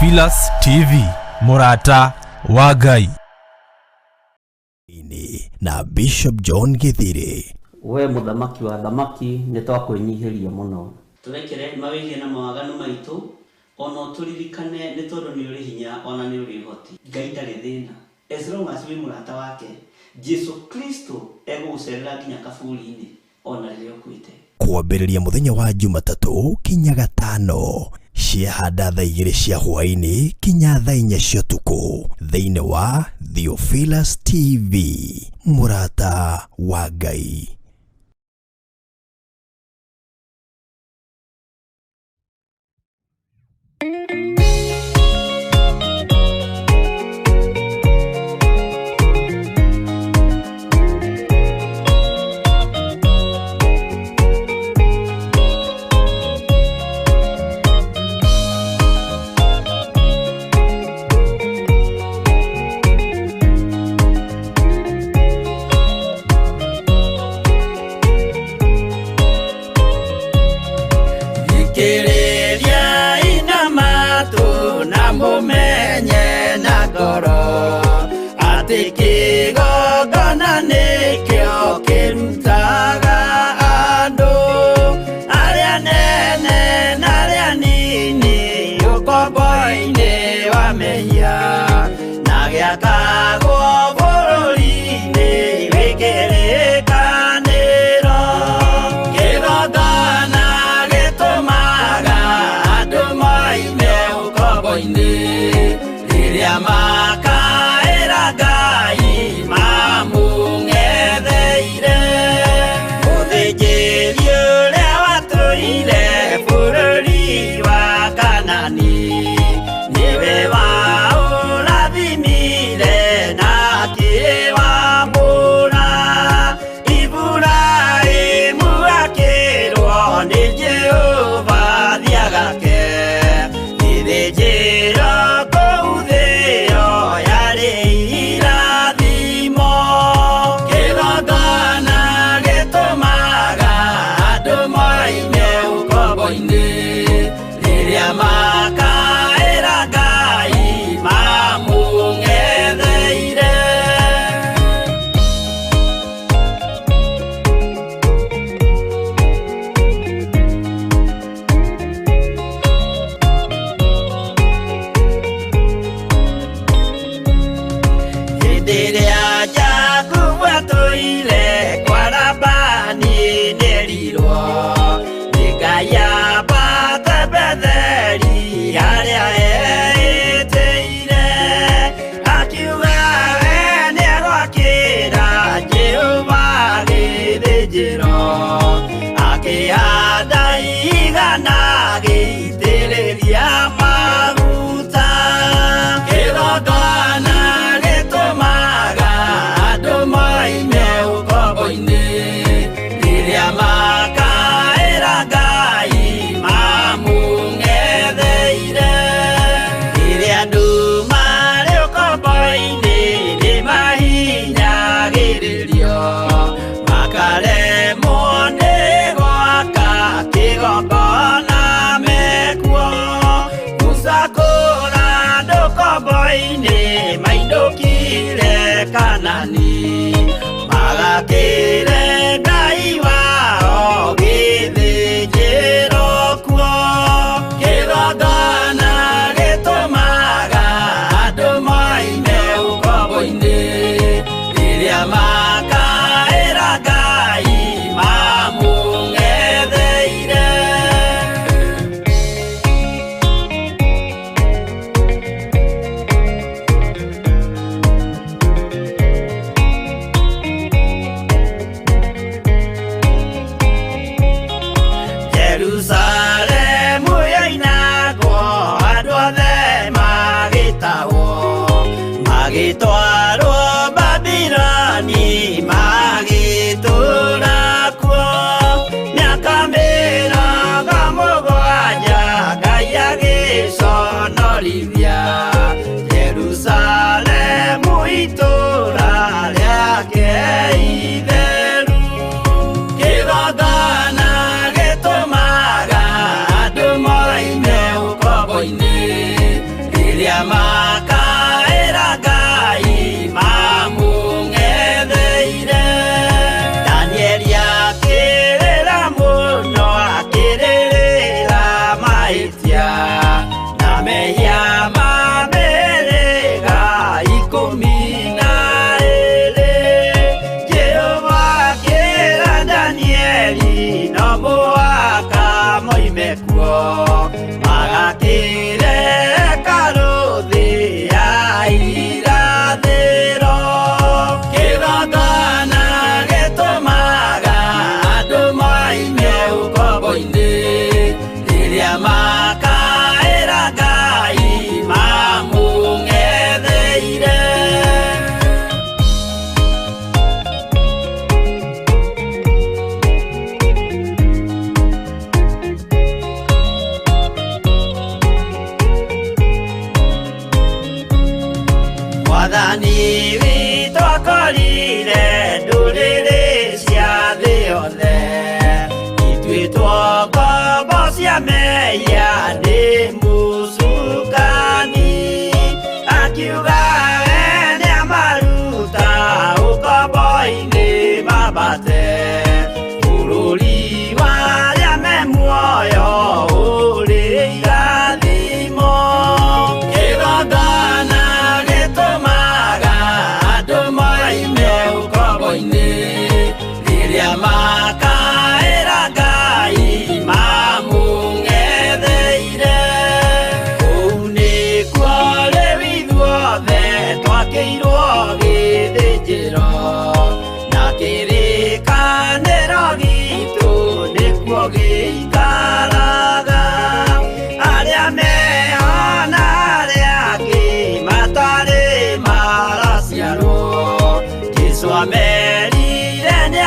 Theophilus TV, mũrata wa Ngai. Na Bishop John Githiri. We mũthamaki wa thamaki, nĩ twakwĩnyihĩria mũno. Tũrekere mawĩhia na mawaganu maitũ, ona ũtũririkane nĩ tondũ nĩ ũrĩ hinya ona nĩ ũrĩ ũhoti. Ngai ndarĩ thĩna as long as wĩ mũrata wake. Jesu Kristo egũgũcerera nginya kaburi-inĩ ona rĩrĩa ũkuĩte. Kwambĩrĩria mũthenya wa Jumatatũ kinya Gatano ciahanda thaa 2 cia hwaĩ-inĩ kinya thaa 4 cia ũtukũ thĩinĩ wa Theophilus TV, mũrata wa Ngai.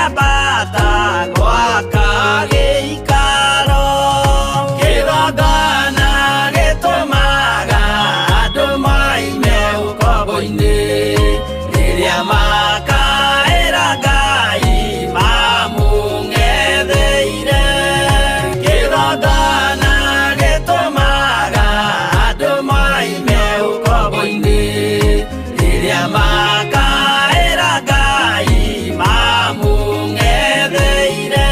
Ngĩambata gwaka gĩikaro kĩgongona gĩtũmaga andũ moime ũkombo-inĩ rĩrĩa makaĩra Ngai mamũng'etheire kĩgongona gĩtũmaga andũ moime ũkombo-inĩ rĩrĩa makaĩra Ngai mamũng'etheire.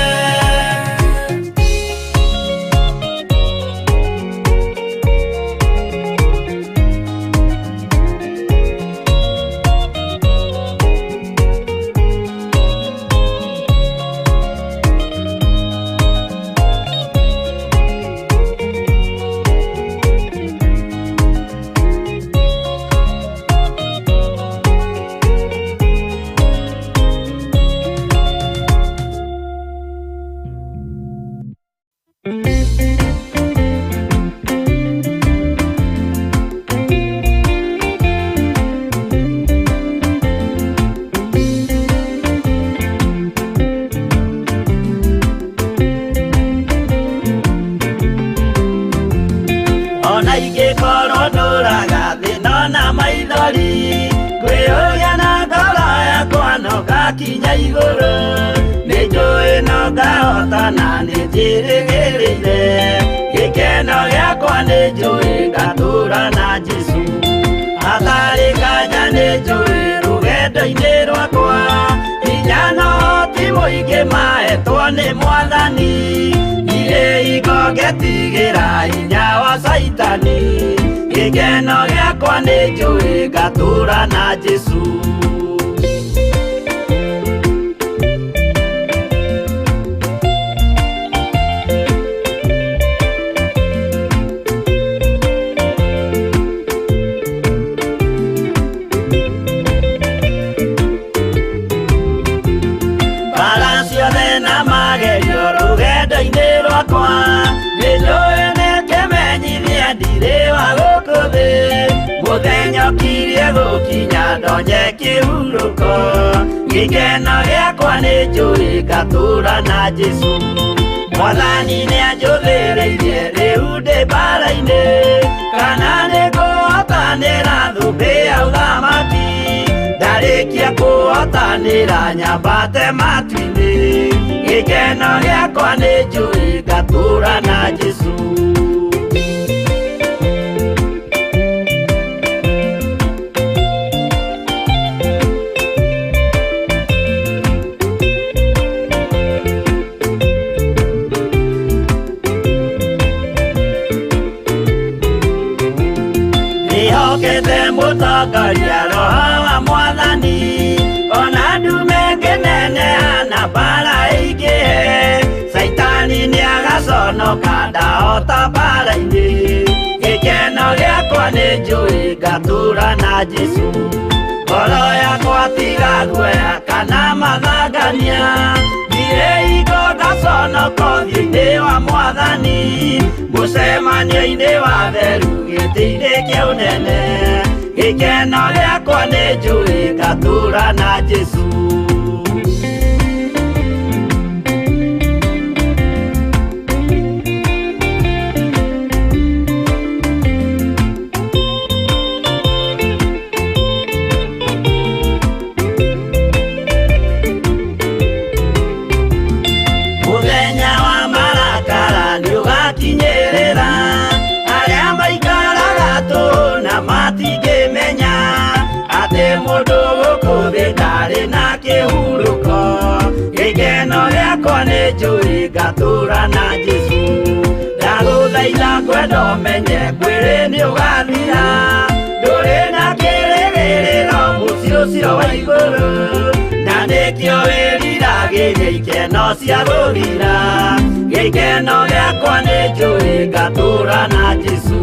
Ona ingĩkorwo ndũraga thĩna na maithori kwĩyũria na ngoro yakwa no ngakinya igũrũ nĩnjũĩ no ngahotana nĩnjĩrĩgĩrĩire gĩkeno gĩakwa nĩnjũĩ ngatũra na Jesũ hatarĩ nganja nĩnjũĩ rũgendo-inĩ rwakwa hinya no ti mũingĩ mahetwo nĩ Mwathani ndirĩ hingo ngetigĩra hinya wa Caitani gĩkeno gĩakwa nĩnjũĩ ngatũra na Jesũ. Mbara ciothe na magerio rũgendo-inĩ rwakwa nĩnjũĩ nĩkĩmenyithia ndirĩ wa gũkũ thĩ mũthenya ũkirie gũkinya ndonye kĩhurũko gĩkeno gĩakwa nĩnjũĩ ngatũra na Jesũ Mwathani nĩanjũthĩrĩirie rĩu ndĩ mbara-inĩ kana nĩngũhotanĩra thũmbĩ ya ũthamaki ndarĩkia kũhotanĩra nyambate matu-inĩ gĩkeno gĩakwa nĩnjũĩ ngatũra na Jesũ. Ndĩhokete mũtongoria Roho wa Mwathani ona ndume ngĩneneha na mbara ĩingĩhe Caitani nĩagaconoka ndahota mbara-inĩ gĩkeno gĩakwa nĩnjũĩ ngatũra na Jesũ ngoro yakwa tiga guoya kana mathangania ndirĩ hingo ngaconoka ũthiũ-inĩ wa Mwathani mũcemanio-inĩ wa theru gĩtĩ-inĩ kĩa ũnene gĩkeno gĩakwa nĩnjũĩ ngatũra na Jesũ. Mũthenya wa marakara nĩũgakinyĩrĩra arĩa maikaraga tũhũ na matingĩmenya atĩ mũndũ gũkũ thĩ ndarĩ na kĩhurũko gĩkeno gĩakwa nĩnjũĩ ngatũra na Jesũ ndagũthaitha kwenda ũmenye mwĩrĩ nĩũgathira ndũrĩ na kĩrĩgĩrĩro mũciĩ ũcio wa igũrũ na nĩkĩo wĩriragĩria ikeno cia gũthira gĩkeno gĩakwa nĩnjũĩ ngatũra na Jesũ.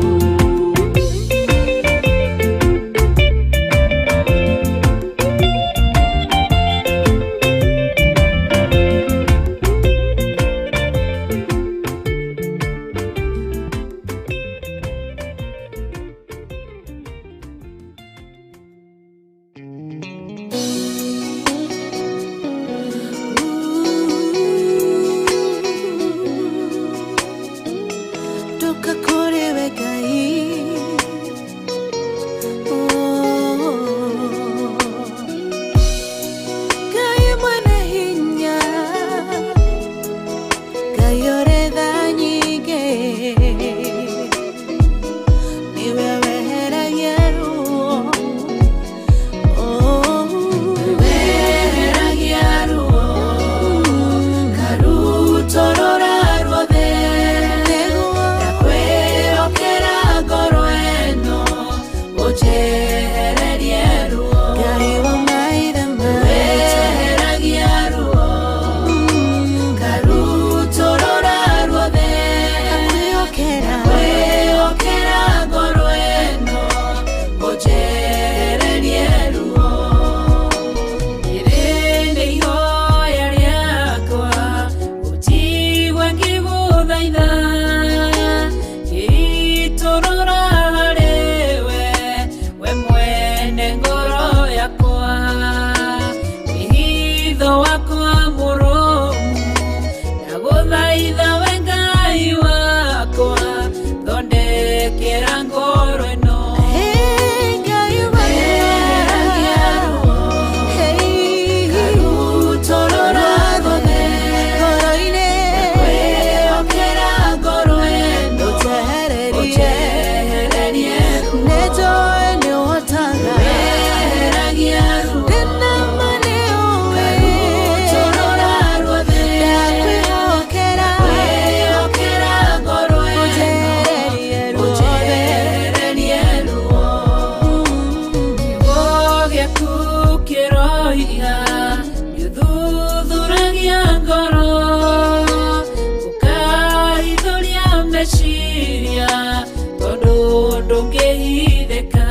ngoro ũkahithũria meciria tondũ ndũngĩhithĩka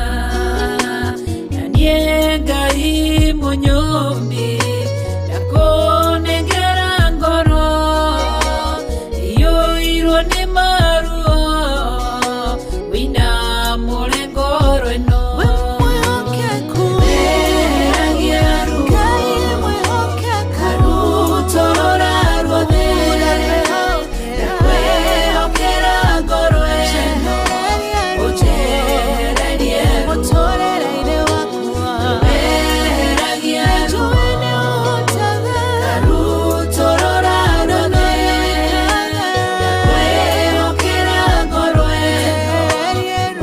na niĩ Ngai mũnyũmbi ndakũnengera ngoro iyũirwo nĩ maruo wĩinamũre ngoro ĩno Weheragia ruo karutũrũra ruothe ndakwĩhokera ngoro ĩno ũnjehererie ruo Weheragia ruo karutũrũra ruothe ndakwĩhokera ngoro ĩno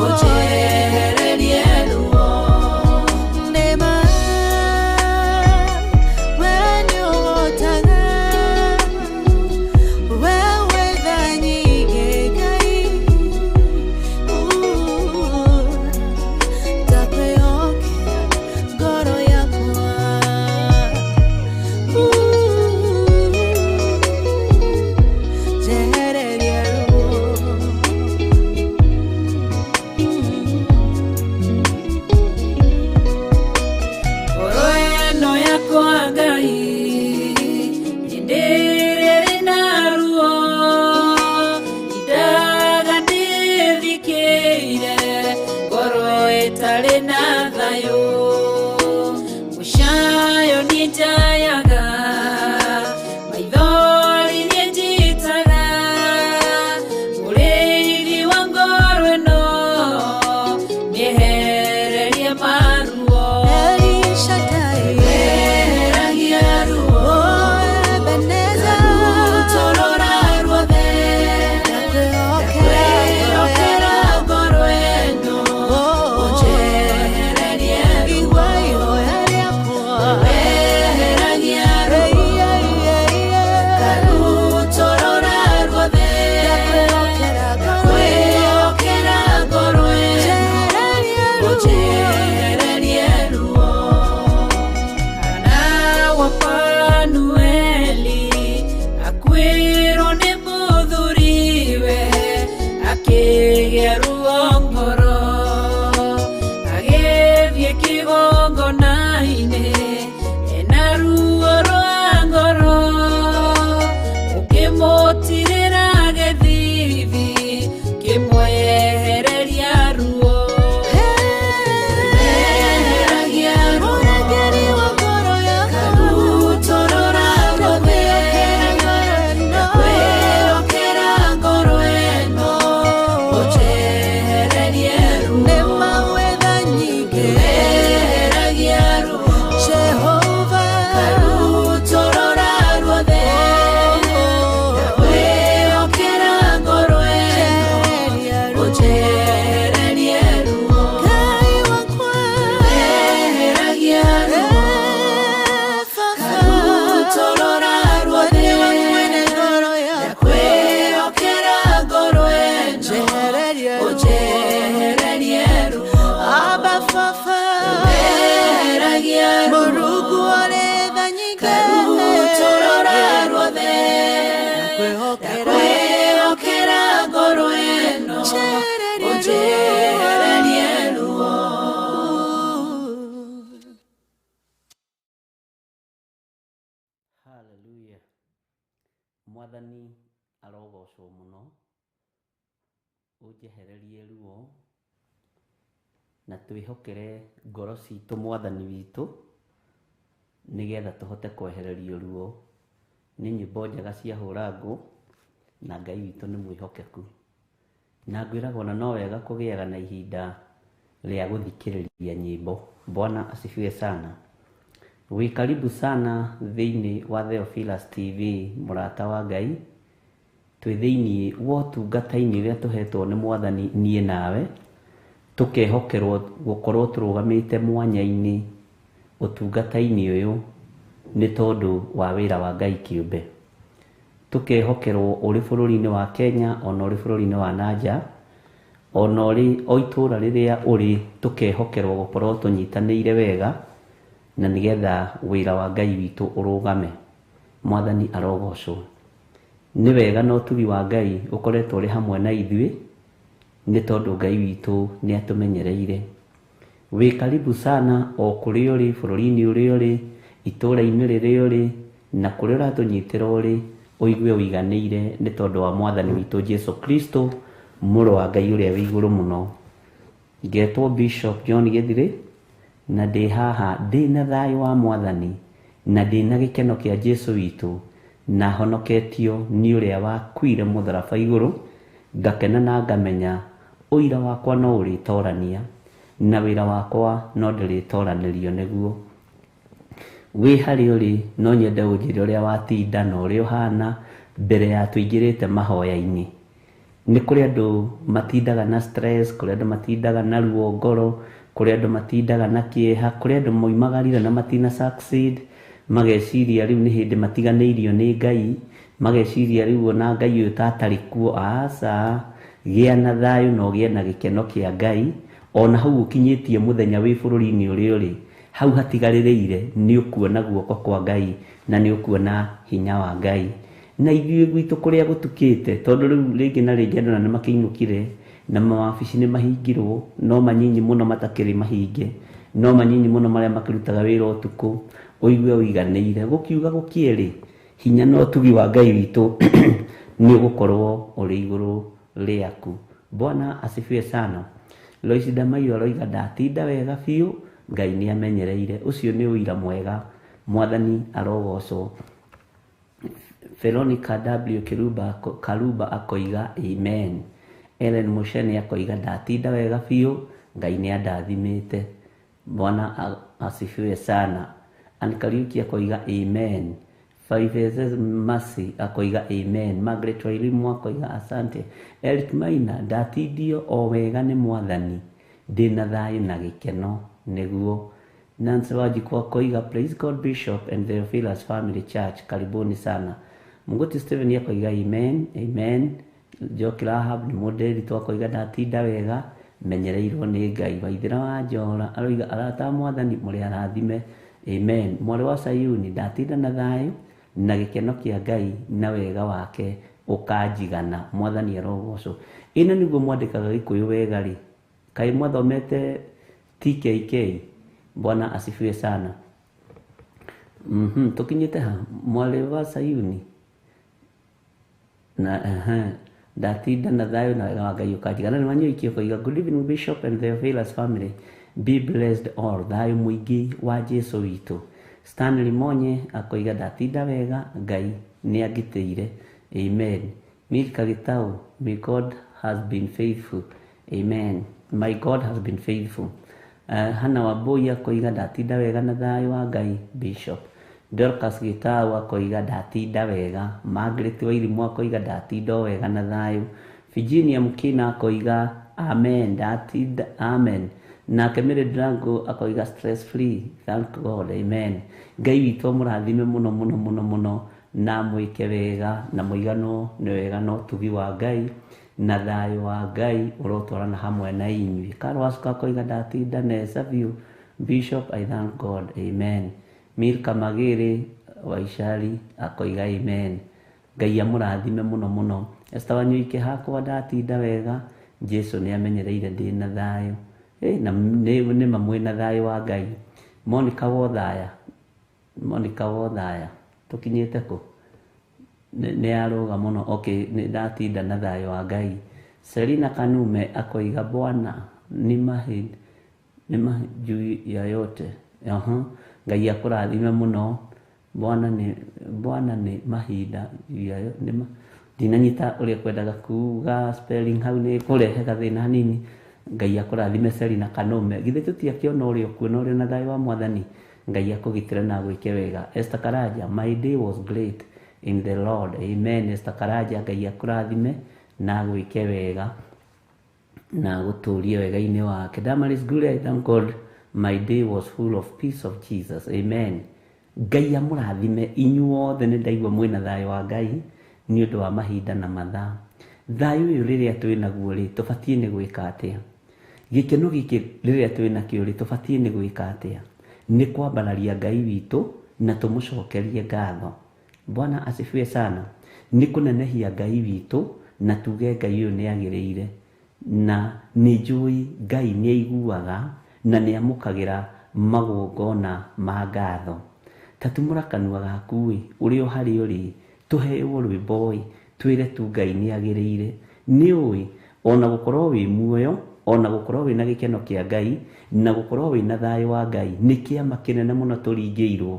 ũnjehererie ruo. Ngoro ĩno yakwa Ngai hĩndĩ ĩrĩa ĩrĩ na ruo indaga ndĩthikĩire ngoro ĩtarĩ na thayũ mũcayo niĩ njayaga maithori niĩ njitaga mũrĩithi wa ngoro ĩno mĩehererie maruo. Weheragia ruo karutũrũra ruothe ndakwĩhokera ngoro ĩno ũnjehererie ruo. Weheragia ruo karutũrũra ruothe ndakwĩhokera ngoro ĩno ũnjehererie ruo. Hana wa Fanueli akuĩrwo nĩ mũthuriwe akĩgĩa ruo ngoro agĩthiĩ kĩgongona-inĩ ena ruo rwa ngoro ũkĩmũtirĩra gĩthithi kĩmwehereria ruo. Weheragia ruo karutũrũra ruothe ndakwĩhokera ngoro ĩno ũnjehererie ruo. Weheragia ruo karutũrũra ruothe ndakwĩhokera ngoro ĩno ũnjehererie ruo. Weheragia ruo karutũrũra ruothe ndakwĩhokera ngoro ĩno ũnjehererie ruo. Weheragia ruo karutũrũra ruothe ndakwĩhokera ngoro ĩno ũnjehererie ruo. Hallelujah. Mwathani arogocwo mũno ũnjehererie ruo na twĩhokere ngoro citũ mwathani witũ nĩgetha tũhote kwehererio ruo. Nĩ nyĩmbo njega cia hũra ngũ na Ngai witũ nĩ mwĩhokeku. Na ngwĩraga ona no wega kũgĩaga na ihinda rĩa gũthikĩrĩria nyĩmbo. Bwana asifiwe sana. Wĩ karibu sana thĩinĩ wa Theophilus TV mũrata wa Ngai. Twĩ thĩinĩ wa ũtungata-inĩ ũrĩa tũhetwo nĩ mwathani niĩ nawe tũkehokerwo gũkorwo tũrũgamĩte mwanya-inĩ ũtungata-inĩ ũyũ nĩ tondũ wa wĩra wa Ngai kĩũmbe. Tũkehokerwo ũrĩ bũrũri-inĩ wa Kenya ona ũrĩ bũrũri-inĩ wa nanja ona ũrĩ o itũra rĩrĩa ũrĩ tũkehokerwo gũkorwo tũnyitanĩire wega na nĩgetha wĩra wa Ngai witũ ũrũgame. Mwathani arogocwo. Nĩ wega na ũtugi wa Ngai ũkoretwo ũrĩ hamwe na ithuĩ, nĩ tondũ Ngai witũ nĩ atũmenyereire. Wĩ karibu sana o kũrĩa ũrĩ, bũrũri-inĩ ũrĩa ũrĩ, itũũra-inĩ rĩrĩa ũrĩ, na kũrĩa ũratũnyitĩra ũrĩ, ũigue ũiganĩire nĩ tondũ wa Mwathani witũ Jesu Kristo, mũrũ wa Ngai ũrĩa wĩ igũrũ mũno. Ngetwo Bishop John Gĩthirĩ, na ndĩ haha ndĩ na thayũ wa Mwathani, na ndĩ na gĩkeno kĩa Jesu witũ, na honoketio nĩ ũrĩa wakuire mũtharaba igũrũ, ngakena na ngamenya ũira wakwa no ũrĩtorania, na wĩra wakwa no ndĩrĩtoranĩrio nĩguo. Wĩ harĩa ũrĩ no nyende ũnjĩre ũrĩa watinda na ũrĩa ũhana mbere ya tũingĩrĩte mahoya-inĩ. Nĩ kũrĩ andũ matindaga na stress, kũrĩ andũ matindaga na ruo ngoro, kũrĩ andũ matindaga na kĩeha, kũrĩ andũ moimagarire na matina succeed, mageciria rĩu nĩ hĩndĩ matiganĩirio nĩ Ngai, mageciria rĩu ona Ngai ũyũ ta atarĩ kuo. Aca, gĩa na thayũ na ũgĩe na gĩkeno kĩa Ngai, ona hau ũkinyĩtie mũthenya wĩ bũrũri-inĩ ũrĩa ũrĩ, hau hatigarĩrĩire nĩ ũkuona guoko kwa Ngai na nĩ ũkuona hinya wa Ngai. Na ithuĩ gwitũ kũrĩa gũtukĩte, tondũ rĩu rĩngĩ na rĩngĩ andũ nĩ makĩinũkire na mawabici nĩ mahingirwo, no manyinyi mũno matakĩrĩ mahinge, no manyinyi mũno marĩa makĩrutaga wĩra ũtukũ, ũigue ũiganĩire. Gũkiuga gũkĩerĩ, hinya na ũtugi wa Ngai witũ nĩ ũgũkorwo ũrĩ igũrũ rĩaku. Bwana asifiwe sana. Lois Damayo aroiga ndatinda wega biũ, Ngai nĩ amenyereire. Ũcio nĩ ũira mwega, Mwathani arogocwo. Veronica W Kiruba Karuba akoiga amen. Ellen Musheni akoiga ndatinda wega biũ, Ngai nĩ andathimĩte. Bwana asifiwe sana. Ann Kariuki akoiga amen. Five Mercy akoiga amen. Margaret Wairimu akoiga asante. Eric Maina ndatindio o wega nĩ Mwathani, ndĩ na thayũ na gĩkeno nĩguo. Nancy Wanjikũ akoiga praise God Bishop and the Theophilus Family Church, karibuni sana. Munguti Stephen akoiga amen, amen. Njoki Rahab nĩ mũndĩritũ akoiga ndatinda wega, menyereirwo nĩ Ngai. Waithĩra wa Njora aroiga arata a Mwathani mũrĩ arathime, amen. Mwarĩ wa Sayuni ndatinda na thayũ na gĩkeno kĩa Ngai na wega wake ũkanjigana. Mwathani arogocwo. Ĩno nĩguo mwandĩkaga Gĩkũyũ wega rĩ, kaĩ mwathomete TKK? Bwana asifiwe sana. Tukinyĩte ha mwarĩ wa Sayuni na ndatinda na thayũ na wega wa Ngai ũkanjigana. Nĩ Wanyoiki akoiga good evening Bishop and the Theophilus family, be blessed all, thayũ mũingĩ wa Jesu witũ. Stanley Monye akoiga ndatinda wega, Ngai nĩ angitĩire, amen. Milka Gitau, may God has been faithful, amen. My God has been faithful. Hana Wambui akoiga ndatinda wega na thayũ wa Ngai Bishop. Dorcas Gitau akoiga ndatinda wega. Margaret Wairimu akoiga ndatinda o wega na thayũ. Virginia Mukina akoiga amen, ndatinda amen. Nake Mary Drango akoiga stress free, thank God, amen. Ngai witũ amũrathime mũno mũno mũno mũno na mwĩke wega na mũiganwo nĩ wega na ũtugi wa Ngai na thayũ wa Ngai ũrotwarana hamwe na inyuĩ. Karl Wasuka akoiga ndatinda nesa biũ Bishop, I thank God, amen. Milka Magere Waicari akoiga amen. Ngai amũrathime mũno mũno. Esther Wanyoike hakwa ndatinda wega, Jesu nĩ amenyereire ndĩ na thayũ. Na nĩ ma mwĩ na thayũ wa Ngai. Monica Wothaya, Monica Wothaya, tũkinyĩte kũ? Nĩ arũga mũno. Okay, nĩ ndatinda na thayũ wa Ngai. Selina Kanume akoiga Bwana ni mahi ni mahi juu ya yote. Ngai akũrathime mũno. Bwana ni mahinda juu ya yote. Ndinanyita ũrĩa kwendaga kuga spelling hau nĩ kũrehe gathĩna hanini. Ngai akũrathime Selina Kanume. Githĩ tũtiakĩona ũrĩa ũkuona ũrĩa na thayũ wa Mwathani. Ngai akũgitĩre na agwĩke wega. Esther Karaja, my day was great in the Lord, amen. Esther Karaja, Ngai akũrathime na agwĩke wega na agũtũrie wega-inĩ wake. Damaris Gure, I thank God my day was full of peace of Jesus, amen. Ngai amũrathime inyuothe, nĩ ndaigua mwĩna thayũ wa Ngai nĩ ũndũ wa mahinda na mathaa. Thayũ ũyũ rĩrĩa twĩ naguo rĩ, tũbatiĩ nĩ gwĩka atĩa? Gĩkeno gĩkĩ rĩrĩa twĩ nakĩo rĩ, tũbatiĩ nĩ gwĩka atĩa? Nĩ kwambararia Ngai witũ na tũmũcokerie ngatho. Bwana asifiwe sana. Nĩ kũnenehia Ngai witũ na tuge Ngai ũyũ nĩ agĩrĩire, na nĩ njũĩ Ngai nĩ aiguaga na nĩ amũkagĩra magongona ma ngatho. Ta tumũra kanua gaku ĩ, ũrĩ o harĩa ũrĩ, tũheo rwĩmbo ĩ, twĩre tu Ngai nĩ agĩrĩire. Nĩ ũĩ ona gũkorwo wĩ muoyo, ona gũkorwo wĩna gĩkeno kĩa Ngai, na gũkorwo wĩna thayũ wa Ngai nĩ kĩama kĩnene mũno tũringĩirwo.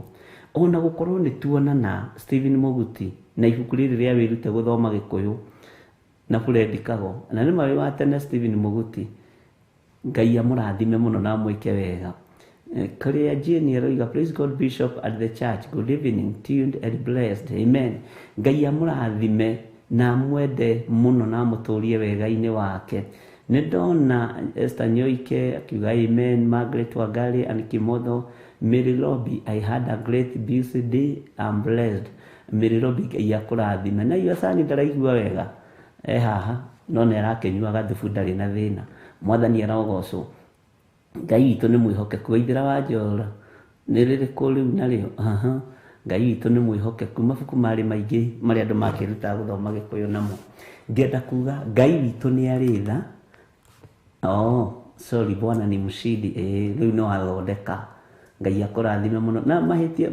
Ona gũkorwo nĩ tuonana Stephen Mũguti na ibuku rĩrĩ rĩa wĩrute gũthoma Gĩkũyũ na Fred Kago, na nĩ ma wĩ wa tene Stephen Mũguti, Ngai amũrathime mũno na amwĩke wega. Kũrĩa Jane aroiga, praise God Bishop at the church, good evening, tuned and blessed, amen. Ngai amũrathime na amwende mũno na amũtũrie wega-inĩ wake. Nĩ ndona Esther Nyoike akiuga amen, Margaret Wangari and Kimotho, Mary Lobby, I had a great busy day, I'm blessed. Mary Lobby, Ngai akũrathime. Na iyo Sani ndaraigua wega e haha, no nĩ arakĩnyua gathubu, ndarĩ na thĩna. Mwathani arogocwo. Ngai witũ nĩ mwĩhokeku. Waithĩra wa Njora nĩ rĩrĩkũ rĩu narĩo? Aha. Ngai witũ nĩ mwĩhokeku. Mabuku marĩ maingĩ marĩa andũ makĩrutaga gũthoma Gĩkũyũ namo. Ngenda kuga Ngai witũ nĩ arĩ tha. Oh, sorry, Bwana ni mshindi. Rĩu no athondeka. Ngai akũrathime mũno. Na mahĩtia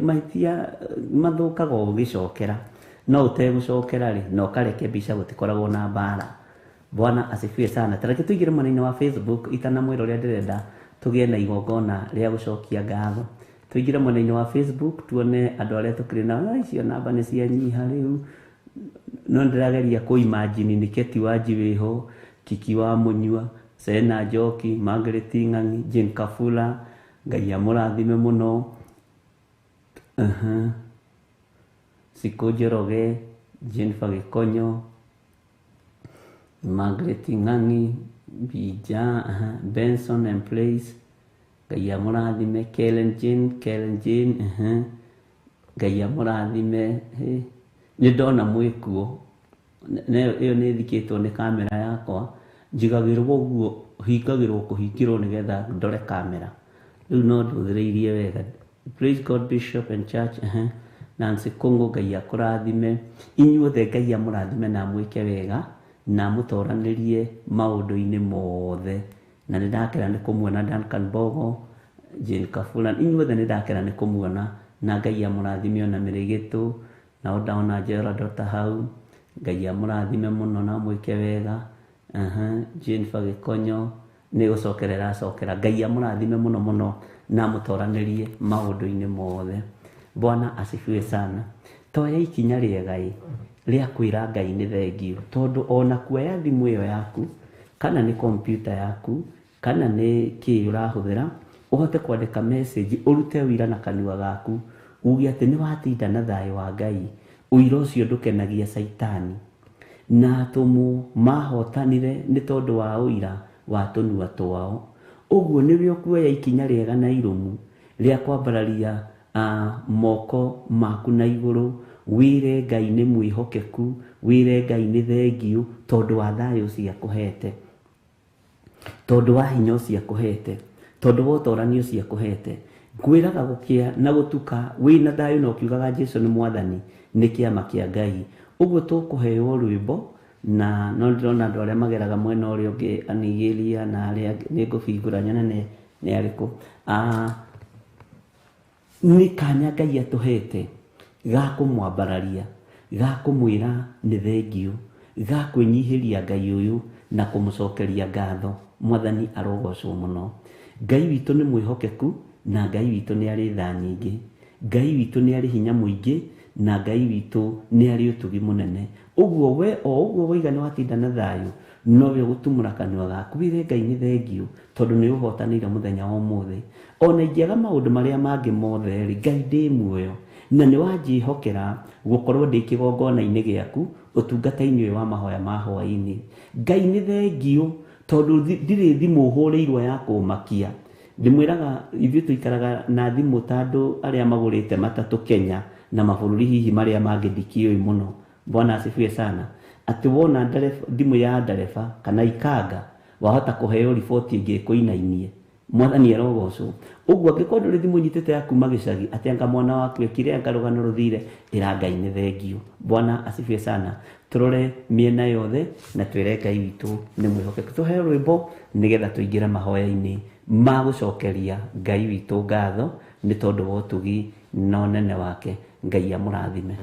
mathũkaga ũgĩcokera, no ũtegũcokera rĩ, na ũkareke mbica, gũtikoragwo na mbara. Bwana asifiwe sana. Tareke tũingĩre mwena-inĩ wa Facebook itanamwĩra ũrĩa ndĩrenda tũgĩe na igongona rĩa gũcokia ngatho. Tũingĩre mwena-inĩ wa Facebook tuone andũ arĩa tũkĩrĩ nao. Icio namba nĩ cianyiha rĩu, no ndĩrageria kũ imagine nĩ Keti Wanji wĩho, Kiki wa Mũnyua, Sena Njoki, Margaret Ng'ang'i, Jane Kafula, Ngai amũrathime mũno. Sikũ Njoroge, Jennifer Gĩkonyo, Margaret Ng'ang'i, Bija, Benson and Place, Ngai amũrathime, Kellen Jane, Kellen Jane, Ngai amũrathime. Nĩ ndona mwĩkuo, ĩyo nĩ ĩthikĩtwo nĩ kamera yakwa, njigagĩrwo ũguo, hingagĩrwo kũhingĩrwo nĩgetha ndore kamera. Rĩu no ndũthĩrĩirie wega. Praise God Bishop and Church, Nancy Kũngũ, Ngai akũrathime. Inyuothe Ngai amũrathime na amwĩke wega na amũtoranĩrie maũndũ-inĩ mothe. Na nĩ ndakena nĩ kũmuona Duncan Bogo, Jane Kafula, inyuothe nĩ ndakena nĩ kũmuona, na Ngai amũrathime ona Mĩrĩgĩtũ, nao ndona Gerald Ota hau, Ngai amũrathime mũno na amwĩke wega. Jennifer Gĩkonyo nĩ gũcokera ĩracokera. Ngai amũrathime mũno mũno na amũtoranĩrie maũndũ-inĩ mothe. Bwana asifiwe sana. Toya ikinya rĩega ĩ rĩa kwĩra Ngai nĩ thengio, tondũ ona kuoya thimũ ĩyo yaku kana nĩ kompiuta yaku kana nĩ kĩ ũrahũthĩra, ũhote kwandĩka message, ũrute ũira na kanua gaku, uge atĩ nĩ watinda na thayũ wa Ngai. Ũira ũcio ndũkenagia Caitani. Na atũmwo mahotanire nĩ tondũ wa ũira wa tũnua twao. Ũguo nĩwe ũkuoya ikinya rĩega na irũmu rĩa kwambararia moko maku na igũrũ, wĩre Ngai nĩ mwĩhokeku, wĩre Ngai nĩ thengio, tondũ wa thayũ ũcio akũhete, tondũ wa hinya ũcio akũhete, tondũ wa ũtorani ũcio akũhete. Ngwĩraga gũkĩa na gũtuka wĩna thayũ na ũkiugaga Jesu nĩ mwathani, nĩ kĩama kĩa Ngai. Ũguo tũkũheo rwĩmbo, na no ndĩrona andũ arĩa mageraga mwena ũrĩa ũngĩ Anigeria na arĩa nĩ ngũbingũra nyone nĩ arĩkũ. Nĩ kanya Ngai atũhete ga kũmwambararia, ga kũmwĩra nĩ thengio, ga kwĩnyihĩria Ngai ũyũ na kũmũcokeria ngatho. Mwathani arogocwo mũno. Ngai witũ nĩ mwĩhokeku, na Ngai witũ nĩ arĩ tha nyingĩ, Ngai witũ nĩ arĩ hinya mũingĩ, na Ngai witũ nĩ arĩ ũtugi mũnene. Ũguo we o ũguo woiga nĩ watinda na thayũ, nowe ũgũtumũra kanua gaku wĩre Ngai nĩ thengio, tondũ nĩ ũhotanĩire mũthenya wa ũmũthĩ. Ona ingĩaga maũndũ marĩa mangĩ mothe rĩ, Ngai ndĩ muoyo, na nĩ wanjĩhokera gũkorwo ndĩ kĩgongona-inĩ gĩaku ũtungata-inĩ ũyũ wa mahoya ma hwaĩ-inĩ. Ngai nĩ thengio, tondũ ndirĩ thimũ hũrĩirwo ya kũmakia. Ndĩmwĩraga ithuĩ tũikaraga na thimũ ta andũ arĩa magũrĩte matatũ Kenya na mabũrũri hihi marĩa mangĩ ndikĩũĩ mũno. Bwana asifiwe sana. Atĩ wona thimũ ya ndereba kana ikanga, wahota kũheo riboti ĩngĩ ĩkũinainie. Mwathani arogocwo. Ũguo angĩkorwo ndũrĩ thimũ nyitĩte ya kuma gĩcagi atĩ anga mwana waku ekire anga rũgano rũthire, ĩra Ngai nĩ thengio. Bwana asifiwe sana. Tũrore mĩena yothe na twĩre Ngai witũ nĩ mwĩhokeku. Tũheo rwĩmbo nĩgetha tũingĩre mahoya-inĩ ma gũcokeria Ngai witũ ngatho nĩ tondũ wa ũtugi na ũnene wake. Ngai amũrathime.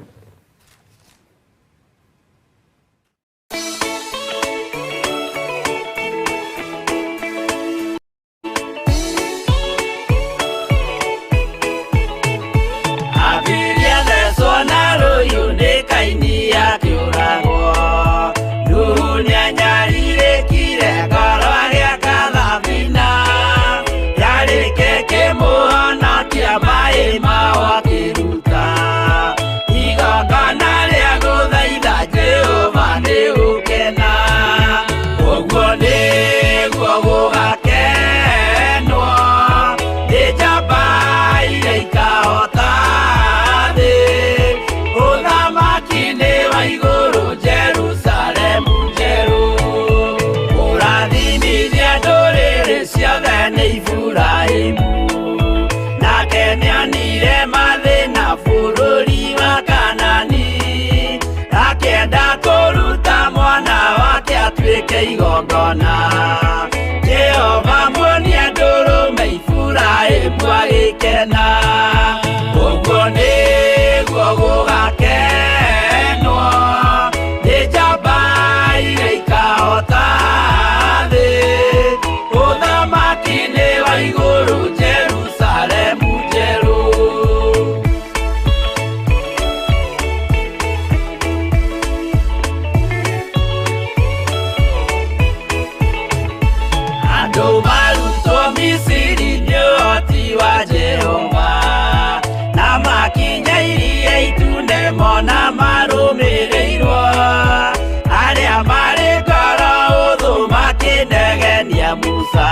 Abiria thecwo na rũhiũ nĩ Kaini akĩũragwo. Nuhu nĩanyarirĩkire ngoro agĩaka thabina. Yarĩke kĩmũhonokia maĩ mao akĩruta. Igongona rĩa gũthaitha Jehova nĩ gũkena. Ũguo nĩguo gũgakenwo nĩ njamba iria ikahota thĩ. Ũthamaki nĩ wa igũrũ Jerusalemu njerũ. Kũrathimithia ndũrĩrĩ ciothe nĩ Iburahĩmu. Nake nĩonire mathĩna bũrũri wa Kanani. Akĩenda kũruta mwana wake atuĩke igongona. Jehova muonia ndũrũme Iburahĩmu agĩkena. Ũguo nĩguo gũgakenwo nĩ njamba iria ikahota thĩ. Ũthamaki nĩ wa igũrũ Jerusalemu njerũ. Andũ marutwo Misiri nĩ ũhoti wa Jehova, na makinya iria itune mona marũmĩrĩirwo. Arĩa marĩ ngoro ũthũ makĩnegenia Musa,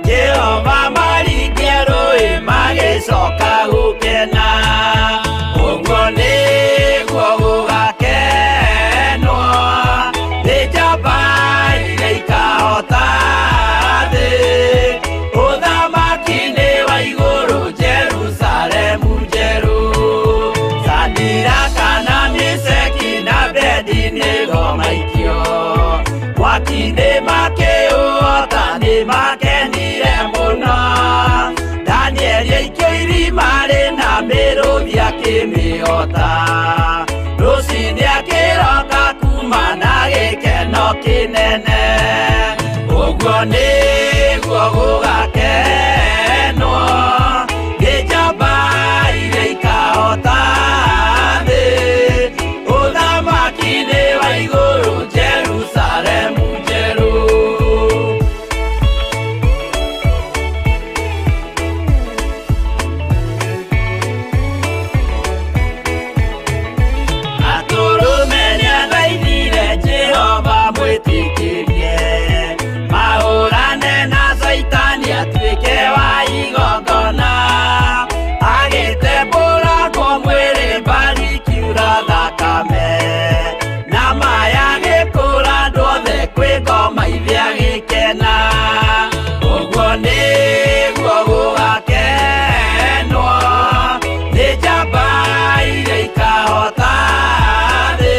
Jehova maringia rũĩ magĩcoka gũkena. Ũguo nĩguo gũgakenwo nĩ njamba iria ikahota thĩ. Ũthamaki nĩ wa igũrũ Jerusalemu njerũ. Sadiraka na Meshaki na Abednego maikio mwaki-inĩ makĩũhota nĩ makenire mũno. Danieli aikio irima rĩna mĩrũthi akĩmĩhota. Rũciinĩ akĩroka kuma na gĩkeno kĩnene. Ũguo nĩguo gũgakenwo nĩ njamba iria ikahota thĩ. Ũthamaki nĩ wa igũrũ Jerusalemu njerũ. Atũrũme nĩathaithire Jehova mwĩtĩkĩrie mahũrane na Caitani atuĩke wa igongona. Agĩtembũrangwo mwĩrĩ mbari ikiura thakame, na maya agĩkũra andũ othe kwĩ ngoma ithe agĩkena. Ũguo nĩguo gũgakenwo nĩ njamba iria ikahota thĩ.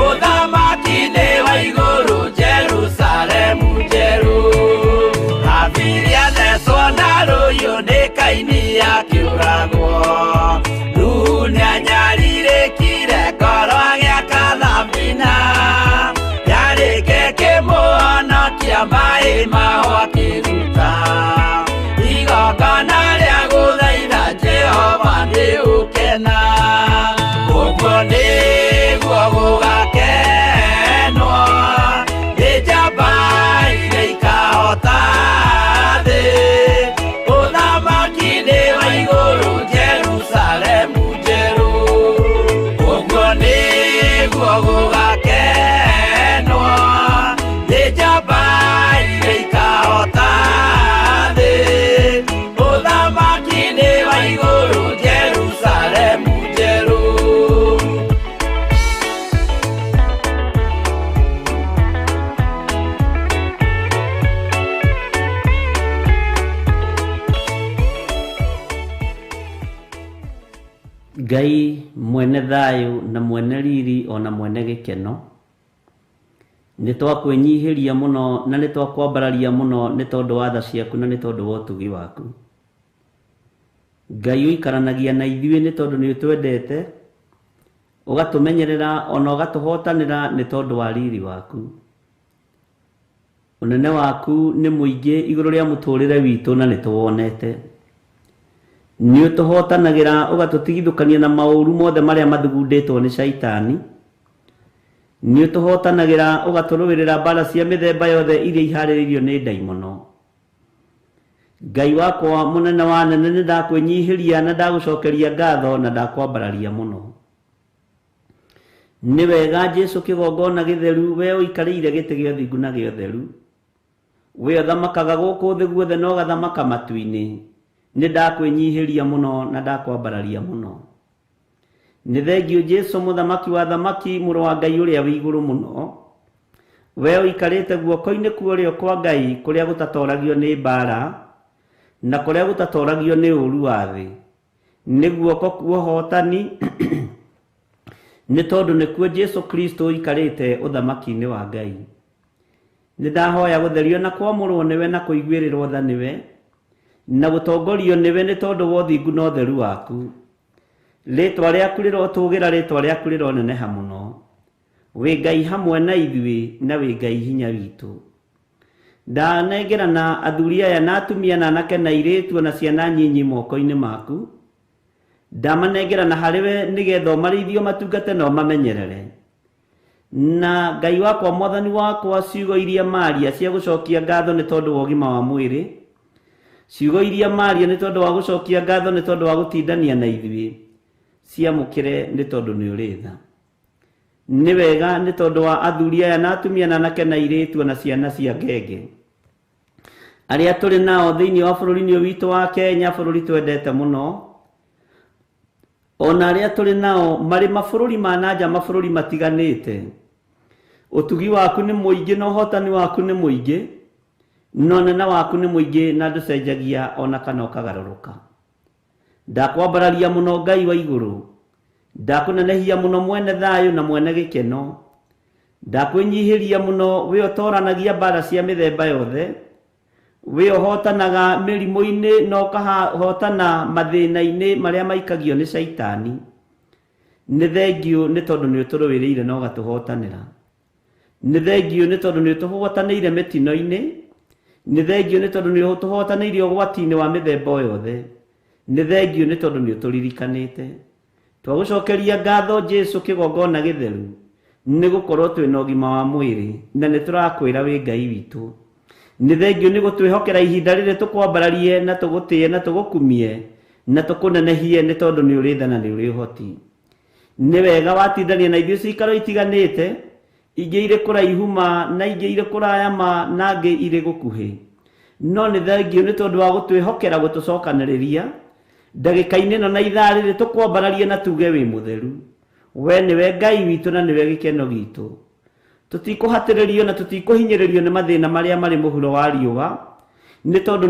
Ũthamaki nĩ wa igũrũ Jerusalemu njerũ. Abiria thecwo na rũhiũ nĩ Kaini akĩũragwo. Nuhu nĩanyarirĩkire ngoro agĩaka thabina. Yarĩke kĩmũhonokia maĩ mao akĩruta. Igongona rĩa gũthaitha Jehova nĩ ũkena. Ũguo nĩguo gũgakenwo nĩ njamba iria ikahota thĩ. Ũthamaki nĩ wa igũrũ Jerusalemu njerũ. Ũguo nĩguo gũgakenwo nĩ njamba iria ikahota thĩ. Ũthamaki nĩ wa igũrũ Jerusalemu njerũ. Mwene thayũ na mwene riri ona mwene gĩkeno, nĩ twakwĩnyihĩria mũno na nĩ twakwambararia mũno nĩ tondũ wa tha ciaku na nĩ tondũ wa ũtugi waku. Ngai ũikaranagia na ithuĩ nĩ tondũ nĩ ũtwendete, ũgatũmenyerera ona ũgatũhotanĩra nĩ tondũ wa riri waku. Ũnene waku nĩ mũingĩ igũrũ rĩa mũtũrĩre witũ na nĩ tũwonete. Nĩ ũtũhotanagĩra ũgatũtigithũkania na maũru mothe marĩa mathugundĩtwo nĩ caitani. Nĩ ũtũhotanagĩra ũgatũrũĩrĩra mbara cia mĩthemba yothe iria iharĩrĩirio nĩ ndaimono. Ngai wakwa mũnene wa nene, nĩ ndakwĩnyihĩria na ndagũcokeria ngatho na ndakwambararia mũno. Nĩ wega Jesũ kĩgongona gĩtheru, we ũikarĩire gĩtĩ gĩa ũthingu na gĩa ũtheru, we ũthamakaga gũkũ thĩ guothe na ũgathamaka matu-inĩ. Nĩ ndakwĩnyihĩria mũno na ndakwambararia mũno. Nĩ thengiũ Jesũ mũthamaki wa thamaki, mũrũ wa Ngai ũrĩa wĩ igũrũ mũno, we ũikarĩte guoko-inĩ kwa ũrĩo kwa Ngai kũrĩa gũtatoragio nĩ mbara na kũrĩa gũtatoragio nĩ ũũru wa thĩ. Nĩ guoko kwa ũhotani nĩ tondũ nĩkuo Jesũ Kristo ũikarĩte ũthamaki-inĩ wa Ngai. Nĩ ndahoya gũtherio na kwamũrwo nĩwe na kũiguĩrĩrwo tha nĩwe na gũtongorio nĩwe nĩ tondũ wa ũthingu na ũtheru waku. Rĩtwa rĩaku rĩrotũgĩra, rĩtwa rĩaku rĩroneneha mũno. Wĩ Ngai hamwe na ithuĩ na wĩ Ngai hinya witũ. Ndanengerana athuri aya na atumia na anake na airĩtu na ciana nyinyi moko-inĩ maku. Ndamanengerana harĩwe nĩgetha ũmarĩithie, ũmatungate na ũmamenyerere. Na Ngai wakwa, mwathani wakwa, ciugo iria maria cia gũcokia ngatho nĩ tondũ wa ũgima wa mwĩrĩ, ciugo iria maria nĩ tondũ wa gũcokia ngatho nĩ tondũ wa gũtindania na ithuĩ, ciamũkĩre nĩ tondũ nĩ ũrĩ tha. Nĩ wega nĩ tondũ wa athuri aya na atumia na anake na airĩtu na ciana cia ngenge arĩa tũrĩ nao thĩinĩ wa bũrũri-inĩ ũyũ witũ wa Kenya, bũrũri twendete mũno, ona arĩa tũrĩ nao marĩ mabũrũri ma nanja, mabũrũri matiganĩte. Ũtugi waku nĩ mũingĩ na ũhotani waku nĩ mũingĩ na ũnene waku nĩ mũingĩ na ndũcenjagia ona kana ũkagarũrũka. Ndakwambararia mũno Ngai wa igũrũ, ndakũnenehia mũno mwene thayũ na mwene gĩkeno, ndakwĩnyihĩria mũno we ũtoranagia mbara cia mĩthemba yothe, we ũhotanaga mĩrimũ-inĩ na ũkahotana mathĩna-inĩ marĩa maikagio nĩ caitani. Nĩ thengiũ nĩ tondũ nĩ ũtũrũĩrĩire na ũgatũhotanĩra. Nĩ thengiũ nĩ tondũ nĩ ũtũhotanĩire mĩtino-inĩ. Nĩ thengiũ nĩ tondũ nĩ ũtũhotanĩire ũgwati-inĩ wa mĩthemba o yothe. Nĩ thengiũ nĩ tondũ nĩ ũtũririkanĩte. Twagũcokeria ngatho Jesũ kĩgongona gĩtheru, nĩ gũkorwo twĩna ũgima wa mwĩrĩ na nĩ tũrakwĩra wĩ Ngai witũ. Nĩ thengiũ nĩ gũtwĩhokera ihinda rĩrĩ tũkwambararie na tũgũtĩe na tũgũkumie na tũkũnenehie nĩ tondũ nĩ ũrĩ tha na nĩ ũrĩ ũhoti. Nĩ wega watindania na ithuĩ cikaro itiganĩte, ingĩ irĩ kũraihu ma na ingĩ irĩ kũraya ma na ingĩ irĩ gũkuhĩ. No nĩ thengiũ nĩ tondũ wa gũtwĩhokera gũtũcokanĩrĩria ndagĩka-inĩ ĩno na ithaa rĩrĩ tũkwambararie na tuge wĩ mũtheru. We nĩwe Ngai witũ na nĩwe gĩkeno gitũ. Tũtikũhatĩrĩrio na tũtikũhinyĩrĩrio nĩ mathĩna marĩa marĩ mũhuro wa riũa, nĩ tondũ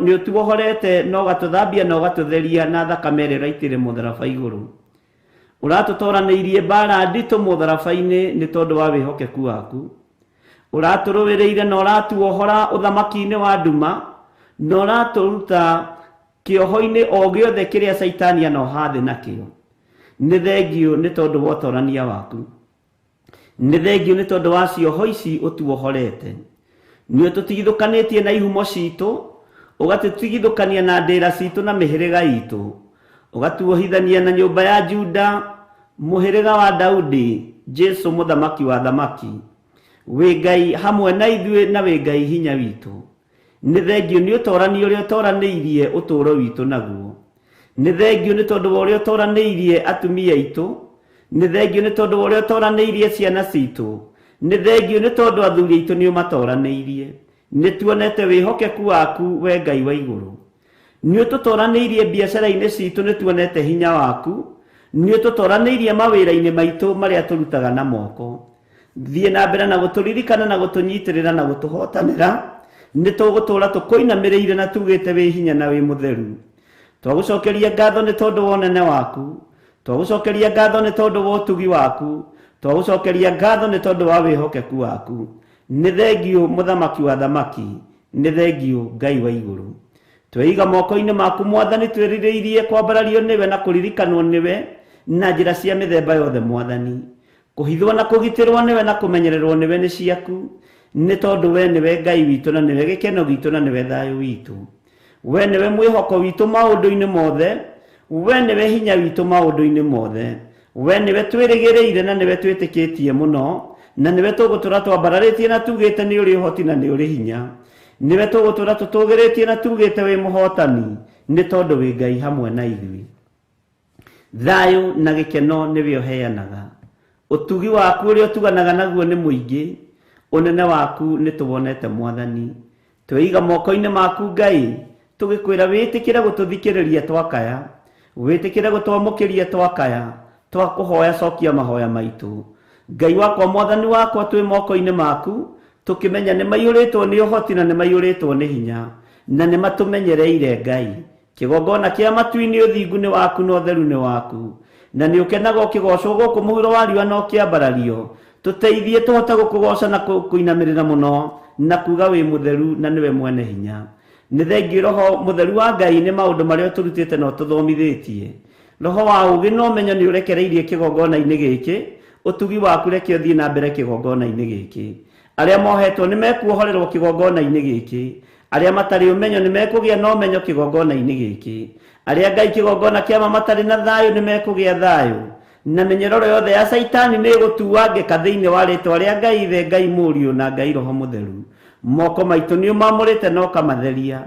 nĩ ũtuohorete na ũgatũthambia na ũgatũtheria na thakame ĩrĩa ũraitĩire mũtharaba igũrũ. Ũratũtoranĩirie mbara nditũ mũtharaba-inĩ nĩ tondũ wa wĩhokeku waku. Ũratũrũĩrĩire na ũratuohora ũthamaki-inĩ wa nduma na ũratũruta kĩoho-inĩ o gĩothe kĩrĩa caitani anoha thĩ nakĩo. Nĩ thengiũ nĩ tondũ wa ũtorania waku. Nĩ thengiũ nĩ tondũ wa cioho ici ũtuohorete. Nĩ ũtũtigithũkanĩtie na ihumo citũ, ũgatũtigithũkania na ndĩra citũ na mĩhĩrĩga itũ, ũgatuohithania na nyũmba ya Juda, mũhĩrĩga wa Daudi, Jesũ mũthamaki wa thamaki. Wĩ Ngai hamwe na ithuĩ na wĩ Ngai hinya witũ. Nĩ thengiũ nĩ ũtorani ũrĩa ũtoranĩirie ũtũũro witũ naguo. Nĩ thengiũ nĩ tondũ wa ũrĩa ũtoranĩirie atumia aitũ. Nĩ thengiũ nĩ tondũ wa ũrĩa ũtoranĩirie ciana citũ. Nĩ thengiũ nĩ tondũ athuri aitũ nĩ ũmatoranĩirie. Nĩ tuonete wĩhokeku waku we Ngai wa igũrũ. Nĩ ũtũtoranĩirie biacara-inĩ citũ, nĩ tuonete hinya waku. Nĩ ũtũtoranĩirie mawĩra-inĩ maitũ marĩa tũrutaga na moko. Thiĩ na mbere na gũtũririkana na gũtũnyitĩrĩra na gũtũhotanĩra. Nĩ tũgũtũũra tũkũinamĩrĩire na tugĩte wĩ hinya na wĩ mũtheru. Twagũcokeria ngatho nĩ tondũ wa ũnene waku. Twagũcokeria ngatho nĩ tondũ wa ũtugi waku, twagũcokeria ngatho nĩ tondũ wa wĩhokeku waku. Nĩ thengiũ mũthamaki wa thamaki, nĩ thengiũ Ngai wa igũrũ. Tweiga moko-inĩ maku Mwathani, twĩrirĩirie kwambarario nĩwe na kũririkanwo nĩwe na njĩra cia mĩthemba yothe Mwathani. Kũhithwo na kũgitĩrwo nĩwe na kũmenyererwo nĩwe nĩ ciaku, nĩ tondũ we nĩwe Ngai witũ na nĩwe gĩkeno gitũ na nĩwe thayũ witũ. We nĩwe mwĩhoko witũ maũndũ-inĩ mothe, we nĩwe hinya witũ maũndũ-inĩ mothe. We nĩwe twĩrĩgĩrĩire na nĩwe twĩtĩkĩtie mũno, na nĩwe tũgũtũra twambararĩtie na tugĩte nĩ ũrĩ ũhoti na nĩ ũrĩ hinya. Nĩwe tũgũtũra tũtũgĩrĩtie na tugĩte wĩ mũhotani, nĩ tondũ wĩ Ngai hamwe na ithuĩ. Thayũ na gĩkeno nĩwe ũheanaga. Ũtugi waku ũrĩa ũtuganaga naguo nĩ mũingĩ, ũnene waku nĩ tũwonete Mwathani. Tweiga moko-inĩ maku Ngai, tũgĩkwĩra wĩtĩkĩre gũtũthikĩrĩria twakaya, wĩtĩkĩre gũtwamũkĩria twakaya, twakũhoya cokia mahoya maitũ. Ngai wakwa Mwathani wakwa, twĩ moko-inĩ maku, tũkĩmenya nĩ maiyũrĩtwo nĩ ũhoti na nĩ maiyũrĩtwo nĩ hinya, na nĩ matũmenyereire Ngai. Kĩgongona kĩa matu-inĩ ũthingu nĩ waku na ũtheru nĩ waku, na nĩ ũkenaga ũkĩgocwo gũkũ mũhuro wa riũa na ũkĩambarario. Tũteithie tũhote gũkũgoca na kũinamĩrĩra mũno na kuga wĩ mũtheru na nĩwe mwene hinya. Nĩ thengiũ Roho mũtheru wa Ngai nĩ maũndũ marĩa ũtũrutĩte na ũtũthomithĩtie. Roho wa ũũgĩ na ũmenyo nĩ ũrekereirie kĩgongona-inĩ gĩkĩ, ũtugi waku reke ũthiĩ na mbere kĩgongona-inĩ gĩkĩ. Arĩa mohetwo nĩ mekuohorerwo kĩgongona-inĩ gĩkĩ, arĩa matarĩ ũmenyo nĩ mekũgĩa na ũmenyo kĩgongona-inĩ gĩkĩ. Arĩa Ngai kĩgongona kĩa matarĩ na thayũ nĩ mekũgĩa thayũ, na mĩnyororo yothe ya Caitani nĩ ĩgũtuangĩka thĩinĩ wa rĩtwa rĩa Ngai Ithe, Ngai Mũriũ na Ngai Roho Mũtheru. Moko maitũ nĩ ũmamũrĩte na ũkamatheria,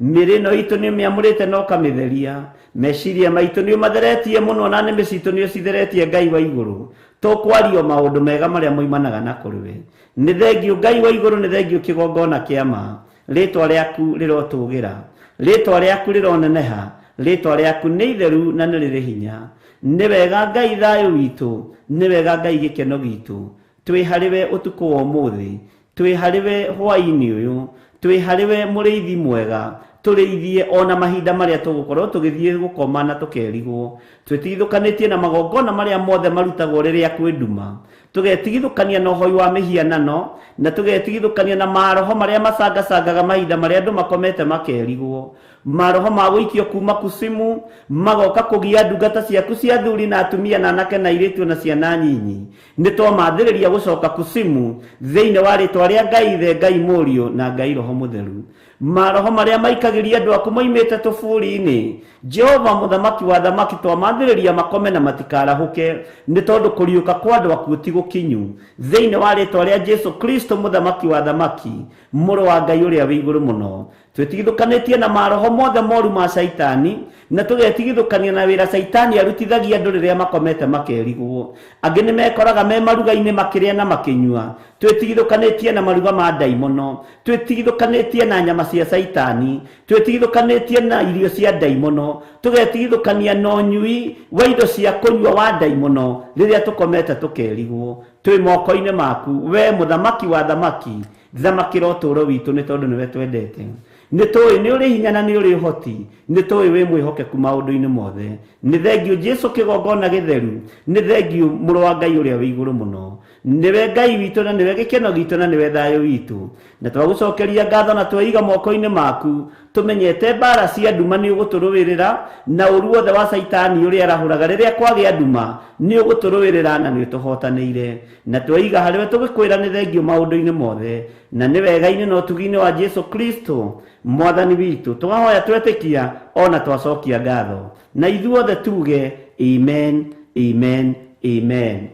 mĩĩrĩ ĩno itũ nĩ ũmĩamũrĩte na ũkamĩtheria, meciria maitũ nĩ ũmatheretie mũno na nĩmĩ citũ nĩ ũcitheretie Ngai wa igũrũ. Tũkwario maũndũ mega marĩa moimanaga na kũrĩ we. Nĩ thengiũ Ngai wa igũrũ, nĩ thengiũ kĩgongona kĩa ma. Rĩtwa rĩaku rĩrotũgĩra, rĩtwa rĩaku rĩroneneha, rĩtwa rĩaku nĩ itheru na nĩ rĩrĩ hinya. Nĩ wega Ngai thayũ witũ, nĩ wega Ngai gĩkeno gitũ. Twĩ harĩ we ũtukũ wa ũmũthĩ, twĩ harĩ we hwaĩ-inĩ ũyũ, twĩ harĩ we mũrĩithi mwega, tũrĩithie ona mahinda marĩa tũgũkorwo tũgĩthiĩ gũkoma na tũkerigwo. Twĩtigithũkanĩtie na magongona marĩa mothe marutagwo rĩrĩa kwĩ nduma, tũgetigithũkania na ũhoi wa mĩhianano, na tũgetigithũkania na maroho marĩa macangacangaga mahinda marĩa andũ makomete makerigwo. Maroho ma gũikio kuma kusimu magoka kũgia ndungata ciaku cia athuri na atumia na anake na airĩtu na ciana nyinyi. Nĩ twamathĩrĩria gũcoka kusimu thĩinĩ wa rĩtwa rĩa Ngai Ithe, Ngai Mũriũ na Ngai Roho Mũtheru. Maroho marĩa maikagĩria andũ aku moimĩte tũburi-inĩ, Jehova mũthamaki wa thamaki, twamathĩrĩria makome na matikarahũke, nĩ tondũ kũriũka kwa andũ akuũ ti gũkinyu. Thĩinĩ wa rĩtwa rĩa Jesu Kristo mũthamaki wa thamaki, mũrũ wa Ngai ũrĩa wĩ igũrũ mũno. Twĩtigithũkanĩtie na maroho mothe moru ma Caitani, na tũgetigithũkania na wĩra Caitani arutithagia andũ rĩrĩa makomete makerigwo. Angĩ nĩ mekoraga me maruga-inĩ makĩrĩa na makĩnyua. Twĩtigithũkanĩtie na maruga ma ndaimono, twĩtigithũkanĩtie na nyama cia Caitani, twĩtigithũkanĩtie na irio cia ndaimono, tũgetigithũkania na ũnyui wa indo cia kũnyua wa ndaimono rĩrĩa tũkomete tũkerigwo. Twĩ moko-inĩ maku we mũthamaki wa thamaki, thamakĩra ũtũũro witũ nĩ tondũ nĩwe twendete. Nĩ tũĩ nĩ ũrĩ hinya na nĩ ũrĩ ũhoti, nĩ tũĩ wĩ mwĩhokeku maũndũ-inĩ mothe. Nĩ thengiũ Jesu kĩgongona gĩtheru, nĩ thengiũ mũrũ wa Ngai ũrĩa wĩ igũrũ mũno. Nĩwe Ngai witũ na nĩwe gĩkeno gitũ na nĩwe thayũ witũ. Na twagũcokeria ngatho na tweiga moko-inĩ maku, tũmenyete mbara cia nduma nĩ ũgũtũrũĩrĩra, na ũru wothe wa Caitani ũrĩa arahũraga rĩrĩa kwagĩa nduma nĩ ũgũtũrũĩrĩra na nĩ ũtũhotanĩire. Na tweiga harĩ we tũgĩkwĩra nĩ thengiũ maũndũ-inĩ mothe, na nĩ wega-inĩ na ũtugi-inĩ wa Jesu Kristo Mwathani witũ. Tũgahoya twetĩkia ona twacokia ngatho, na ithuothe tuge amen, amen, amen.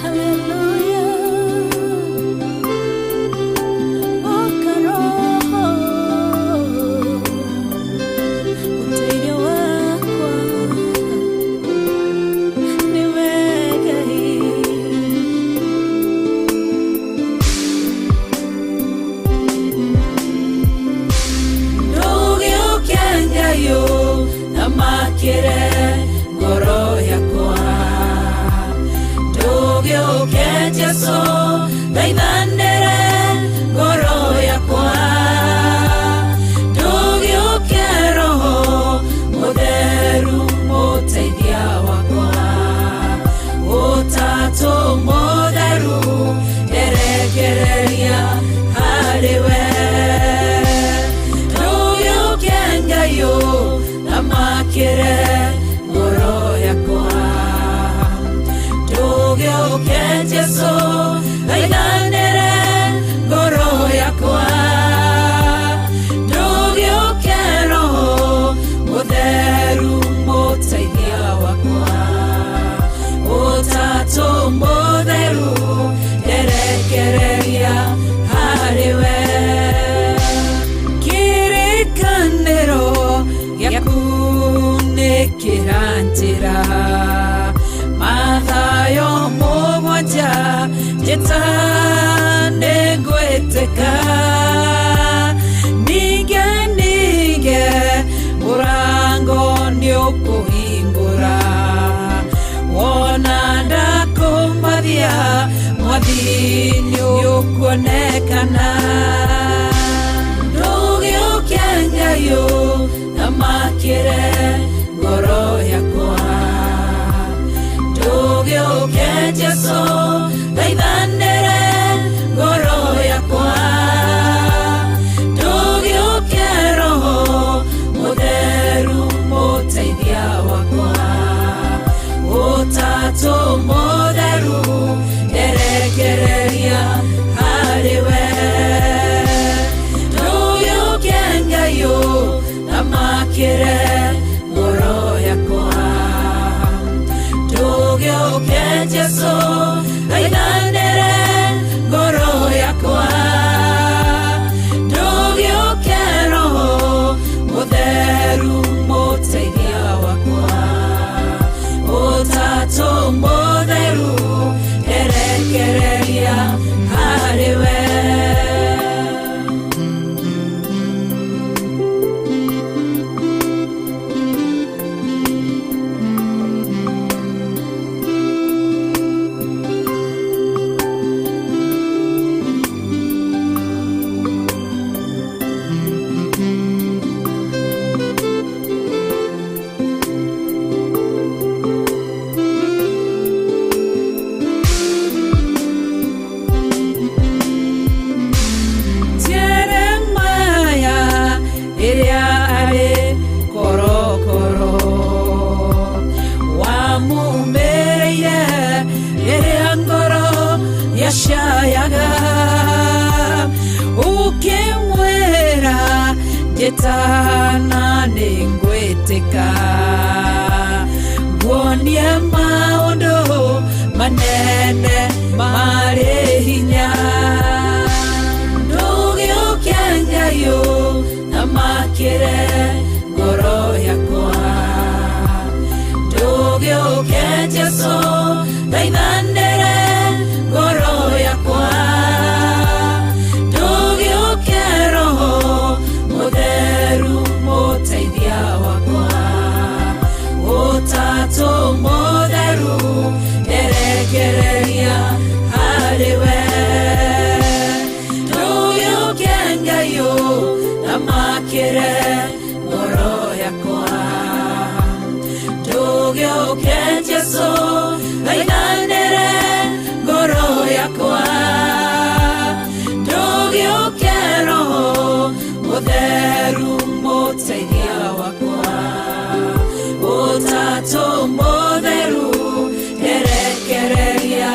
Hallelujah. Ndũgĩũkia Mwathi nĩũkuonekana. Ndũgĩũkia Ngai ũthamakĩre ngoro yakwa. Ndũgĩũke Jesũ thaithanĩre ngoro yakwa. Ndũgĩũke Roho Mũtheru mũteithia wakwa. Ũtatũ Mũtheru nderekereria harĩ we. Ndũgĩũke Ngai ũthamakĩre ngoro yakwa. Ndũgĩũke Jesũ thaithanĩre ngoro yakwa. Ndũgĩũke Roho Mũtheru mũteithia wakwa. Ũtatũ Mũtheru nderekereria harĩ we. Jeremiah ĩrĩa arĩ korokoro wamumĩrĩire rĩrĩa ngoro yacayaga, ũkĩmwĩra njĩtana nĩngwĩtĩka, nguonie maũndũ manene marĩ hinya. Ndũgĩũkia Ngai ũthamakĩre ngoro yakwa. Ndũgĩũke Jesũ thaithanĩre ngoro yakwa. Ndũgĩũke Roho Mũtheru mũteithia wakwa. Ũtatũ Mũtheru nderekereria harĩ we. Ndũgĩũke Ngai ũthamakĩre ngoro yakwa. Ndũgĩũke Jesũ thaithanĩre ngoro yakwa. Ndũgĩũke Roho Mũtheru mũteithia wakwa. Ũtatũ Mũtheru nderekereria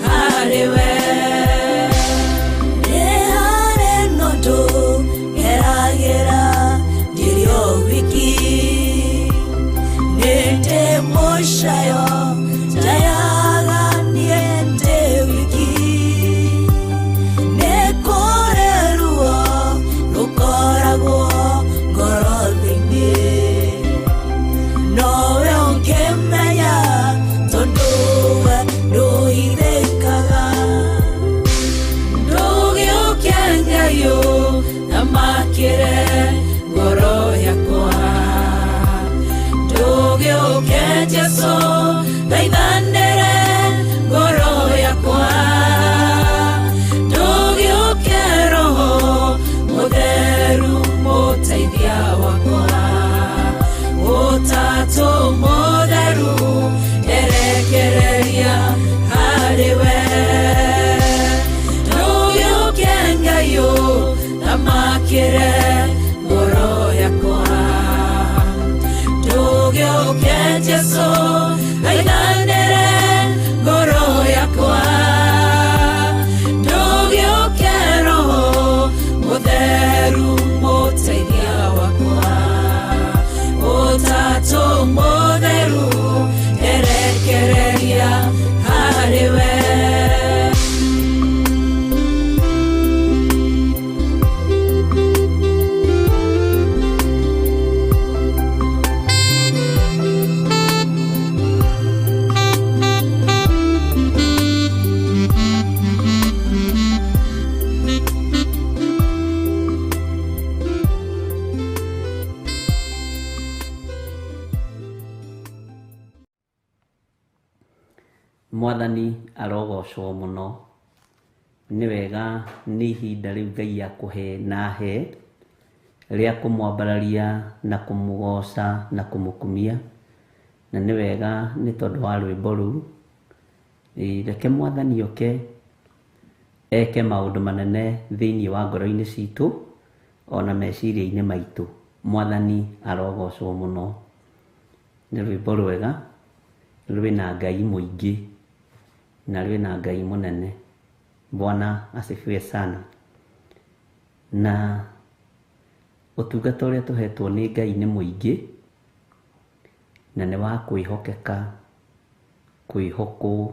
harĩ we. Nĩ harĩ na ũndũ ngeragĩra ndĩrĩ o wiki, nĩ ndĩ mũcayo njayaga niĩ ndĩ wiki. Nĩ kũrĩ ruo rũkoragwo ngoro thĩinĩ. Mwathani arogocwo mũno. Nĩ wega nĩ ihinda rĩu Ngai akũhe na he rĩa kũmwambararia na kũmũgoca na kũmũkumia. Na nĩ wega nĩ tondũ wa rwĩmbo rũu. Reke Mwathani oke eke maũndũ manene thĩinĩ wa ngoro-inĩ citũ ona meciria-inĩ maitũ. Mwathani arogocwo mũno. Nĩ rwĩmbo rwega rwĩna Ngai mũingĩ na rwĩna Ngai mũnene. Bwana asifiwe sana. Na ũtungata ũrĩa tũhetwo nĩ Ngai nĩ mũingĩ na nĩ wa kwĩhokeka, kwĩhokwo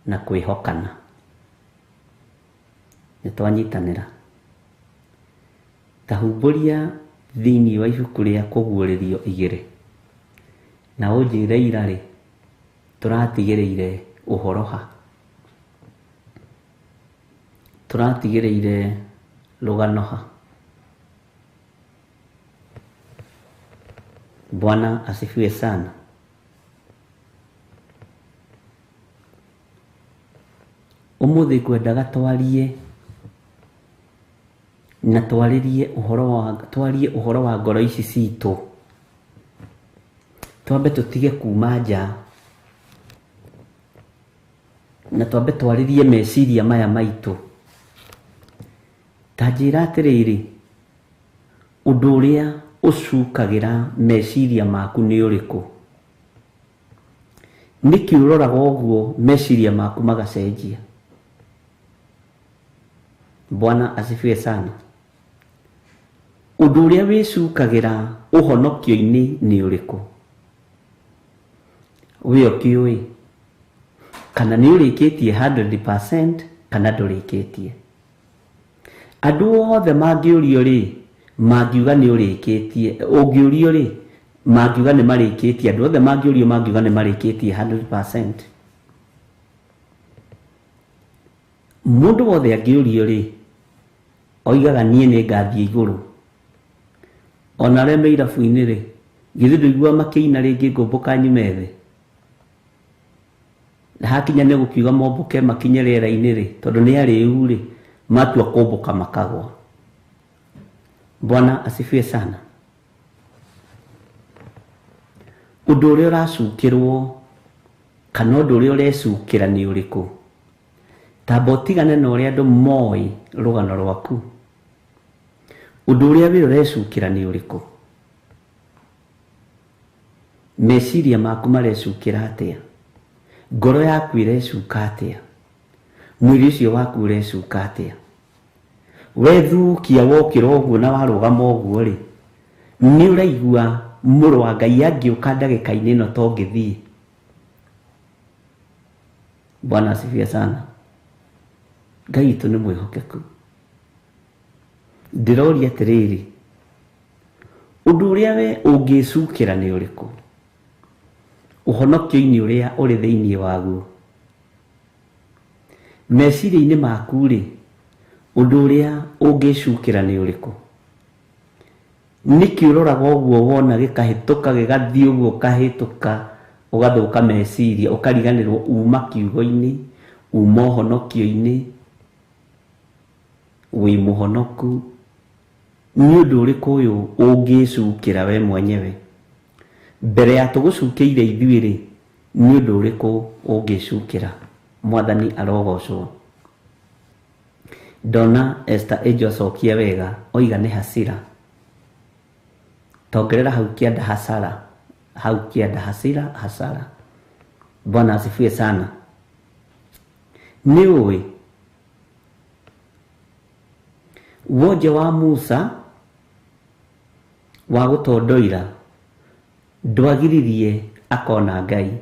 na kwĩhokana. Nĩ twanyitanĩra. Ta humbũria thĩinĩ wa ibuku rĩa Kũguũrĩrio 2 na ũnjĩre ira rĩ tũratigĩrĩire ũhoro ha, tũratigĩrĩire rũgano ha. Bwana asifiwe sana. Ũmũthĩ ngwendaga twarie na twarĩrie ũhoro wa twarie ũhoro wa ngoro ici citũ. Twambe tũtige kuma nja na twambe twarĩrie meciria maya maitũ. Ta njĩra atĩrĩrĩ, ũndũ ũrĩa ũcukagĩra meciria maku nĩ ũrĩkũ? Nĩkĩ ũroraga ũguo meciria maku magacenjia? Bwana asifiwe sana. Ũndũ ũrĩa wĩcukagĩra ũhonokio-inĩ nĩ ũrĩkũ? We ũkĩũĩ kana nĩ ũrĩkĩtie 100% kana ndũrĩkĩtie? Andũ othe mangĩũrio rĩ, mangiuga nĩ ũrĩkĩtie. Ũngĩũrio rĩ, mangiuga nĩ marĩkĩtie. Andũ othe mangĩũrio mangiuga nĩ marĩkĩtie 100%. Mũndũ wothe angĩũrio rĩ, oigaga niĩ nĩ ngathiĩ igũrũ. Ona arĩa me irabu-inĩ rĩ, githĩ ndũiguaga makĩina rĩngĩ ngũmbũka nyume thĩ? Na hakinya nĩ gũkiuga mombũke makinye rĩera-inĩ rĩ, tondũ nĩ arĩu rĩ, matua kũmbũka makagwa. Bwana asifiwe sana. Ũndũ ũrĩa ũracukĩrwo kana ũndũ ũrĩa ũrecukĩra nĩ ũrĩkũ? Tamba ũtigane na ũrĩa andũ moĩ rũgano rwaku. Ũndũ ũrĩa we ũrecukĩra nĩ ũrĩkũ? Meciria maku marecukĩra atĩa? Ngoro yaku ĩrecuka atĩa? Mwĩrĩ ũcio waku ũrecuka atĩa? Wethukia wokĩra ũguo na warũgama ũguo rĩ, nĩ ũraigua mũrũ wa Ngai angĩũka ndagĩka-inĩ ĩno to ngĩthiĩ? Bwana asifiwe sana. Ngai witũ nĩ mwĩhokeku. Ndĩroria atĩrĩrĩ, ũndũ ũrĩa we ũngĩcukĩra nĩ ũrĩkũ? Ũhonokio-inĩ ũrĩa ũrĩ thĩinĩ waguo. Meciria-inĩ maku rĩ, ũndũ ũrĩa ũngĩcukĩra nĩ ũrĩkũ? Nĩkĩ ũroraga ũguo wona gĩkahĩtũka gĩgathiĩ ũguo ũkahĩtũka ũgathũka meciria ũkariganĩrwo uma kiugo-inĩ, uma ũhonokio-inĩ, wĩ mũhonoku. Nĩ ũndũ ũrĩkũ ũyũ ũngĩcukĩra we mwenyewe? Mbere ya tũgũcukĩire ithuĩ rĩ, nĩ ũndũ ũrĩkũ ũngĩcukĩra? Mwathani arogocwo. Ndona Esther Angel acokia wega, oiga nĩ hasira. Tongerera hau kĩanda hasara, hau kĩanda hasira hasara. Bwana asifiwe sana. Nĩ ũĩ wonje wa Musa wa gũtondoira ndwagiririe akona Ngai,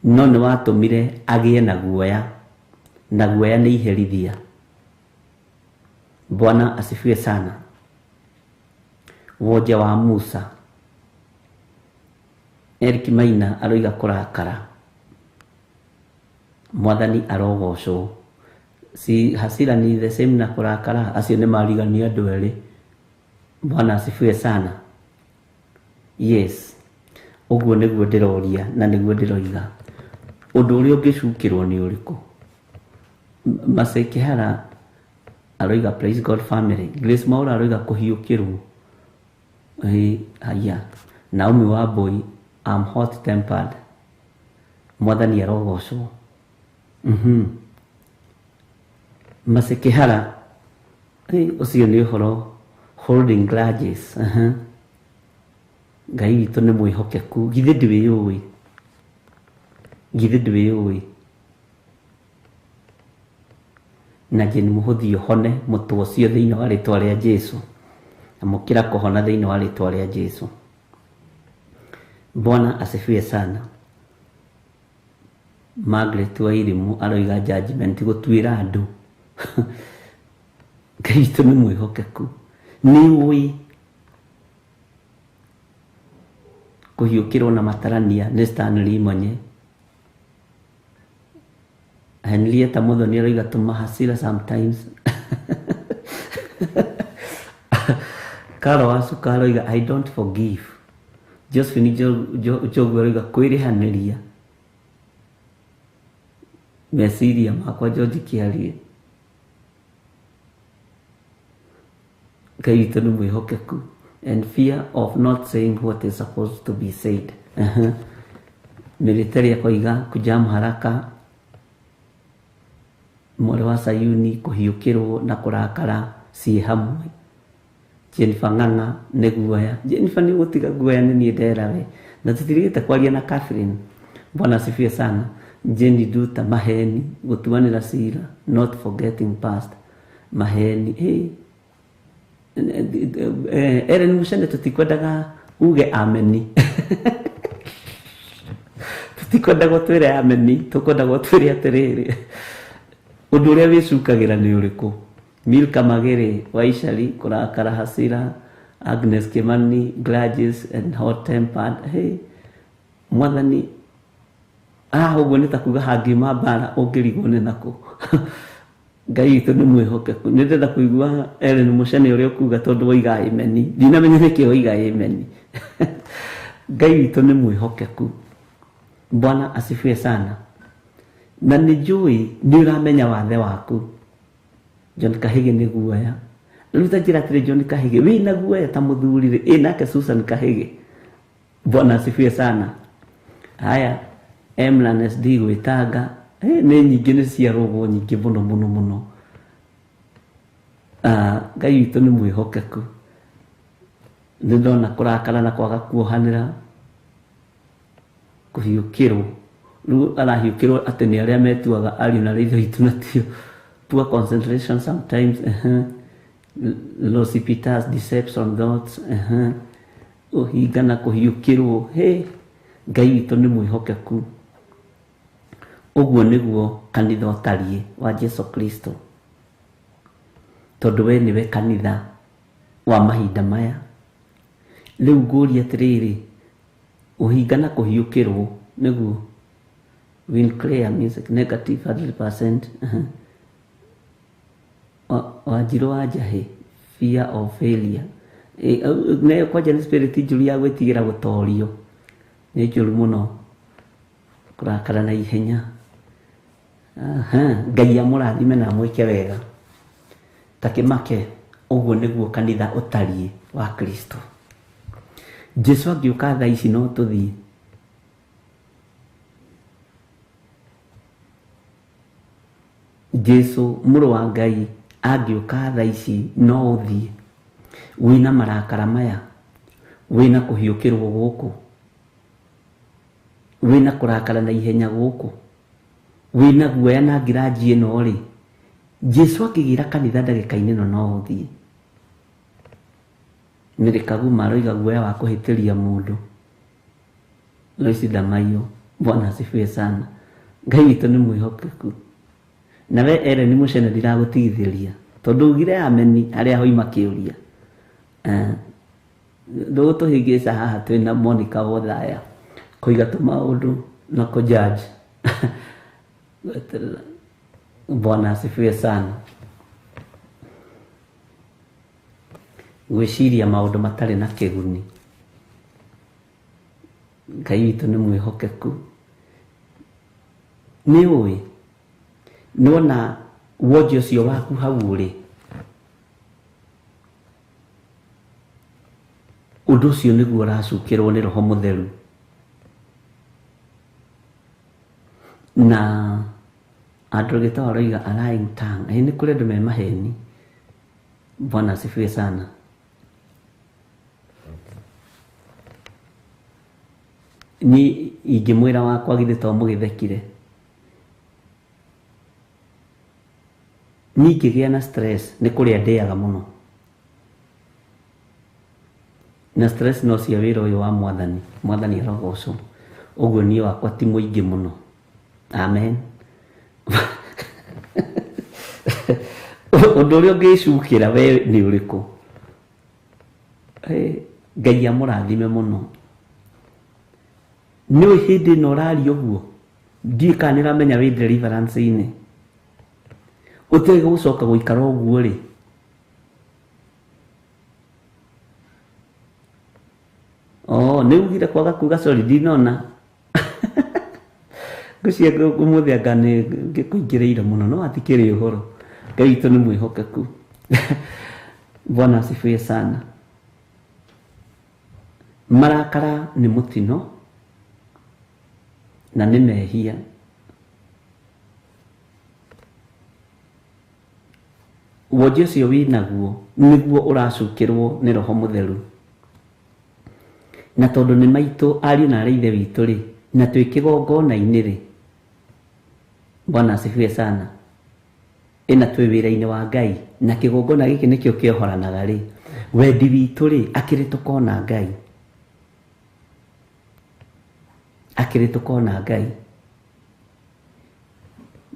no nĩ watũmire agĩe na guoya, na guoya nĩ iherithia. Bwana asifiwe sana. Wonje wa Musa. Eric Maina aroiga kũrakara. Mwathani arogocwo. Si hasira ni the same na kũrakara, acio nĩ marigania andũ erĩ. Bwana asifiwe sana. Yes, ũguo nĩguo ndĩroria na nĩguo ndĩroiga. Ũndũ ũrĩa ũngĩcukĩrwo nĩ ũrĩkũ? Masai Kĩhara aroiga praise God family. Grace Maura aroiga kũhiũkĩrwo. Haya. Naomi Wambui, I'm hot tempered. Mwathani arogocwo. Masai Kĩhara, ũcio nĩ ũhoro holding grudges. Ngai witũ nĩ mwĩhokeku. Githĩ ndwĩyũĩ? Githĩ ndwĩyũĩ? Na Jane Mũhũthi ũhone mũtwe ũcio thĩinĩ wa rĩtwa rĩa Jesu. Amũkĩra kũhona thĩinĩ wa rĩtwa rĩa Jesu. Bwana asifiwe sana. Margaret Wairimu aroiga judgment gũtuĩra andũ. Ngai witũ nĩ mwĩhokeku. Nĩ ũĩ kũhiũkĩrwo na matarania nĩ Stanley Monye. Henrietta Muthoni aroiga tũma hasira sometimes. Karo wa Cuka aroiga I don't forgive. Josephine Njogu aroiga kwĩrĩhanĩria. Meciria makwa George Kĩarie. Ngai witũ nĩ mwĩhokeku. And fear of not saying what is supposed to be said. Military akoiga kujam haraka. Mwarĩ wa Sayuni kũhiũkĩrwo na kũrakara ciĩ hamwe. Jennifer Ng'ang'a nĩ guoya. Jennifer nĩ ũgũtiga guoya nĩ niĩ ndera we. Na tũtirigĩte kwaria na Catherine. Bwana asifiwe sana. Jenny Duta maheni gũtuanĩra cira, not forgetting past. Maheni. Hey. Eren Mucene tũtikwendaga uge ameni. Tũtikwendaga ũtwĩre ameni, tũkwendaga ũtwĩre atĩrĩrĩ. Ũndũ ũrĩa wĩcukagĩra nĩ ũrĩkũ? Milka Magere Waicari kũrakara hasira. Agnes Kimani grudges and hot tempered. Hey, Mwathani ũguo nĩ ta kuga hangiuma mbara ũngĩrigwo nĩ nakũ. Ngai witũ nĩ mwĩhokeku. Nĩ ndĩrenda kũigua Ellen Mucene ũrĩa ũkuga tondũ woiga ameni. Ndinamenya nĩkĩ woiga ameni. Ngai witũ nĩ mwĩhokeku. Bwana asifiwe sana. Na nĩ njũĩ nĩ ũramenya wathe waku. John Kahige nĩ guoya. Rĩu ta njĩra atĩrĩ John Kahige wĩna guoya ta mũthuri rĩ, ĩ nake Susan Kahige. Bwana asifiwe sana. Haya, Emlan SD gwĩtanga. Nĩ nyingĩ nĩ ciarũgwo nyingĩ mũno mũno mũno. Ngai witũ nĩ mwĩhokeku. Nĩ ndona kũrakara na kwaga kuohanĩra, kũhiũkĩrwo. Rĩu arahiũkĩrwo atĩ nĩ arĩa metuaga ariũ na ithe witũ na tio. Poor concentration sometimes. Lossy Peters, deception thoughts. Ũhinga na kũhiũkĩrwo. Hey, Ngai witũ nĩ mwĩhokeku. Ũguo nĩguo kanitha ũtariĩ wa Jesu Kristo. Tondũ we nĩwe kanitha wa mahinda maya. Rĩu ngũria atĩrĩrĩ, ũhinga na kũhiũkĩrwo nĩguo Winclear music negative 100%. Wanjirũ wa Njahĩ fear of failure. Nayo kwanja nĩ spirit njũru ya gwĩtigĩra gũtorio. Nĩ njũru mũno. Kũrakara na ihenya. Ngai amũrathime na amwĩke wega. Ta kĩmake ũguo nĩguo kanitha ũtariĩ wa Kristo. Jesu angĩũka thaa ici no tũthiĩ. Jesu mũrũ wa Ngai angĩũka thaa ici no ũthiĩ. Wĩna marakara maya, wĩna kũhiũkĩrwo gũkũ, wĩna kũrakara na ihenya gũkũ, wĩna guoya na ngiranji ĩno rĩ, Jesu akĩgĩra kanitha ndagĩka-inĩ ĩno no ũthiĩ. Mary Kaguma aroiga guoya wa kũhĩtĩria mũndũ. Loisi Damayo, Bwana asifiwe sana. Ngai witũ nĩ mwĩhokeku. Nawe Ellen Mucene ndiragũtigithĩria tondũ ugire ameni arĩa hoima kĩũria. Ndũgũtũhĩngĩca haha twĩna Monica Wothaya kũiga tũmaũndũ na kũjudge. Bwana asifiwe sana. Gwĩciria maũndũ matarĩ na kĩguni. Ngai witũ nĩ mwĩhokeku. Nĩ ũĩ nĩwona wonje ũcio waku hau ũrĩ, ũndũ ũcio nĩguo ũracukĩrwo nĩ Roho Mũtheru. Na andũ gĩtawa aroiga a lying tongue. Ĩ nĩ kũrĩ andũ me maheni. Bwana asifiwe sana. Ni ingĩmwĩra wakwa githĩ to mũgĩthekire. Niĩ ingĩgĩa na stress nĩ kũrĩa ndĩaga mũno. Na stress no cia wĩra ũyũ wa Mwathani. Mwathani arogocwo. Ũguo niĩ wakwa ti mũingĩ mũno. Amen. Ũndũ ũrĩa ũngĩcukĩra we nĩ ũrĩkũ? Ngai amũrathime mũno. Nĩ ũĩ hĩndĩ ĩno ũraria ũguo, ndiũĩ kana nĩ ũramenya wĩ deliverance-inĩ. Ũtige gũcoka gũikara ũguo rĩ. Oh, nĩ ugire kwaga kuga sorry ndinona. Ngwĩciria ũmũthĩ anga nĩ ngĩkũingĩrĩire mũno, no hatikĩrĩ ũhoro. Ngai witũ nĩ mwĩhokeku. Bwana asifiwe sana. Marakara nĩ mũtino na nĩ mehia. Wonje ũcio wĩnaguo nĩguo ũracukĩrwo nĩ Roho Mũtheru. Na tondũ nĩ maitũ ariũ na arĩ ithe witũ rĩ, na twĩ kĩgongona-inĩ rĩ, Bwana asifiwe sana. Ĩna twĩ wĩra-inĩ wa Ngai, na kĩgongona gĩkĩ nĩkĩo kĩohoranaga rĩ, wendi witũ rĩ, akĩrĩ tũkona Ngai. Akĩrĩ tũkona Ngai.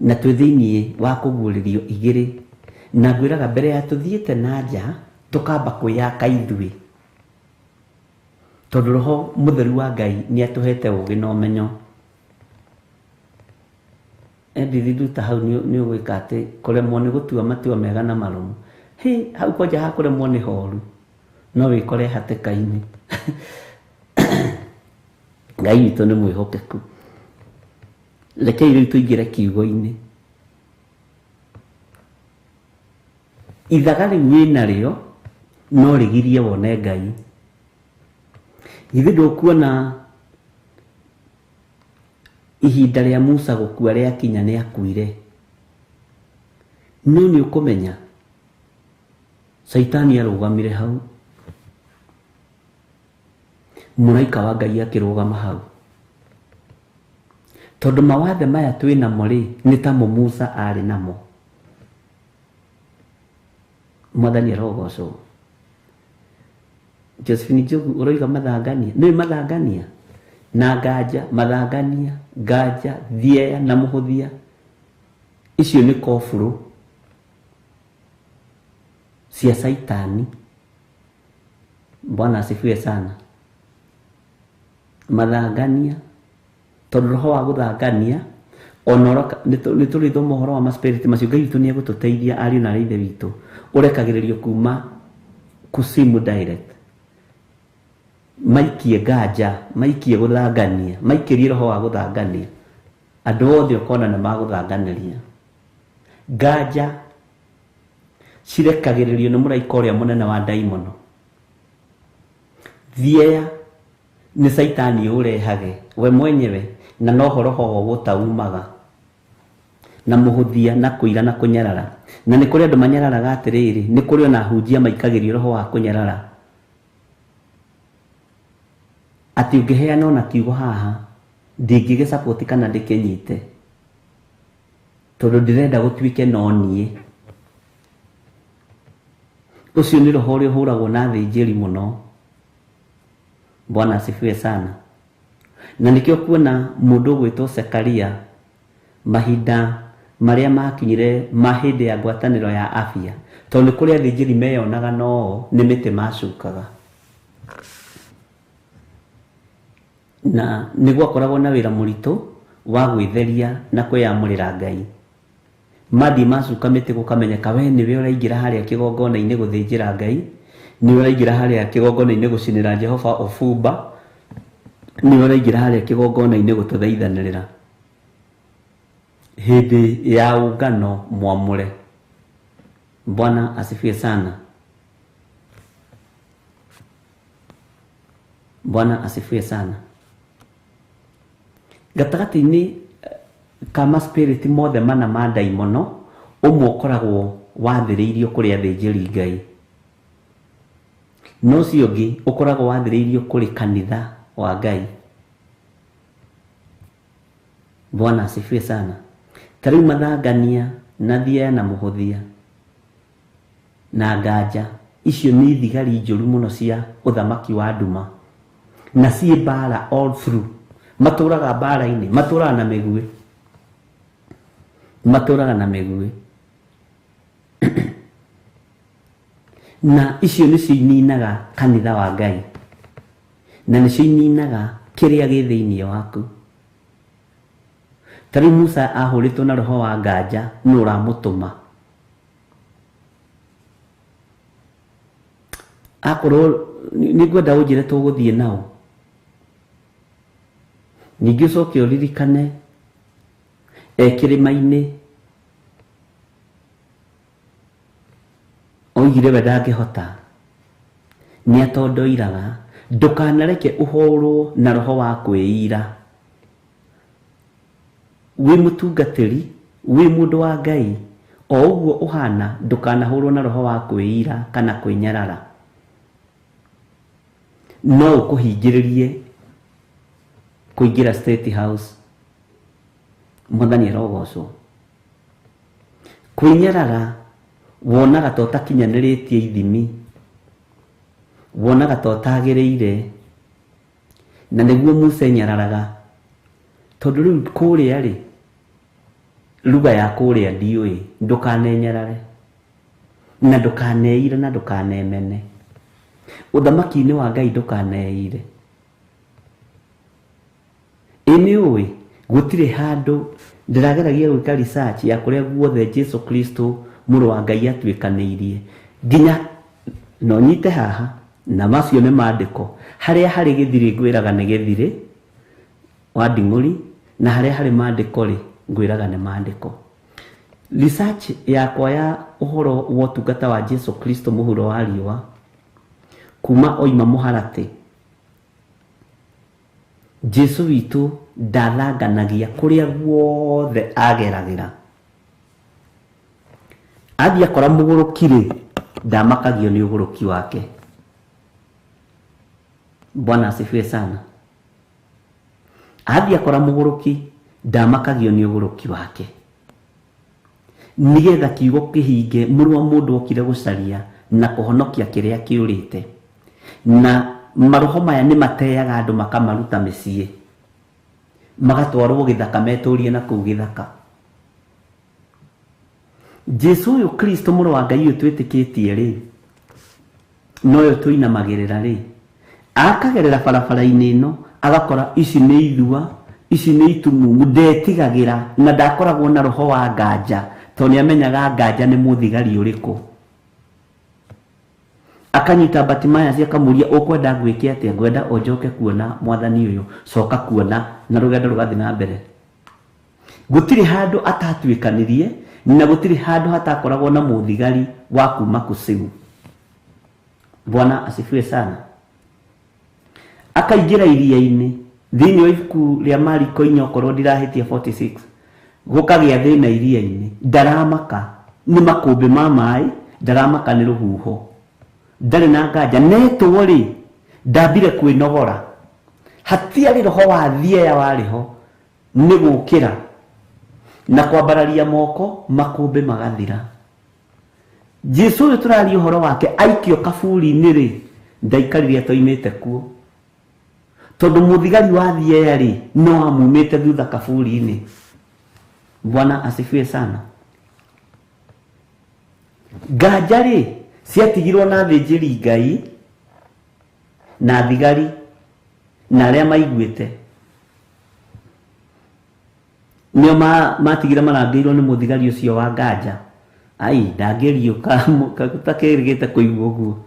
Na twĩ thĩiniĩ wa kũguũrĩrio igĩrĩ. Na ngwĩraga mbere ya tũthiĩte na nja, tũkamba kwĩyaka ithuĩ. Tondũ Roho Mũtheru wa Ngai nĩ atũhete ũũgĩ na ũmenyo. Edith nduta hau nĩ ũgwĩka atĩ kũremwo nĩ gũtua matua mega na marũmu. Hĩ, hau kwanja ha kũremwo nĩ horu. No wĩkore hatĩka-inĩ. Ngai witũ nĩ mwĩhokeku. Rekei rĩu tũingĩre kiugo-inĩ. Ithaga rĩu wĩnarĩo no rĩgirie wone Ngai. Githĩ ndũkuona ihinda rĩa Musa gũkua rĩakinya nĩ akuire. No nĩ ũkũmenya Caitani arũgamire hau. Mũraika wa Ngai akĩrũgama hau. Tondũ mawathe maya twĩ namo rĩ, nĩ tamo Musa arĩ namo. Mwathani arogocwo. Josephine Njogu ũroiga mathangania. Nĩ mathangania? Na nganja, mathangania, nganja, thieya na mũhũthia. Icio nĩ kobũrũ cia Caitani. Bwana asifiwe sana. Mathangania, tondũ roho wa gũthangania ona nĩ tũrĩthoma ũhoro wa ma-spirit macio. Ngai witũ nĩ egũtũteithia ariũ na arĩ ithe witũ. Ũrekagĩrĩrio kuma kusimu direct. Maikie nganja, maikie gũthangania, maikĩrie roho wa gũthangania. Andũ othe ũkona nĩ magũthanganĩria. Nganja cirekagĩrĩrio nĩ mũraika ũrĩa mũnene wa ndaimono. Thieya nĩ Caitani ũrehage we mwenyewe, na no roho gũtaumaga. Na mũhũthia na kũira na kũnyarara. Na nĩ kũrĩ andũ manyararaga atĩrĩrĩ, nĩ kũrĩ ona ahunjia maikagĩrio roho wa kũnyarara. Atĩ ũngĩheana ona kiugo haha, ndingĩgĩ support kana ndĩkĩnyite. Tondũ ndĩrenda gũtuĩke no niĩ. Ũcio nĩ roho ũrĩa ũhũragwo na athĩnjĩri mũno. Bwana asifiwe sana. Na nĩkĩo kuona mũndũ ũgwĩtwo Zekaria mahinda marĩa makinyire ma hĩndĩ ya ngwatanĩro ya afya, tondũ nĩ kũrĩ athĩnjĩri meyonaga no nĩ mĩtĩ macukaga. Na nĩ gwakoragwo na wĩra mũritũ wa gwĩtheria na kwĩyamũrĩra Ngai. Mathiĩ macuka mĩtĩ gũkamenyeka we nĩwe ũraingĩra harĩa kĩgongona-inĩ gũthĩnjĩra Ngai, nĩwe ũraingĩra harĩa kĩgongona-inĩ gũcinĩra Jehova ũbumba, nĩwe ũraingĩra harĩa kĩgongona-inĩ gũtũthaithanĩrĩra. Hĩndĩ ya ũngano mwamũre. Bwana asifiwe sana. Bwana asifiwe sana. Gatagatĩ-inĩ ka spirit mothe mana ma ndaimono, ũmwe ũkoragwo wathĩrĩirio kũrĩ athĩnjĩri Ngai, no ũcio ũngĩ ũkoragwo wathĩrĩirio kũrĩ kanitha wa Ngai. Bwana asifiwe sana. Ta rĩu mathangania na thieya na mũhũthia na nganja, icio nĩ thigari njũru mũno cia ũthamaki wa nduma, na ciĩ mbara all through. Matũraga mbara-inĩ, matũraga na mĩguĩ, matũraga na mĩguĩ. Na icio nĩcio ininaga kanitha wa Ngai, na nĩcio ininaga kĩrĩa gĩ thĩinĩ waku. Ta rĩu Musa ahũrĩtwo na roho wa nganja, nũ ũramũtũma? Akorwo nĩngwenda ũnjĩre tũgũthiĩ nao. Ningĩ ũcoke ũririkane e kĩrĩma-inĩ oigire we ndangĩhota, nĩatondoiraga. Ndũkanareke ũhũrwo na roho wa kwĩira. Wĩ mũtungatĩri, wĩ mũndũ wa Ngai, o ũguo ũhana, ndũkanahũrwo na roho wa kwĩira kana kwĩnyarara. No ũkũhingĩrĩrie kũingĩra State House. Mwathani arogocwo. Kwĩnyarara wonaga ta ũtakinyanĩrĩtie ithimi, wonaga ta ũtagĩrĩire, na nĩguo Musa enyararaga. Tondũ rĩu kũrĩa rĩ, lugha ya kũrĩa ndiũĩ. Ndũkanenyarare na ndũkaneire na ndũkanemene. Ũthamaki-inĩ wa Ngai ndũkaneire. Ĩ nĩ ũĩ gũtirĩ handũ ndĩrageragia gwĩka research ya kũrĩa guothe Jesu Kristo mũrũ wa Ngai atuĩkanĩirie, nginya no nyite haha na macio nĩ maandĩko, harĩa harĩ gĩthirĩ ngwĩraga nĩ gĩthirĩ wa nding'ũri, na harĩa harĩ maandĩko rĩ ngwĩraga nĩ maandĩko. Research yakwa ya ũhoro wa ũtungata wa Jesu Kristo mũhuro wa riũa kuma oima mũharatĩ, Jesu witũ ndathanganagia kũrĩa guothe ageragĩra. Athiĩ akora mũgũrũki rĩ, ndamakagio nĩ ũgũrũki wake. Bwana asifiwe sana. Athiĩ akora mũgũrũki, ndamakagio nĩ ũgũrũki wake. Nĩgetha kiugo kĩhinge, mũrũ wa mũndũ okire gũcaria na kũhonokia kĩrĩa kĩũrĩte. Na maroho maya nĩ mateaga andũ makamaruta mĩciĩ, magatwarwo gĩthaka metũrie na kũu gĩthaka. Jesu ũyũ Kristo mũrũ wa Ngai ũyũ twĩtĩkĩtie rĩ, noyo tũinamagĩrĩra rĩ, akagerera barabara-inĩ ĩno agakora ici nĩ ithua, ici nĩ itumumu, ndetigagĩra na ndakoragwo na roho wa nganja, tondũ nĩamenyaga nganja nĩ mũthigari ũrĩkũ. Akanyita Bartimaeus akamũria, ũkwenda ngwĩke atĩa? Ngwenda ũnjoke kuona mwathani ũyũ, coka kuona, na rũgendo rũgathiĩ na mbere. Gũtirĩ handũ atatuĩkanirie na gũtirĩ handũ hatakoragwo na mũthigari wa kuma kusimu. Bwana asifiwe sana. Akaingĩra iria-inĩ thĩinĩ wa ibuku rĩa Mariko 4 okorwo ndirahĩtia 46, gũkagĩa thĩna iria-inĩ, ndaramaka nĩ makũmbĩ ma maĩ, ndaramaka nĩ rũhuho, ndarĩ na nganja. Netwo rĩ, ndambire kwĩnogora, hatiarĩ roho wa thieya warĩ ho, nĩ gũkĩra na kwambararia moko, makũmbĩ magathira. Jesu ũyũ tũraria ũhoro wake aikio kaburi-inĩ rĩ, ndaikarire atoimĩte kuo, tondũ mũthigari wa thieya rĩ no amumĩte thutha kaburi-inĩ. Bwana asifiwe sana. Nganja rĩ ciatigirwo na athĩnjĩri Ngai na thigari na arĩa maiguĩte, nĩo matigire marangĩirwo nĩ mũthigari ũcio wa nganja. Ai, ndangĩriũka takĩrĩgĩte kũigua ũguo.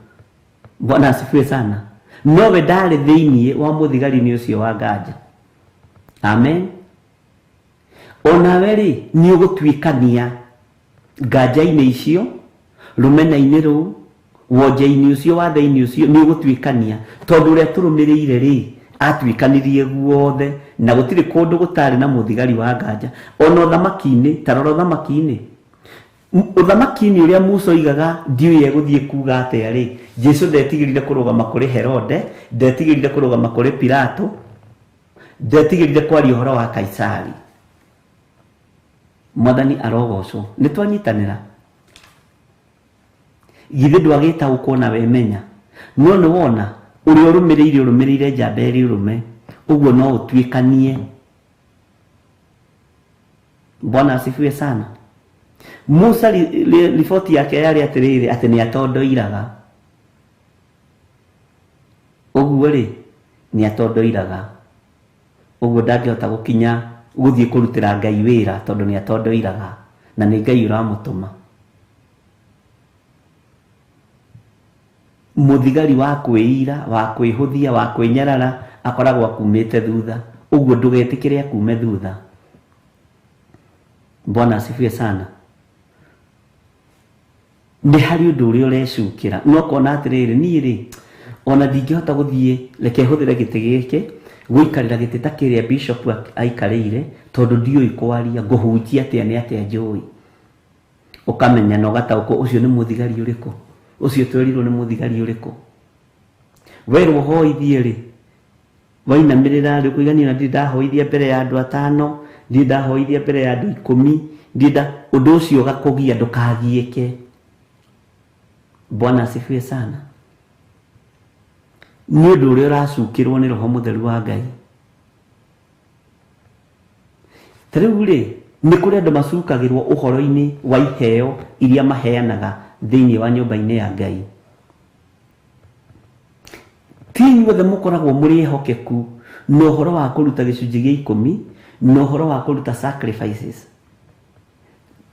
Bwana asifiwe sana. Nowe ndarĩ thĩinĩ wa mũthigari-inĩ ũcio wa nganja. Amen. Onawe rĩ nĩ ũgũtuĩkania nganja-inĩ icio, rũmena-inĩ rũu, wonje-inĩ ũcio, wathe-inĩ ũcio, nĩ ũgũtuĩkania tondũ ũrĩa tũrũmĩrĩire rĩ atuĩkanirie guothe na gũtirĩ kũndũ gũtarĩ na mũthigari wa nganja. Ona ũthamaki-inĩ, ta rora ũthamaki-inĩ, ũthamaki-inĩ ũrĩa Musa oigaga ndiũĩ egũthiĩ kuga atĩa rĩ, Jesu ndetigĩrire kũrũgama kũrĩ Herode, ndetigĩrire kũrũgama kũrĩ Pilato, ndetigĩrire kwaria ũhoro wa Kaisari. Mwathani arogocwo. Nĩ twanyitanĩra. Githĩ ndwagĩtaũkwo na wemenya, no nĩ wona ũrĩa ũrũmĩrĩire ũrũmĩrĩire njamba ĩrĩ ũrũme, ũguo no ũtuĩkanie. Bwana asifiwe sana. Musa riboti yake yarĩ atĩrĩrĩ, atĩ nĩ atondoiraga. Ũguo rĩ nĩ atondoiraga, ũguo ndangĩhota gũkinya gũthiĩ kũrutĩra Ngai wĩra tondũ nĩ atondoiraga na nĩ Ngai ũramũtũma. Mũthigari wa kwĩira, wa kwĩhũthia, wa kwĩnyarara akoragwo akumĩte thutha, ũguo ndũgetĩkĩre akume thutha. Bwana asifiwe sana. Nĩ harĩ ũndũ ũrĩa ũrecukĩra no kona atĩrĩrĩ, niĩ rĩ ona ndingĩhota gũthiĩ, reke hũthĩre gĩtĩ gĩkĩ gũikarĩra gĩtĩ ta kĩrĩa bishop aikarĩire tondũ ndiũĩ kwaria, ngũhunjia atĩa nĩ atĩa njũĩ. Ũkamenya na ũgataũkwo ũcio nĩ mũthigari ũrĩkũ, ũcio twerirwo nĩ mũthigari ũrĩkũ. Werwo hoithie rĩ, wainamĩrĩra rĩ, ũkũigania na ndirĩ ndahoithia mbere ya andũ 5, ndirĩ ndahoithia mbere ya andũ 10, ndirĩ nda, ũndũ ũcio ũgakũgia, ndũkagiĩke. Bwana asifiwe sana. Nĩ ũndũ ũrĩa ũracukĩrwo nĩ Roho Mũtheru wa Ngai. Ta rĩu rĩ, nĩ kũrĩ andũ macukagĩrwo ũhoro-inĩ wa iheo iria maheanaga thĩinĩ wa nyũmba-inĩ ya Ngai. Ti inyuothe mũkoragwo mũrĩ ehokeku na ũhoro wa kũruta gĩcunjĩ gĩa 10 na ũhoro wa kũruta sacrifices.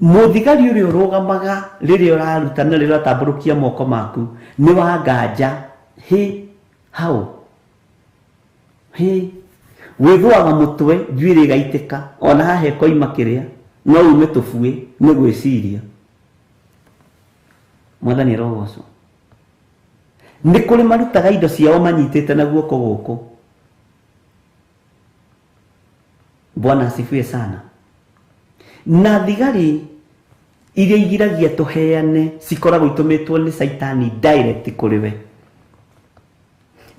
Mũthigari ũrĩa ũrũgamaga rĩrĩa ũraruta na rĩrĩa ũratambũrũkia moko maku nĩ wa nganja. Hĩ, hau hĩ, wĩthũaga mũtwe, njuĩrĩ ĩgaitĩka, ona haha ĩkoima kĩrĩa, no ume tũbuĩ nĩ gwĩciria. Mwathani arogocwo. Nĩ kũrĩ marutaga indo ciao manyitĩte na guoko gũkũ. Bwana asifiwe sana. Na thigari iria igiragia tũheane cikoragwo itũmĩtwo nĩ Caitani direct kũrĩ we,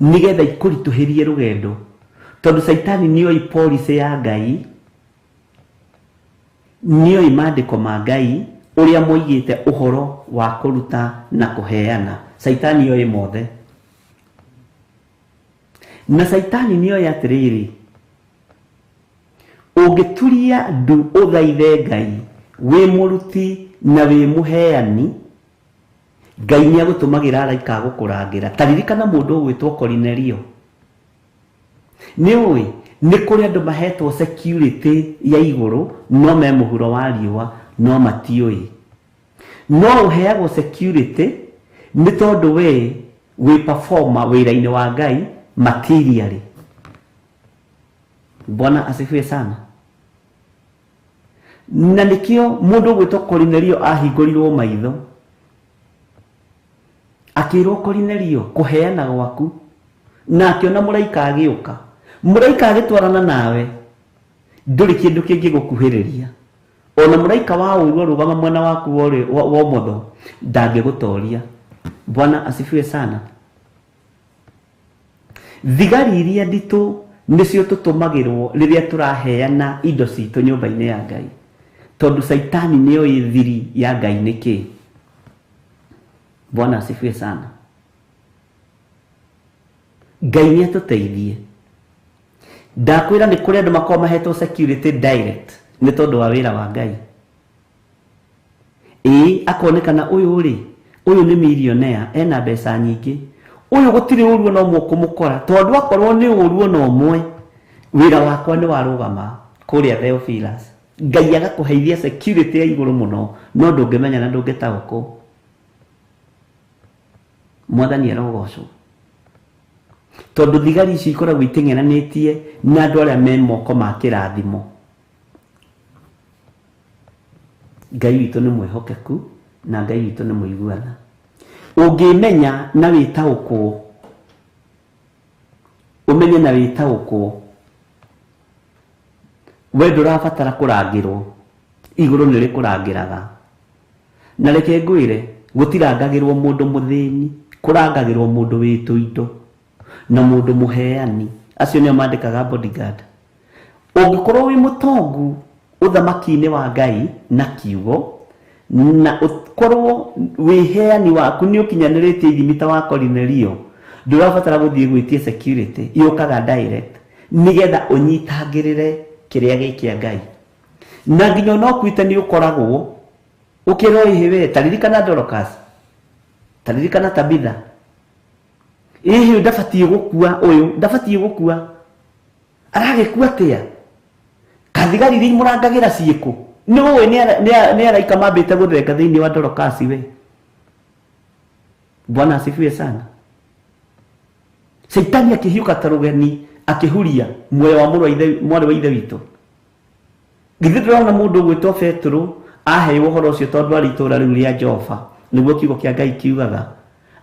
nĩgetha ikũritũhĩrie rũgendo, tondũ Caitani nĩoĩ policy ya Ngai, nĩoĩ maandĩko ma Ngai ũrĩa moigĩte ũhoro wa kũruta na kũheana. Caitani oĩ mothe. Na Caitani nĩoĩ atĩrĩrĩ, ũngĩturia ndu ũthaithe Ngai wĩ mũruti na wĩ mũheani, Ngai nĩ agũtũmagĩra araika agũkũrangĩra. Ta ririkana mũndũ ũgwĩtwo Korinelio. Nĩ ũĩ nĩ kũrĩ andũ mahetwo security ya igũrũ no me mũhuro wa riũa no matiũĩ. No ũheagwo security nĩ tondũ we wĩ performer wĩra-inĩ wa Ngai materially. Bwana asifiwe sana. Na nĩkĩo mũndũ ũgwĩtwo Korinelio ahingũrirwo maitho, akĩrwo Korinelio kũheana gwaku, na akĩona mũraika agĩũka. Mũraika agĩtwarana nawe, ndũrĩ kĩndũ kĩngĩgũkuhĩrĩria. Ona mũraika wa ũũru arũgama mwena waku wa ũmotho ndangĩgũtoria. Bwana asifiwe sana. Thigari iria nditũ nĩcio tũtũmagĩrwo rĩrĩa tũraheana indo citũ nyũmba-inĩ ya Ngai, tondũ Caitani nĩoĩ thiri ya Ngai nĩ kĩĩ. Bwana asifiwe sana. Ngai nĩ atũteithie. Ndakwĩra nĩ kũrĩ andũ makoragwo mahetwo security direct nĩ tondũ wa wĩra wa Ngai. Ĩĩ, akonekana ũyũ rĩ, ũyũ nĩ millionaire, ena mbeca nyingĩ, ũyũ gũtirĩ ũru ona ũmwe ũkũmũkora, tondũ akorwo nĩ ũru ona ũmwe, wĩra wakwa nĩ warũgama kũrĩa Theophilus. Ngai agakũheithia security ya igũrũ mũno, no ndũngĩmenya na ndũngĩtaũkwo. Mwathani arogocwo. Tondũ thigari ici ikoragwo iteng'eranĩtie na andũ arĩa me moko ma kĩrathimo. Ngai witũ nĩ mwĩhokeku na Ngai witũ nĩ mũiguana. Ũngĩmenya na wĩtaũkwo, ũmenye na wĩtaũkwo, we ndũrabatara kũrangĩrwo, igũrũ nĩ rĩkũrangĩraga. Na reke ngwĩre, gũtirangagĩrwo mũndũ mũthĩni, kũrangagĩrwo mũndũ wĩ tũindo na mũndũ mũheani. Acio nĩo mandĩkaga bodyguard. Ũngĩkorwo wĩ mũtongu ũthamaki-inĩ wa Ngai na kiugo, na ũkorwo wĩheani waku nĩ ũkinyanĩrĩtie ithimi ta wa Korinelio, ndũrabatara gũthiĩ gwĩtia security, yũkaga direct nĩgetha ũnyitangĩrĩre kĩrĩa gĩ kĩa Ngai. Na nginya ona ũkuĩte nĩ ũkoragwo ũkĩrwo ĩhĩ we, ta ririkana Dorcas, ta ririkana Tabitha, ĩhĩ ndabatiĩ gũkua ũyũ, ndabatiĩ gũkua, aragĩkua atĩa? Kathigari iria imũrangagĩra ciĩkũ? Nĩ ũĩ nĩ araika mambĩte gũthenga thĩinĩ wa Dorcas we. Bwana asifiwe sana. Shaitani akĩhiũka ta rũgeni akĩhuria muoyo wa mwarĩ wa ithe witũ. Githĩ ndũrona mũndũ ũgwĩtwo Petero aheirwo ũhoro ũcio tondũ arĩ itũũra rĩu rĩa Jofa, nĩguo kiugo kĩa Ngai kiugaga.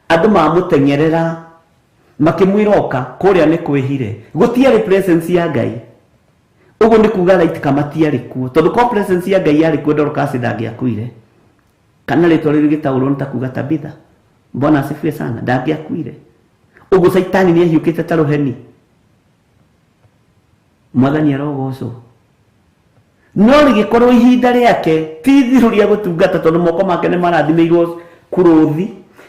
Andũ mamũteng'erera makĩmwĩra oka, kũrĩa nĩ kwĩhire. Gũtiarĩ presence ya Ngai. Ũguo nĩ kuga araika matiarĩ kuo, tondũ korwo presence ya Ngai yarĩ kuo Dorcas ndangĩakuire. Kana rĩtwa rĩu rĩgĩtaũrwo nĩ ta kuga Tabitha. Bwana asifiwe sana, ndangĩakuire. Ũguo Shaitani nĩ ahiũkĩte ta rũheni. Mwathani arogocwo. No rĩgĩkorwo ihinda rĩake ti ithiru rĩa gũtungata, tondũ moko make nĩ marathimĩirwo kũrũthi,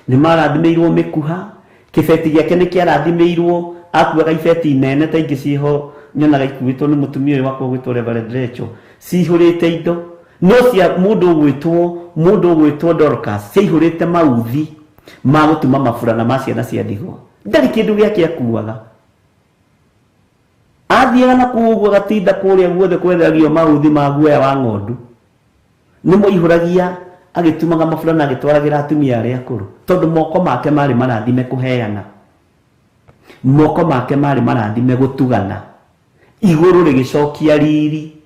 nĩ marathimĩirwo mĩkuha, kĩbeti gĩake nĩ kĩarathimĩirwo, akuaga ibeti nene ta ingĩ ciĩho nyonaga ikuĩtwo nĩ mũtumia ũyũ wakwa ũgwĩtwo Reverend Rachel, cihũrĩte indo. No cia mũndũ ũgwĩtwo Dorcas ciaihũrĩte mauthi ma gũtuma maburana ma ciana cia ndigwa. Ndarĩ kĩndũ gĩake akuaga. Athiaga na kũu ũguo agatinda kũrĩa guothe kwethagio mauthi ma guoya wa ng'ondu. Nĩ moihũragia agĩtumaga maburana agĩtwaragĩra atumia arĩa akũrũ, tondũ moko make marĩ marathime kũheana, moko make marĩ marathime gũtugana. Igũrũ rĩgĩcokia riri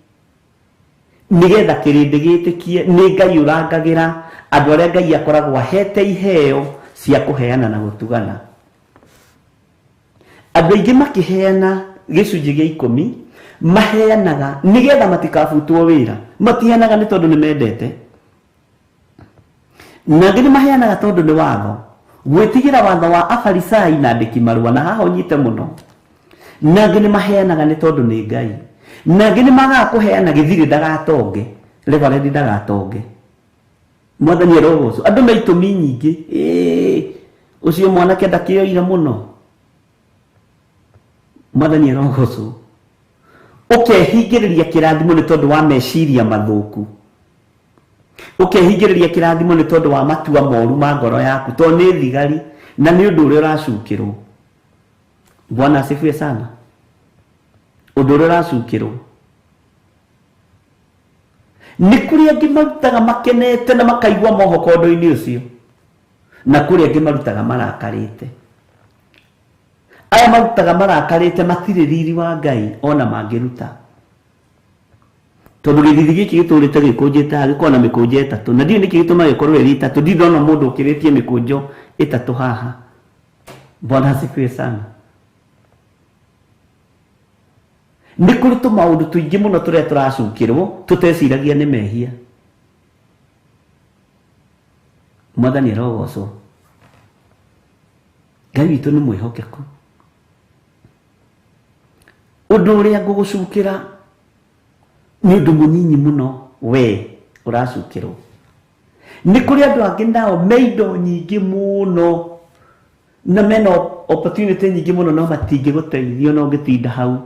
nĩgetha kĩrĩndĩ gĩtĩkie nĩ Ngai ũrangagĩra andũ arĩa Ngai akoragwo ahete iheo cia kũheana na gũtugana. Andũ aingĩ makĩheana gĩcunjĩ gĩa 10 maheanaga nĩgetha matikabutwo wĩra, matiheanaga nĩ tondũ nĩ mendete, na angĩ nĩ maheanaga tondũ nĩ watho, gwĩtigĩra watho wa Afarisai na andĩki marũa, na haha ũnyite mũno. Na angĩ nĩ maheanaga nĩ tondũ nĩ Ngai, na angĩ nĩ magaga kũheana gĩthirĩ ndagatonge, Reverend ndagatonge. Mwathani arogocwo. Andũ me itũmi nyingĩ. Ũcio mwanake ndakĩoire mũno. Mwathani arogocwo. Ũkehingĩrĩria kĩrathimo nĩ tondũ wa meciria mathũku, ũkehingĩrĩria kĩrathimo nĩ tondũ wa matua moru ma ngoro yaku, tondũ nĩ thigari na nĩ ũndũ ũrĩa ũracukĩrwo. Bwana asifiwe sana. Ũndũ ũrĩa ũracukĩrwo. Nĩ kũrĩ angĩ marutaga makenete na makaigua mohoko ũndũ-inĩ ũcio, na kũrĩ angĩ marutaga marakarĩte. Aya marutaga marakarĩte matirĩ riri wa Ngai ona mangĩruta, tondũ gĩthithi gĩkĩ gĩtũrĩte gĩkũnjĩte haha, gĩkoragwo na mĩkũnjo ĩtatũ, na ndiũĩ nĩkĩ gĩtũmaga gĩkorwo ĩrĩ ĩtatũ. Ndirĩ ndona mũndũ ũkĩrĩtie mĩkũnjo ĩtatũ haha. Bwana asifiwe sana. Nĩ kũrĩ tũmaũndũ tũingĩ mũno tũrĩa tũracukĩrwo tũteciragia nĩ mehia. Mwathani arogocwo. Ngai witũ nĩ mwĩhokeku. Ũndũ ũrĩa ngũgũcukĩra nĩ ũndũ mũnini mũno we ũracukĩrwo. Nĩ kũrĩ andũ angĩ nao me indo nyingĩ mũno na mena opportunity nyingĩ mũno, no matingĩgũteithia ona ũngĩtinda hau.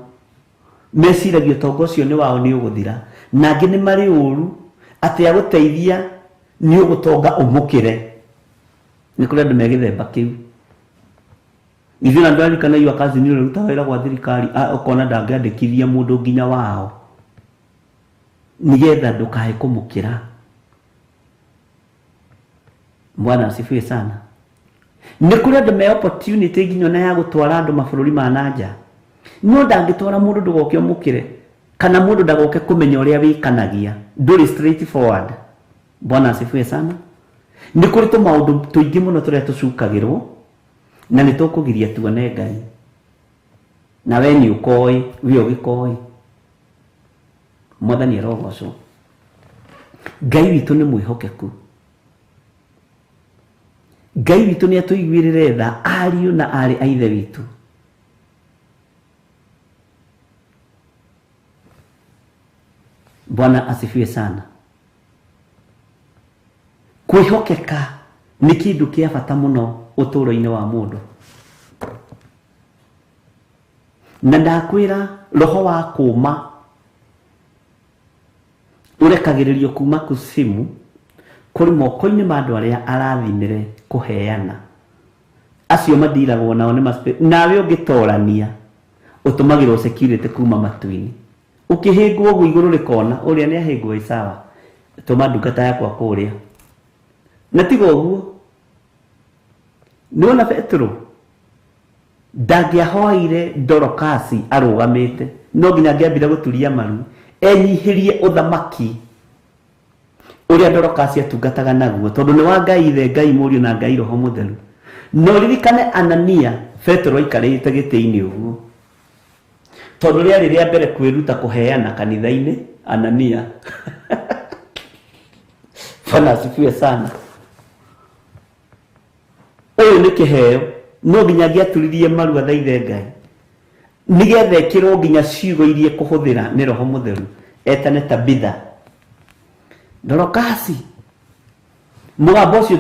Meciragia ũtonga ũcio nĩ wao nĩ ũgũthira, na angĩ nĩ marĩ ũru atĩ agũteithia nĩ ũgũtonga ũmũkĩre. Nĩ kũrĩ andũ me gĩthemba kĩu. Ithuĩ na ndũraririkana iyo cousin ũrĩa ũrutaga wĩra gwa thirikari, ũkona ndangĩandĩkithia mũndũ nginya wao nĩgetha ndũkae kũmũkĩra. Bwana asifiwe sana. Nĩ kũrĩ andũ me opportunity nginya ona ya gũtwara andũ mabũrũri ma na nja, no ndangĩtwara mũndũ ndũgoke ũmũkĩre, kana mũndũ ndagoke kũmenya ũrĩa wĩkanagia, ndũrĩ straight forward. Bwana asifiwe sana. Nĩ kũrĩ tũmaũndũ tũingĩ mũno tũrĩa tũcukagĩrwo na nĩ tũkũgiria tuone Ngai. Na we nĩ ũkoĩ, we ũgĩkoĩ. Mwathani arogocwo. Ngai witũ nĩ mwĩhokeku. Ngai witũ nĩ atũiguĩrĩre tha ariũ na aarĩ a ithe witũ. Bwana asifiwe sana. Kwĩhokeka nĩ kĩndũ kĩa bata mũno ũtũũro-inĩ wa mũndũ. Na ndakwĩra roho wa kũma ũrekagĩrĩrio kuma kusimu kũrĩ moko-inĩ ma andũ arĩa arathimire kũheana. Acio madiragwo nao nĩ nawe ũngĩtorania ũtũmagĩrwo security kuma matu-inĩ. Ũkĩhĩngwo ũguo igũrũ rĩkona ũrĩa nĩ ahĩngwo ĩ sawa, tũma ndungata yakwa kũrĩa. Na tiga ũguo, nĩwona Petero ndangĩahoire Dorokasi arũgamĩte, no nginya angĩambire gũturia maru enyihĩrie ũthamaki ũrĩa Dorokasi atungataga naguo, tondũ nĩ wa Ngai Ithe, Ngai Mũriũ na Ngai Roho Mũtheru. No ririkane Anania, Petero aikarĩte gĩtĩ-inĩ ũguo, tondũ rĩarĩ rĩa mbere kwĩruta kũheana kanitha-inĩ. Anania Bwana asifiwe sana. Ũyũ nĩ kĩheo, no nginya angĩaturirie maru athaithe Ngai nĩgetha ĩkĩrwo nginya ciugo iria kũhũthĩra nĩ Roho Mũtheru, etane Tabitha. Dorokasi, mũgambo ũcio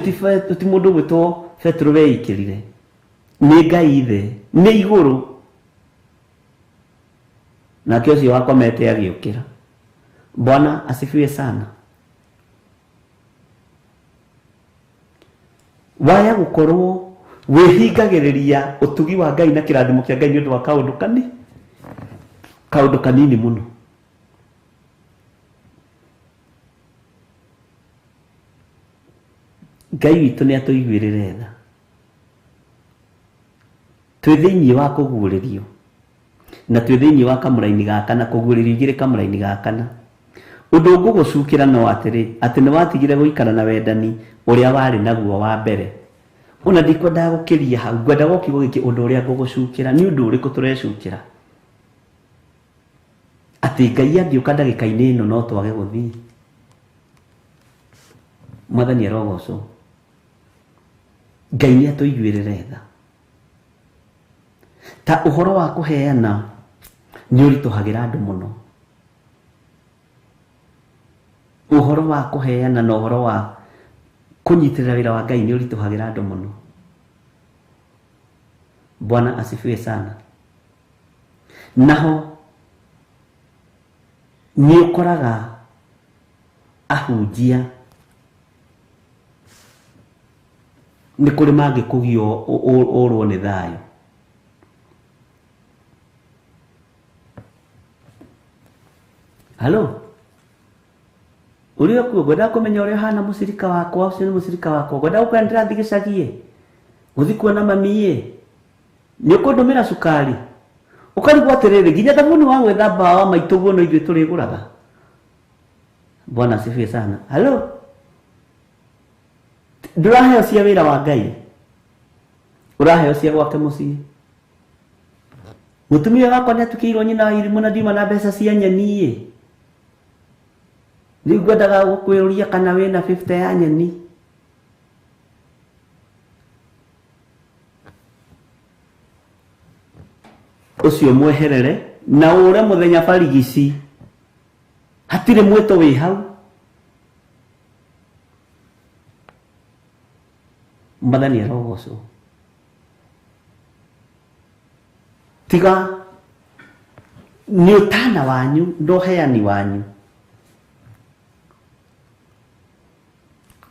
ti mũndũ ũgwĩtwo Petero weikĩrire, nĩ Ngai Ithe, nĩ igũrũ. Nake ũcio wakomete agĩũkĩra. Bwana asifiwe sana. Waya gũkorwo wĩhingagĩrĩria ũtugi wa Ngai na kĩrathimo kĩa Ngai nĩ ũndũ wa kaũndũ kani, kaũndũ kanini mũno. Ngai witũ nĩ atũiguĩrĩre tha. Twĩ thĩinĩ wa kũguũrĩrio na twĩ thĩinĩ wa kamũraini ga kana, kũguũrĩrio igĩrĩ kamũraini ga kana. Ũndũ ngũgũcukĩra no atĩrĩ, atĩ nĩ watigire gũikara na wendani ũrĩa warĩ naguo wa mbere. Ona ndikwendaga gũkĩria hau, ngwendaga kiugo gĩkĩ, ũndũ ũrĩa ngũgũcukĩra nĩ ũndũ ũrĩkũ tũrecukĩra? Atĩ Ngai angĩũka ndagĩka-inĩ ĩno no twage gũthiĩ. Mwathani arogocwo. Ngai nĩ atũiguĩrĩre tha. Ta ũhoro wa kũheana nĩ ũritũhagĩra andũ mũno. Ũhoro wa kũheana na ũhoro wa kũnyitĩrĩra wĩra wa Ngai nĩ ũritũhagĩra andũ mũno. Bwana asifiwe sana. Naho nĩ ũkoraga ahunjia nĩ kũrĩ mangĩkũgio ũrwo nĩ thayũ. Halo, ũrĩa kuo ngwendaga kũmenya ũrĩa ũhana mũcirika wakwa, ũcio nĩ mũcirika wakwa, ngwendaga gũkwĩra ndĩrathiĩ gĩcagi-ĩ, gũthiĩ kuona mami-ĩ, nĩ ũkũndũmĩra cukari. Ũkarigwo atĩrĩrĩ, nginya thabuni wa gwĩthamba wa maitũ guo no ithuĩ tũrĩgũraga. Bwana asifiwe sana. Halo, ndũraheo cia wĩra wa Ngai, ũraheo cia gwake mũciĩ. Mũtumia wakwa nĩ atukĩirwo nyina wa irimũ na ndiuma na mbeca cia nyeni-ĩ. Rĩu ngwendaga gũkwĩũria kana wĩna 50 ya nyeni. Ũcio mweherere na ũre mũthenya barigici, hatirĩ mwĩto wĩ hau. Mwathani arogocwo. Tiga nĩ ũtana wanyu na ũheani wanyu.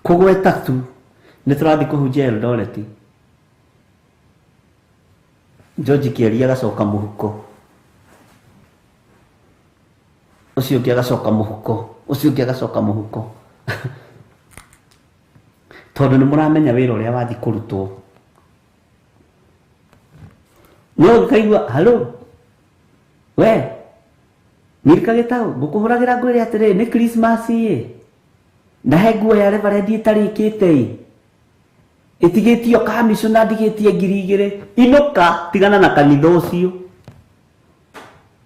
Kũgweta tu nĩ tũrathiĩ kũhunjia Eldoret. George Kĩaria agacoka mũhuko, ũcio ũngĩ agacoka mũhuko, ũcio ũngĩ agacoka mũhuko. Tondũ nĩ mũramenya wĩra ũrĩa wathiĩ kũrutwo. No ũkaigua halo, we Mirika Gĩtaũ, ngũkũhũragĩra ngwĩre atĩrĩrĩ, nĩ Christmas ĩ, Na he nguo ya reverend ĩtarĩkĩte ĩ ĩtigĩtio kamishona ndigĩtie 2,000 inũka tigana na kanitha ũcio.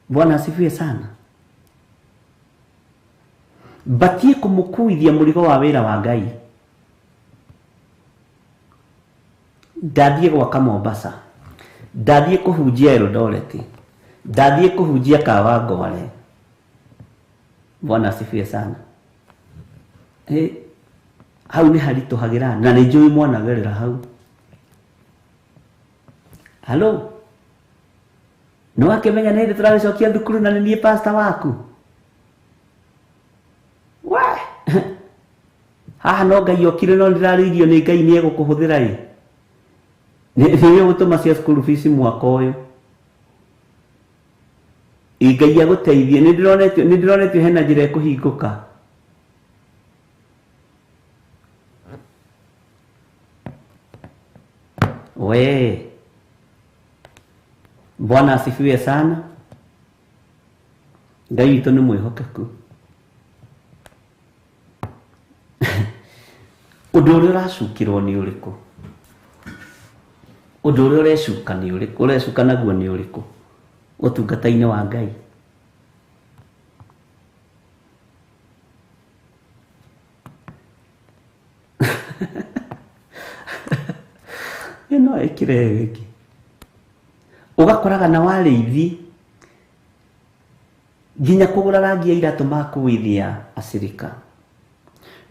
Bwana asifiwe sana. Batie kũmũkuithia mũrigo wa wĩra wa Ngai. Ndathiĩ gwaka Mombasa, ndathiĩ kũhunjia Eldoret, ndathiĩ kũhunjia Kawangware. Bwana asifiwe sana. Hau nĩ haritũhagĩra na nĩ njũĩ mwanagerera hau. Halo, nĩ wakĩmenya nĩ hĩndĩ tũragĩcokia thukuru na nĩ niĩ pastor waku? We haha no Ngai okire no ndĩrarĩirio nĩ Ngai nĩ egũkũhũthĩra ĩ nĩ ũgũtũma cia school fees mwaka ũyũ. Ngai agũteithie. Nĩ ndĩronetio hena njĩra ĩkũhingũka. We Bwana asifiwe sana. Ngai witũ nĩ mwĩhokeku. Ũndũ ũrĩa ũracukĩrwo nĩ ũrĩkũ? Ũndũ ũrĩa ũrecuka nĩ ũrĩkũ? Ũrecuka naguo nĩ ũrĩkũ ũtungata-inĩ wa Ngai? Ĩno ĩkĩre ĩngĩ. Ũgakoraga na warĩithi nginya kũgũra rangi ya iratũ makuithia acirika.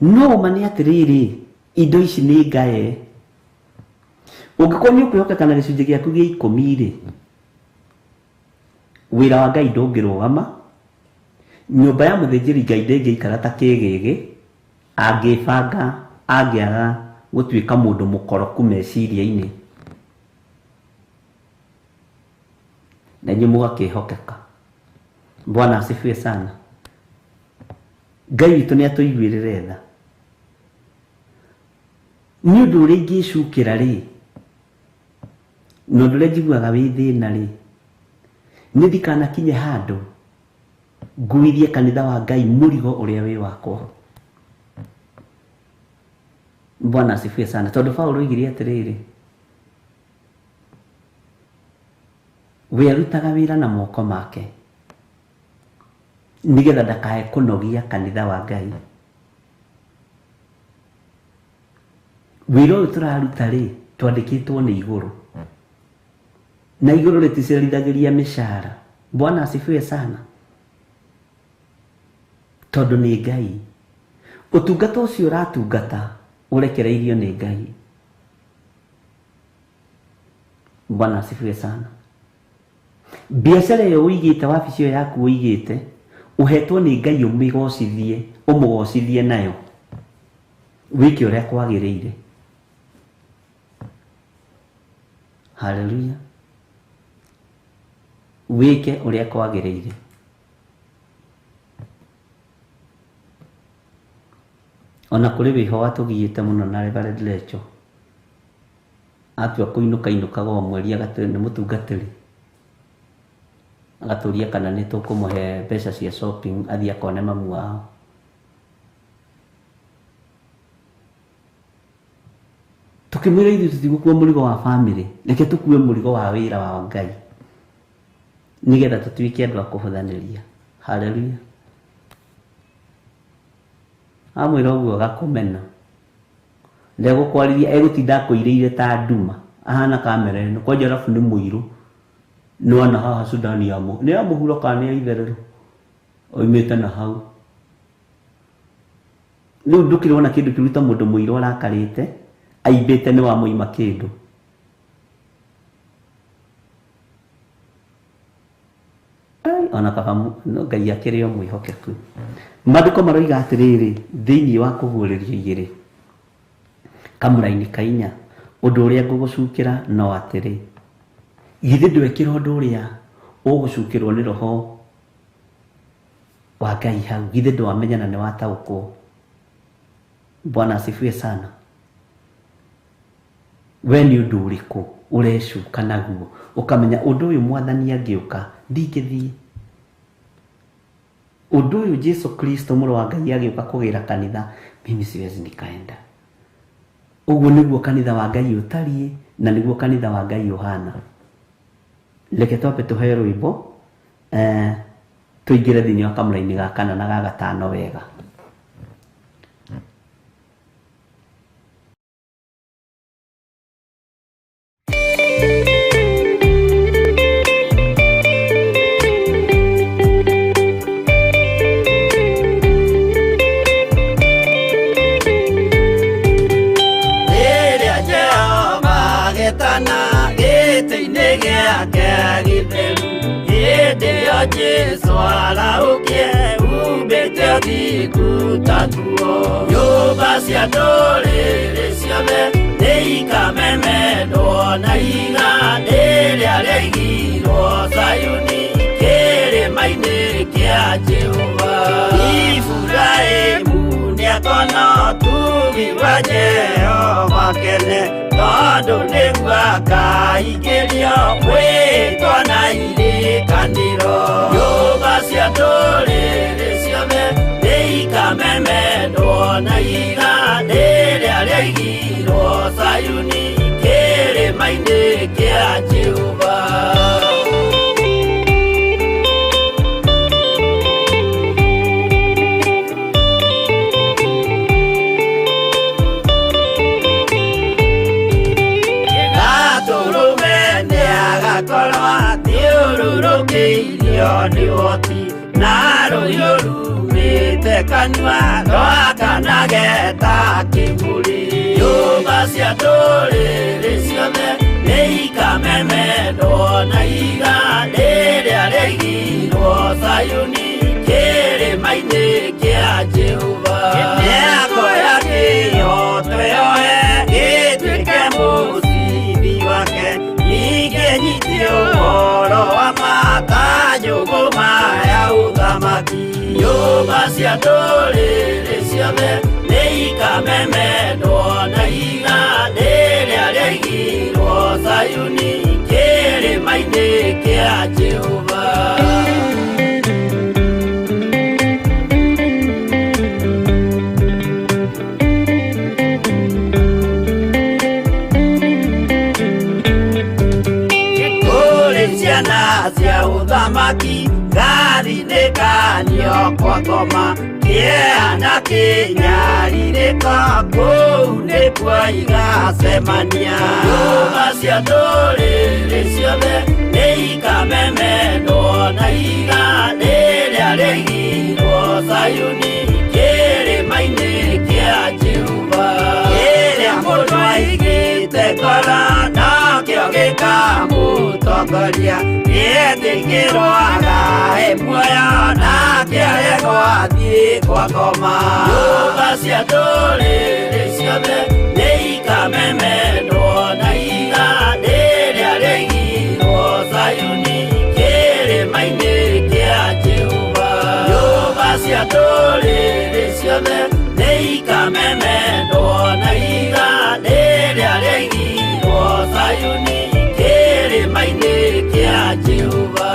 No ma nĩ atĩrĩrĩ, indo ici nĩ ngae. Ũngĩkorwo nĩ ũkwĩhokeka na gĩcunjĩ gĩaku gĩa 10 rĩ, wĩra wa Ngai ndũngĩrũgama. Nyũmba ya mũthĩnjĩri Ngai ndĩngĩikara ta kĩgĩgĩ angĩbanga angĩaga gũtuĩka mũndũ mũkoroku meciria-inĩ. Na inyuĩ mũgakĩhokeka. Bwana asifiwe sana. Ngai witũ nĩ atũiguĩrĩre tha. Nĩ ũndũ ũrĩa ingĩcukĩra rĩ, na ũndũ ũrĩa njiguaga wĩ thĩna rĩ, nĩ ndikanakinye handũ nguithie kanitha wa Ngai mũrigo ũrĩa wĩ wakwa. Bwana asifiwe sana. Tondũ Paũlũ oigire atĩrĩrĩ, we arutaga wĩra na moko make nĩgetha ndakae kũnogia kanitha wa Ngai. Wĩra ũyũ tũraruta rĩ, twandĩkĩtwo nĩ igũrũ, na igũrũ rĩticerithagĩria mĩcara. Bwana asifiwe sana. Tondũ nĩ Ngai. Ũtungata ũcio ũratungata ũrekereirio nĩ Ngai. Bwana asifiwe sana. Biacara ĩyo ũigĩte, wabici ĩyo yaku ũigĩte, ũhetwo nĩ Ngai ũmĩgocithie, ũmũgocithie nayo, wĩke ũrĩa kwagĩrĩire. Haleluya. Wĩke ũrĩa kwagĩrĩire. Ona kũrĩ wĩho watũgiĩte mũno na Reverend Lecho. Atua kũinũka inũkaga o mweri nĩ mũtungatĩri. Agatũria kana nĩ tũkũmũhe mbeca cia shopping athiĩ akone mamu wao. Tũkĩmwĩra ithuĩ tũtigũkua mũrigo wa family, reke tũkue mũrigo wa wĩra wa Ngai nĩgetha tũtuĩke andũ a kũhũthanĩria. Haleluya. Amwĩra ũguo agakũmena. Ndegũkwarĩria, egũtinda akũirĩire ta nduma, ahana kamera ĩno. Kwanja arabu nĩ mũirũ. Nĩwona haha Sudani ya nĩ ya mũhuro kana nĩ ya itherero oimĩte na hau. Rĩu ndũkĩrona kĩndũ kĩruta mũndũ mũirũ arakarĩte aimbĩte nĩ wamũima kĩndũ. Ona kaba no Ngai akĩrĩ o mwĩhokeku. Maandĩko maroiga atĩrĩrĩ, thĩinĩ wa kũguũrĩrio igĩrĩ kamũra-inĩ ka 4, ũndũ ũrĩa ngũgũcukĩra no atĩrĩ, githĩ ndwekĩra ũndũ ũrĩa ũgũcukĩrwo nĩ roho wa Ngai hau, githĩ ndwamenya na nĩwataũkwo. Bwana asifiwe sana. We nĩ ũndũ ũrĩkũ ũrecuka naguo ũkamenya ũndũ ũyũ mwathani angĩũka ndingĩthiĩ. Ũndũ ũyũ Jesu Kristo mũrũ wa Ngai agĩũka kũgĩra kanitha Mimi siwezi nikaenda. Ũguo nĩguo kanitha wa Ngai ũtariĩ na nĩguo kanitha wa Ngai ũhana. Reke twambe tũheo rwĩmbo tũingĩre thĩinĩ wa kamũraini ga kana na ga gatano wega. Jesu araukie umbĩte ũthingu ta nguo. Nyũmba cia ndũrĩrĩ ciothe nĩikamemendwo na ihiga rĩrĩa rĩaigirwo Zayuni kĩrĩma-inĩ kĩa Jehova. Iburahĩmu nĩakona ũtugi wa Jehova kene, tondũ nĩguo akaingĩrio mwĩtwa na irĩkanĩro. Nyũmba cia ndũrĩrĩ ciothe nĩikamemendwo na ihiga rĩrĩa rĩaigirwo Zayuni kĩrĩma-inĩ kĩa Jehova. Nĩ ũhoti na rũhiũ rumĩte kanua rwakanage ta kĩmũrĩ. Nyũmba cia ndũrĩrĩ ciothe nĩikamemendwo na ihiga rĩrĩa rĩaigirwo Zayuni kĩrĩma-inĩ kĩa Jehova. Nĩakoya kĩhooto yoe gĩtuĩke mũcibi wake, ningĩ nyite ũhoro wa ma njũgũma ya ũthamaki. Nyũmba cia ndũrĩrĩ ciothe nĩikamemendwo na ihiga rĩrĩa rĩaigirwo Zayuni kĩrĩma-inĩ kĩa Jehova. Cia ũthamaki ngathinĩkanio kwa ngoma, kĩeha na kĩnyarirĩko kũu nĩkuo igacemania. Nyũmba cia ndũrĩrĩ ciothe nĩikamemendwo na ihiga rĩrĩa rĩaigirwo Zayuni kĩrĩma-inĩ kĩa Jehova. Kĩrĩa mũndũ aigĩte ngoro nokĩo gĩkamũtongoria, nĩetĩkĩrwo agae muoyo nake aregwo athiĩ kwa ngoma. Nyũmba cia ndũrĩrĩ ciothe nĩikamemendwo na ihiga rĩrĩa rĩaigirwo Zayuni kĩrĩma-inĩ kĩa Jehova. Nyũmba cia ndũrĩrĩ ciothe nĩikamemendwo na ihiga rĩrĩa rĩaigirwo Zayuni kĩrĩma-inĩ kĩa Jehova.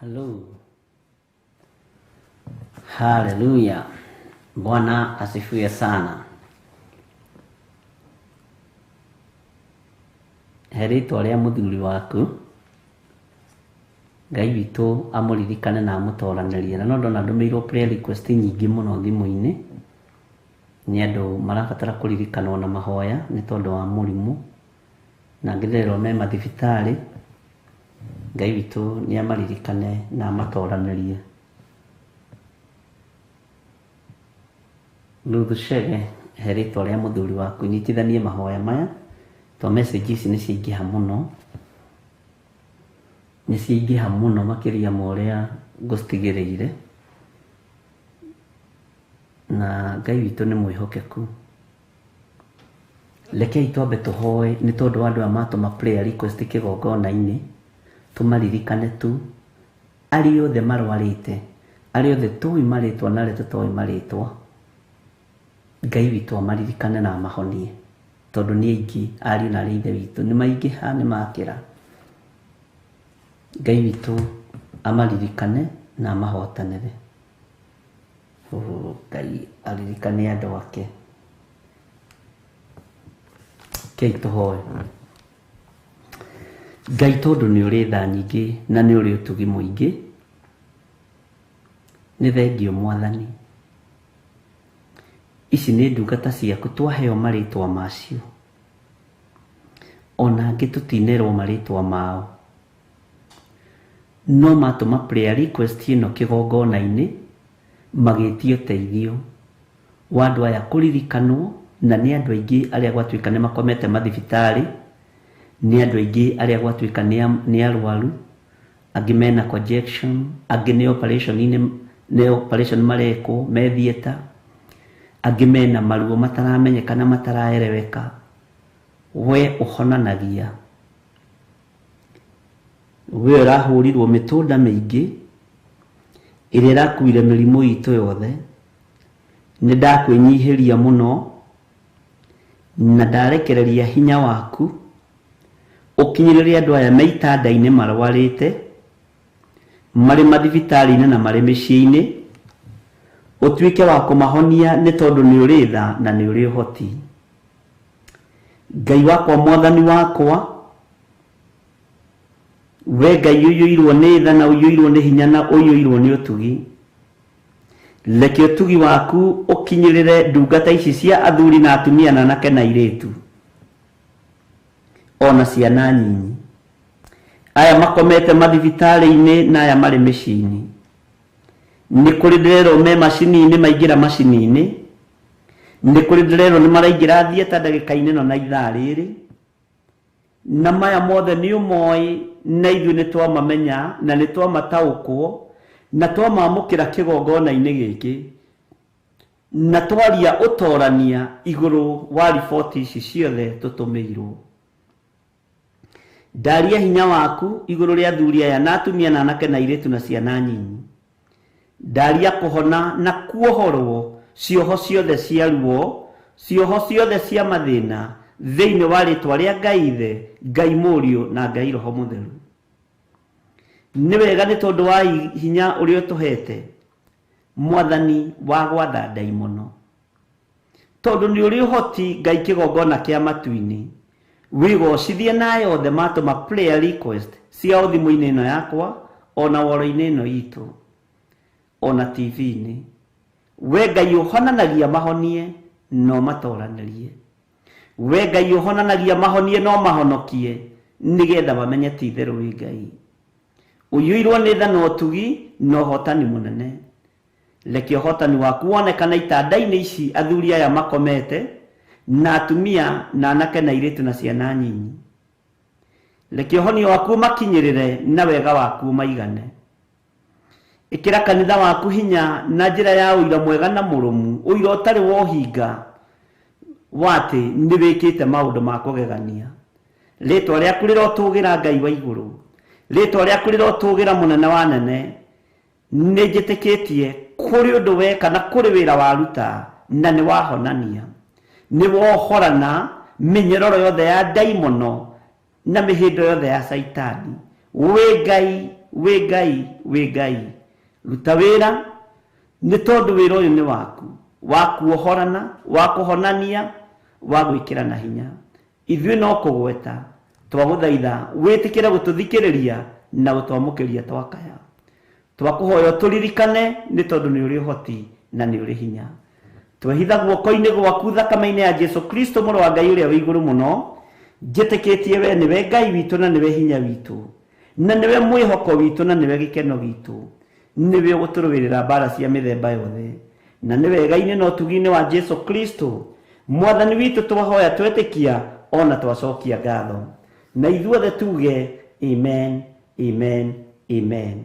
Hello. Haleluya. Bwana asifiwe sana. He rĩtwa rĩa mũthuri waku, Ngai witũ amũririkane na amũtoranĩrie. Na no ndona ndũmĩirwo prayer request nyingĩ mũno thimũ-inĩ nĩ andũ marabatara kũririkanwo na mahoya nĩ tondũ wa mũrimũ, na angĩ ndĩrerwo me mathibitarĩ. Ngai witũ nĩ amaririkane na amatoranĩrie. Ruth Chege, he rĩtwa rĩa mũthuri waku, nyitithanie mahoya maya to message ici nĩ ciaingĩha mũno, nĩ ciaingĩha mũno makĩria ma ũrĩa ngũcitigĩrĩire, na Ngai witũ nĩ mwĩhokeku. Rekei twambe tũhoe nĩ tondũ wa andũ aya matũma prayer request kĩgongona-inĩ, tũmaririkane tu arĩa othe marwarĩte, arĩa othe tũĩ marĩtwa na arĩa tũtoĩ marĩtwa. Ngai witũ amaririkane na amahonie. Tondũ nĩ aingĩ ariũ na arĩ ithe witũ nĩ maingĩha nĩ makĩra. Ngai witũ amaririkane na amahotanĩre. Ngai aririkane andũ ake. Kei tũhoe. Ngai tondũ nĩ ũrĩ tha nyingĩ na nĩ ũrĩ ũtugi mũingĩ, nĩ thengio Mwathani. Ici nĩ ndungata ciaku twaheo marĩtwa macio, ona angĩ tũtinerwo marĩtwa mao, no matũma prayer request ĩno kĩgongona-inĩ magĩtia ũteithio wa andũ aya kũririkanwo, na nĩ andũ aingĩ arĩa gwatuĩka nĩ makomete mathibitarĩ, nĩ andũ aingĩ arĩa gwatuĩka nĩ arwaru, angĩ mena conjection, angĩ nĩ operation-inĩ, nĩ operation marekwo me theatre, angĩ mena maruo mataramenyeka na mataraereweka. We ũhonanagia, we ũrahũrirwo mĩtũnda mĩingĩ ĩrĩa ĩrakuire mĩrimũ itũ yothe. Nĩ ndakwĩnyihĩria mũno na ndarekereria hinya waku ũkinyĩrĩre andũ aya me itanda-inĩ marwarĩte, marĩ mathibitarĩ-inĩ na marĩ mĩciĩ-inĩ, ũtuĩke wa kũmahonia nĩ tondũ nĩ ũrĩ tha na nĩ ũrĩ ũhoti. Ngai wakwa, Mwathani wakwa, we Ngai ũiyũirwo nĩ tha na ũiyũirwo nĩ hinya na ũiyũirwo nĩ ũtugi, reke ũtugi waku ũkinyĩrĩre ndungata ici cia athuri na atumia na anake na airĩtu, ona ciana nyinyi, aya makomete mathibitarĩ-inĩ na aya marĩ mĩciĩ-inĩ. Nĩ kũrĩ ndĩrerwo me macini-inĩ, maingĩra macini-inĩ, nĩ kũrĩ ndĩrerwo nĩ maraingĩra theatre ndagĩka-inĩ ĩno na ithaa rĩrĩ, na maya mothe nĩ ũmoĩ na ithuĩ nĩ twamamenya na nĩ twamataũkwo na twamamũkĩra kĩgongona-inĩ gĩkĩ na twaria ũtorania igũrũ wa riboti ici ciothe tũtũmĩirwo. Ndaria hinya waku igũrũ rĩa athuri aya na atumia na anake na airĩtu na ciana nyinyi. Ndaria kũhona na kuohorwo cioho ciothe cia ruo, cioho ciothe cia mathĩna thĩinĩ wa rĩtwa rĩa Ngai Ithe, Ngai Mũriũ na Ngai Roho Mũtheru. Nĩ wega nĩ tondũ wa hinya ũrĩa ũtũhete Mwathani wa gwatha ndaimono, tondũ nĩ ũrĩ ũhoti Ngai kĩgongona kĩa matu-inĩ. Wĩgocithie na aya othe matũma prayer request ciao thimũ-inĩ ĩno yakwa, ona woro-inĩ ĩno itũ, ona TV-inĩ. We Ngai ũhonanagia mahonie no matoranĩrie. We Ngai ũhonanagia mahonie no mahonokie, nĩgetha mamenye ti itherũ wĩ Ngai. Ũiyũirwo nĩ tha na ũtugi na ũhotani mũnene. Reke ũhotani waku wonekane itanda-inĩ ici athuri aya makomete, na atumia na anake na airĩtu na ciana nyinyi. Reke ũhonio waku ũmakinyĩrĩre na wega waku ũmaigane. Ĩkĩra kanitha waku hinya na njĩra ya ũira mwega na mũrũmu, ũira ũtarĩ wa ũhinga wa atĩ nĩ wĩkĩte maũndũ ma kũgegania. Rĩtwa rĩaku rĩrotũgĩra Ngai wa igũrũ, rĩtwa rĩaku rĩrotũgĩra mũnene wa nene. Nĩ njĩtĩkĩtie kũrĩ ũndũ weka na kũrĩ wĩra waruta na nĩ wahonania, nĩ wohorana mĩnyororo yothe ya ndaimono na mĩhĩndo yothe ya Caitani. Wĩ Ngai, wĩ Ngai, wĩ Ngai, ruta wĩra nĩ tondũ wĩra ũyũ nĩ waku, wa kuohorana, wa kũhonania, wa gwĩkĩra na hinya. Ithuĩ no kũgweta twagũthaitha wĩtĩkĩre gũtũthikĩrĩria na gũtwamũkĩria twakaya. Twakũhoya ũtũririkane nĩ tondũ nĩ ũrĩ ũhoti na nĩ ũrĩ hinya. Twehitha guoko-inĩ gwaku thakame-inĩ ya Jesu Kristo mũrũ wa Ngai ũrĩa wĩ igũrũ mũno. Njĩtĩkĩtie we nĩwe Ngai witũ na nĩwe hinya witũ, na nĩwe mwĩhoko witũ na nĩwe gĩkeno gitũ. Nĩwe ũgũtũrũĩrĩra mbara cia mĩthemba yothe, na nĩ wega-inĩ na ũtugi-inĩ wa Jesu Kristo Mwathani witũ twahoya twetĩkia ona twacokia ngatho, na ithuothe tuge amen, amen, amen.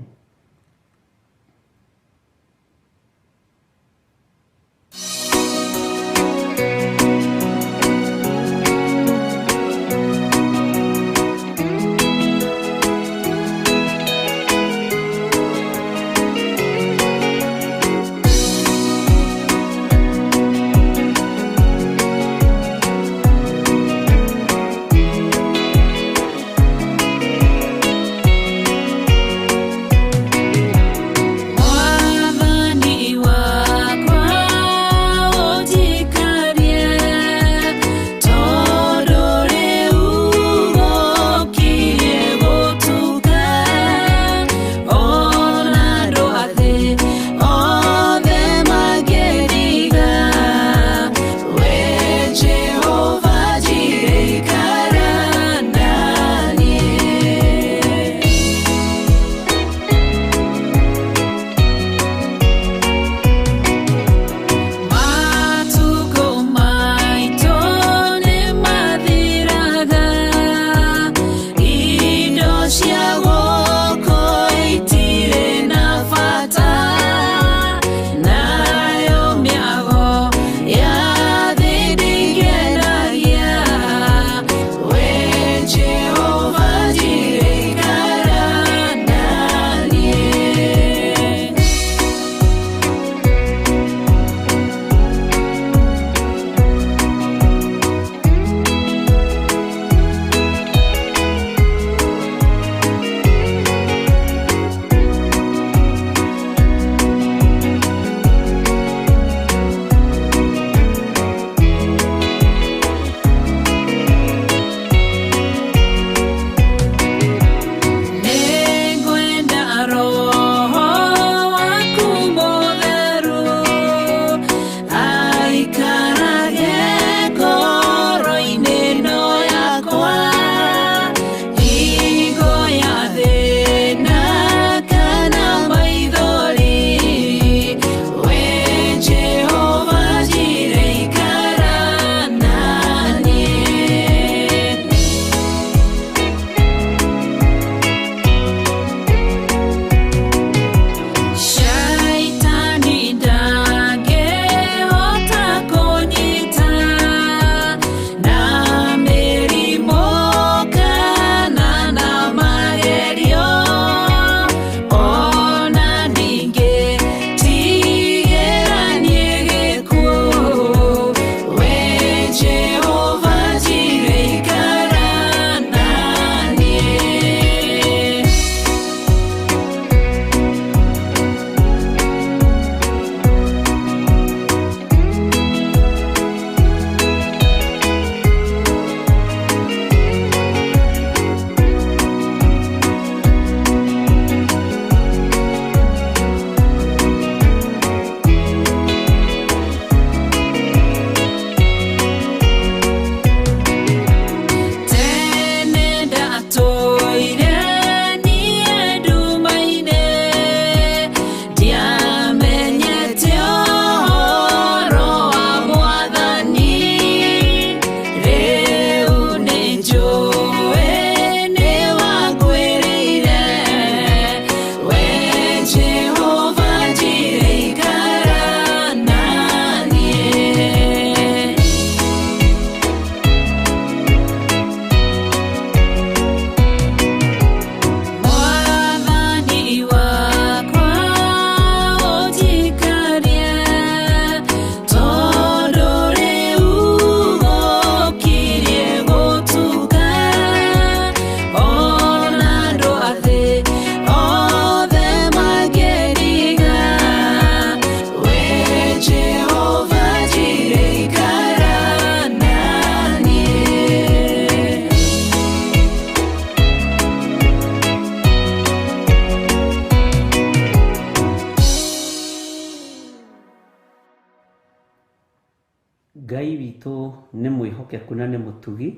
Ngai witũ nĩ mwĩhokeku na nĩ mũtugi.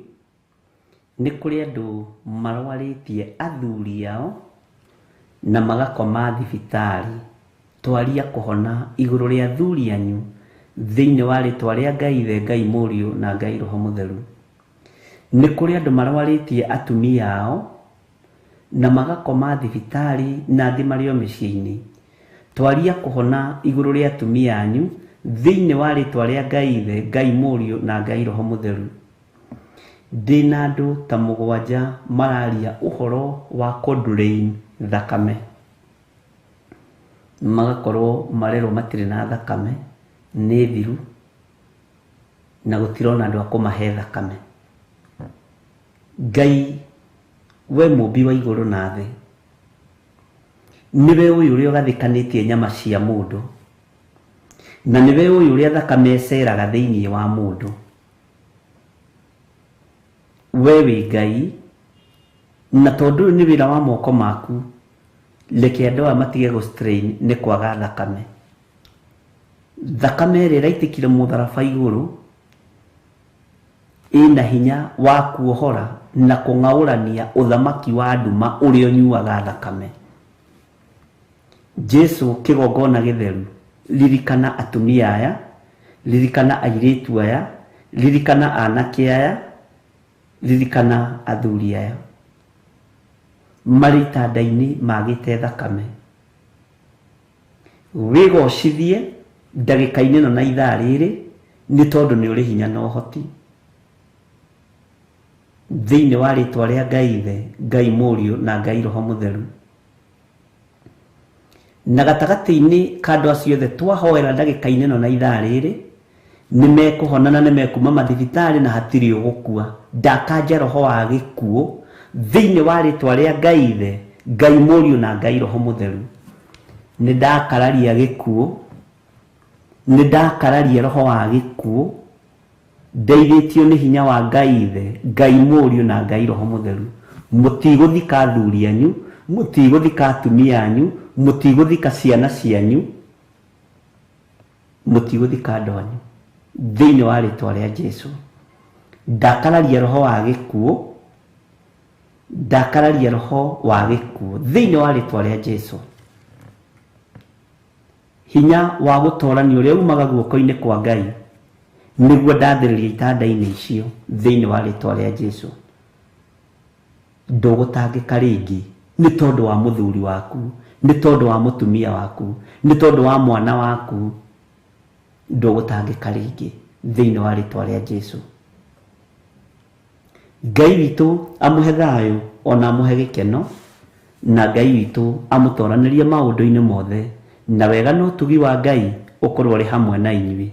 Nĩ kũrĩ andũ marwarĩtie athuri ao na magakoma thibitarĩ. Twaria kũhona igũrũ rĩa athuri anyu thĩinĩ wa rĩtwa rĩa Ngai Ithe, Ngai Mũriũ na Ngai Roho Mũtheru. Nĩ kũrĩ andũ marwarĩtie atumia ao na magakoma thibitarĩ na angĩ marĩ o mĩciĩ-inĩ. Twaria kũhona igũrũ rĩa atumia anyu thĩinĩ wa rĩtwa rĩa Ngai Ithe, Ngai Mũriũ na Ngai Roho Mũtheru. Ndĩna andũ ta mũgwanja mararia ũhoro wa kũ-drain thakame. Magakorwo marerwo matirĩ na thakame, nĩ thiru, na gũtirona andũ a kũmahe thakame. Ngai we mũmbi wa igũrũ na thĩ, nĩwe ũyũ ũrĩa ũgathĩkanĩtie nyama cia mũndũ, na nĩwe ũyũ ũrĩa thakame ĩceraga thĩinĩ wa mũndũ. We wĩ Ngai, na tondũ ũyũ nĩ wĩra wa moko maku, reke andũ aya matige gũ strain nĩ kwaga thakame. Thakame ĩrĩa ĩraitĩkire mũtharaba igũrũ ĩna hinya wa kuohora na kũng'aũrania ũthamaki wa nduma ũrĩa ũnyuaga thakame. Jesu kĩgongona gĩtheru, ririkana atumia aya, ririkana airĩtu aya, ririkana anake aya, ririkana athuri aya marĩ itanda-inĩ magĩte thakame. Wĩgocithie ndagĩka-inĩ ĩno na ithaa rĩrĩ, nĩ tondũ nĩ ũrĩ hinya na ũhoti. Thĩinĩ wa rĩtwa rĩa Ngai Ithe, Ngai Mũriũ na Ngai Roho Mũtheru. Na gatagatĩ-inĩ ka andũ acio othe twahoera ndagĩka-inĩ ĩno na ithaa rĩrĩ, nĩ mekũhona na nĩ mekuma mathibitarĩ na hatirĩ ũgũkua. Ndakanja roho wa gĩkuũ thĩinĩ wa rĩtwa rĩa Ngai Ithe, Ngai Mũriũ na Ngai Roho Mũtheru. Nĩ ndakararia gĩkuũ, nĩ ndakararia roho wa gĩkuũ, ndeithĩtio nĩ hinya wa Ngai Ithe, Ngai Mũriũ na Ngai Roho Mũtheru. Mũtigũthika athuri anyu, mũtigũthika atumia anyu, mũtigũthika ciana cianyu, mũtigũthika andũ anyu thĩinĩ wa rĩtwa rĩa Jesu. Ndakararia roho wa gĩkuũ, ndakararia roho wa gĩkuũ thĩinĩ wa rĩtwa rĩa Jesu. Hinya wa gũtorania ũrĩa umaga guoko-inĩ kwa Ngai nĩguo ndathĩrĩria itanda-inĩ icio thĩinĩ wa rĩtwa rĩa Jesu. Ndũgũtangĩka rĩngĩ nĩ tondũ wa mũthuri waku, nĩ tondũ wa mũtumia waku, nĩ tondũ wa mwana waku. Ndũgũtangĩka rĩngĩ thĩinĩ wa rĩtwa rĩa Jesu. Ngai witũ amũhe thayũ ona amũhe gĩkeno, na Ngai witũ amũtoranĩrie maũndũ-inĩ mothe, na wega na ũtugi wa Ngai ũkorwo ũrĩ hamwe na inyuĩ.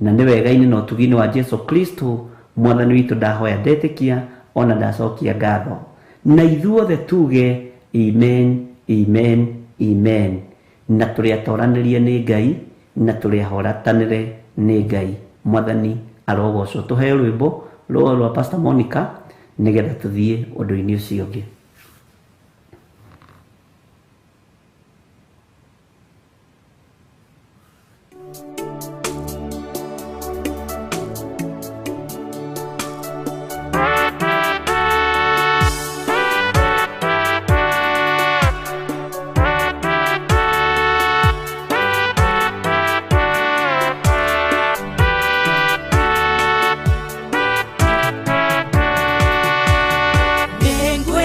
Na nĩ wega-inĩ na ũtugi-inĩ wa Jesu Kristo mwathani witũ ndahoya ndetĩkia ona ndacokia ngatho. Na ithuothe tuge amen, amen, amen. Na tũrĩ atoranĩrie nĩ Ngai, na tũrĩ ahoratanĩre nĩ Ngai. Mwathani arogocwo. Tũheo rwĩmbo rũa rwa Pastor Monica nĩgetha tũthiĩ ũndũ-inĩ ũcio ũngĩ.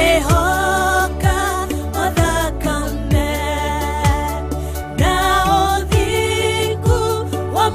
Nĩngwĩhoka o thakame na ũthingu wa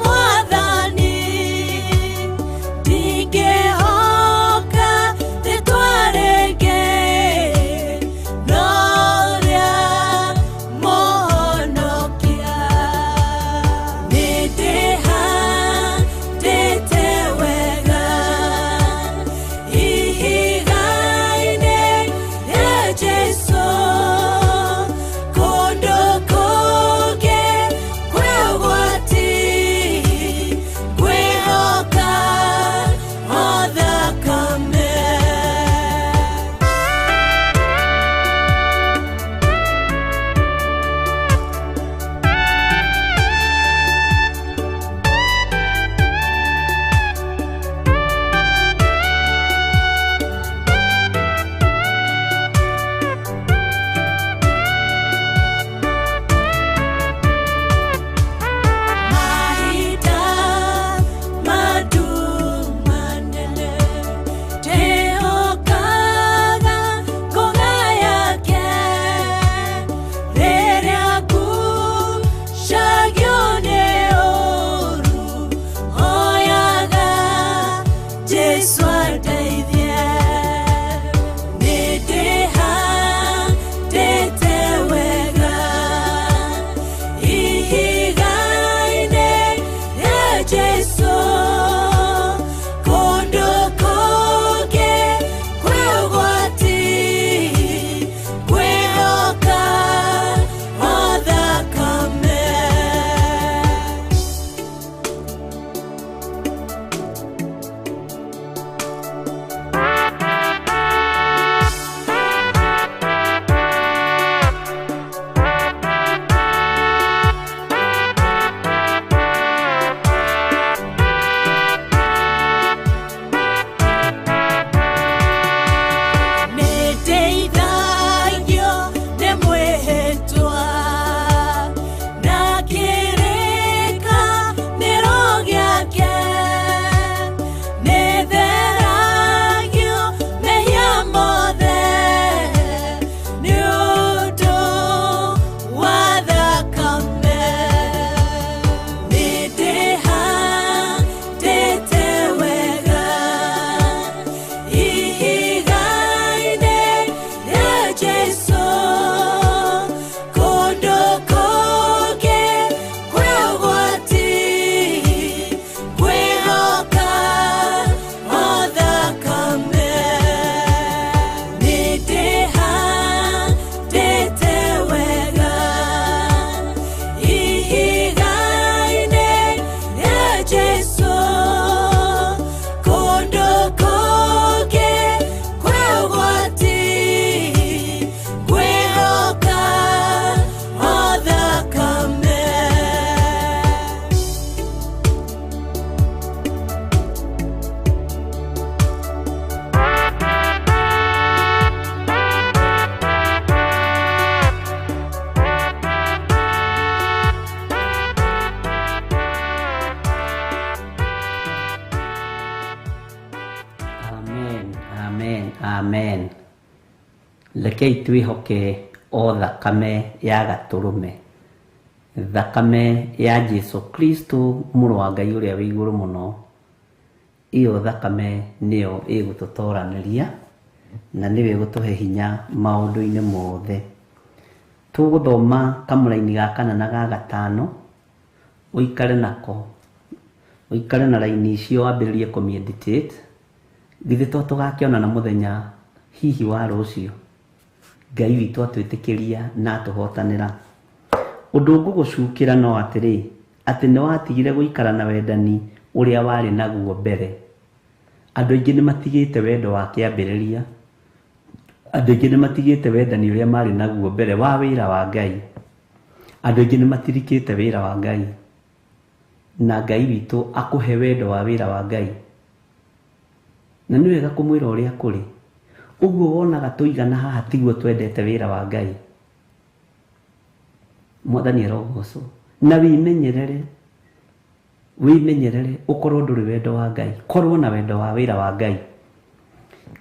Rekei twĩhoke o thakame ya gatũrũme, thakame ya Jesu Kristo mũrũ wa Ngai ũrĩa wĩ igũrũ mũno. Ĩyo thakame nĩyo ĩgũtũtoranĩria na nĩyo ĩgũtũhe hinya maũndũ-inĩ mothe. Tũgũthoma kamũraini ga kana na ga gatano, ũikare nako, ũikare na raini icio wambĩrĩrie kũmeditate. Githĩ to tũgakĩonana mũthenya hihi wa rũciũ, Ngai witũ atwĩtĩkĩria na atũhotanĩra. Ũndũ ngũgũcukĩra no atĩrĩ, atĩ nĩ watigire gũikara na wendani ũrĩa warĩ naguo mbere. Andũ aingĩ nĩ matigĩte wendo wa kĩambĩrĩria, andũ aingĩ nĩ matigĩte wendani ũrĩa marĩ naguo mbere wa wĩra wa Ngai. Andũ aingĩ nĩ matirikĩte wĩra wa Ngai, na Ngai witũ akũhe wendo wa wĩra wa Ngai. Na nĩ wega kũmwĩra ũrĩa kũrĩ. Ũguo wonaga tũigana haha tiguo twendete wĩra wa Ngai. Mwathani arogocwo. Na wĩmenyerere, wĩmenyerere ũkorwo ndũrĩ wendo wa Ngai, korwo na wendo wa wĩra wa Ngai.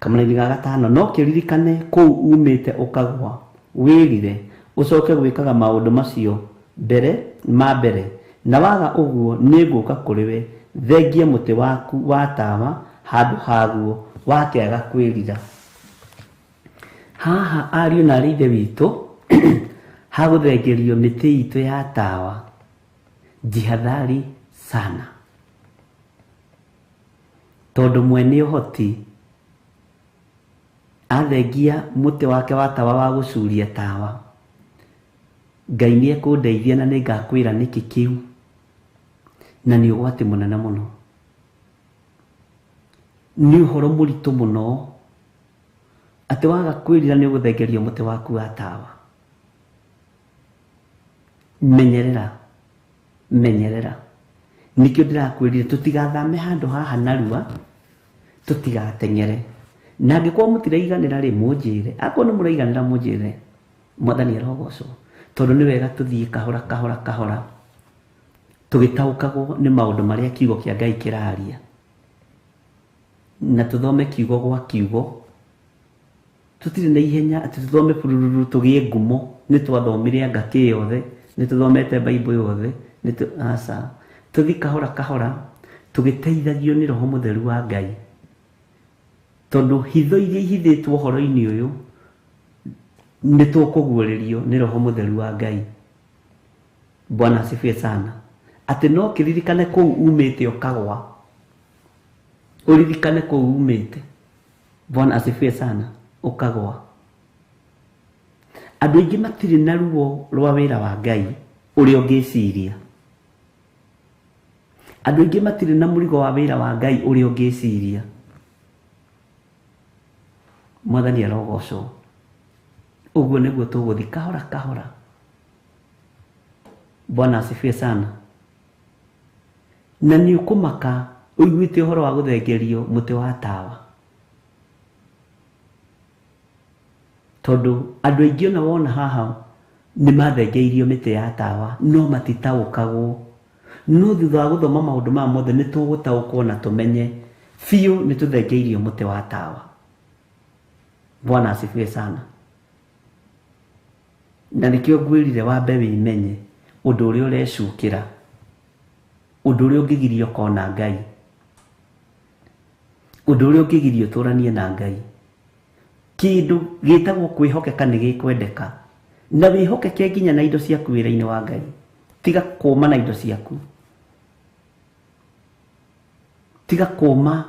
Kamũraini ga gatano, no kĩririkane kũu umĩte ũkagwa, wĩrire, ũcoke gwĩkaga maũndũ macio mbere ma mbere, na waga ũguo nĩngũka kũrĩ we, thengie mũtĩ waku wa tawa handũ haguo, wakĩaga kwĩrira. Haha ariũ na arĩ ithe witũ, hagũthengerio mĩtĩ itũ ya tawa, jihadhari sana, tondũ mwene ũhoti athengia mũtĩ wake wa tawa wa gũcuria tawa, Ngai nĩ ekũndeithia na nĩ ngakwĩra nĩkĩ kĩu, na nĩ ũgwati mũnene mũno, nĩ ũhoro mũritũ mũno, atĩ waga kwĩrira nĩ ũgũthengerio mũtĩ waku wa tawa. Menyerera, menyerera. Nĩkĩo ndĩrakwĩrire tũtigathame handũ haha narua, tũtigateng'ere. Na angĩkorwo mũtiraiganĩra rĩ, mũnjĩre. Akorwo nĩ mũraiganĩra mũnjĩre. Mwathani arogocwo. Tondũ nĩ wega tũthiĩ kahora kahora kahora, tũgĩtaũkagwo nĩ maũndũ marĩa kiugo kĩa Ngai kĩraria. Na tũthome kiugo gwa kiugo. Tũtirĩ na ihenya atĩ tũthome burururu tũgĩe ngumo, nĩ twathomire anga kĩ yothe, nĩ tũthomete Bible yothe, nĩ aca. Tũthiĩ kahora kahora, tũgĩteithagio nĩ Roho Mũtheru wa Ngai. Tondũ hitho iria ihithĩtwo ũhoro-inĩ ũyũ, nĩ tũkũguũrĩrio nĩ Roho Mũtheru wa Ngai. Bwana asifiwe sana. Atĩ no kĩririkane kũu umĩte ũkagwa, ũririkane kũu umĩte. Bwana asifiwe sana, ũkagwa. Andũ aingĩ matirĩ na ruo rwa wĩra wa Ngai ũrĩa ũngĩciria. Andũ aingĩ matirĩ na mũrigo wa wĩra wa Ngai ũrĩa ũngĩciria. Mwathani arogocwo. Ũguo nĩguo tũgũthiĩ kahora kahora. Bwana asifiwe sana. Na nĩ ũkũmaka ũiguĩte ũhoro wa gũthengerio mũtĩ wa tawa. Tondũ andũ aingĩ ona wona haha nĩ mathengeirio mĩtĩ ya tawa, no matitaũkagwo. No thutha wa gũthoma maũndũ maya mothe nĩ tũgũtaũkwo na tũmenye biũ nĩ tũthengeirio mũtĩ wa tawa. Bwana asifiwe sana. Na nĩkĩo ngwĩrire wambe wĩmenye ũndũ ũrĩa ũrecukĩra, ũndũ ũrĩa ũngĩgiria ũkona Ngai, ũndũ ũrĩa ũngĩgiria ũtũranie na Ngai. Kĩndũ gĩtagwo kwĩhokeka nĩ gĩkwendeka, na wĩhokeke nginya na indo ciaku wĩra-inĩ wa Ngai. Tiga kũma na indo ciaku, tiga kũma,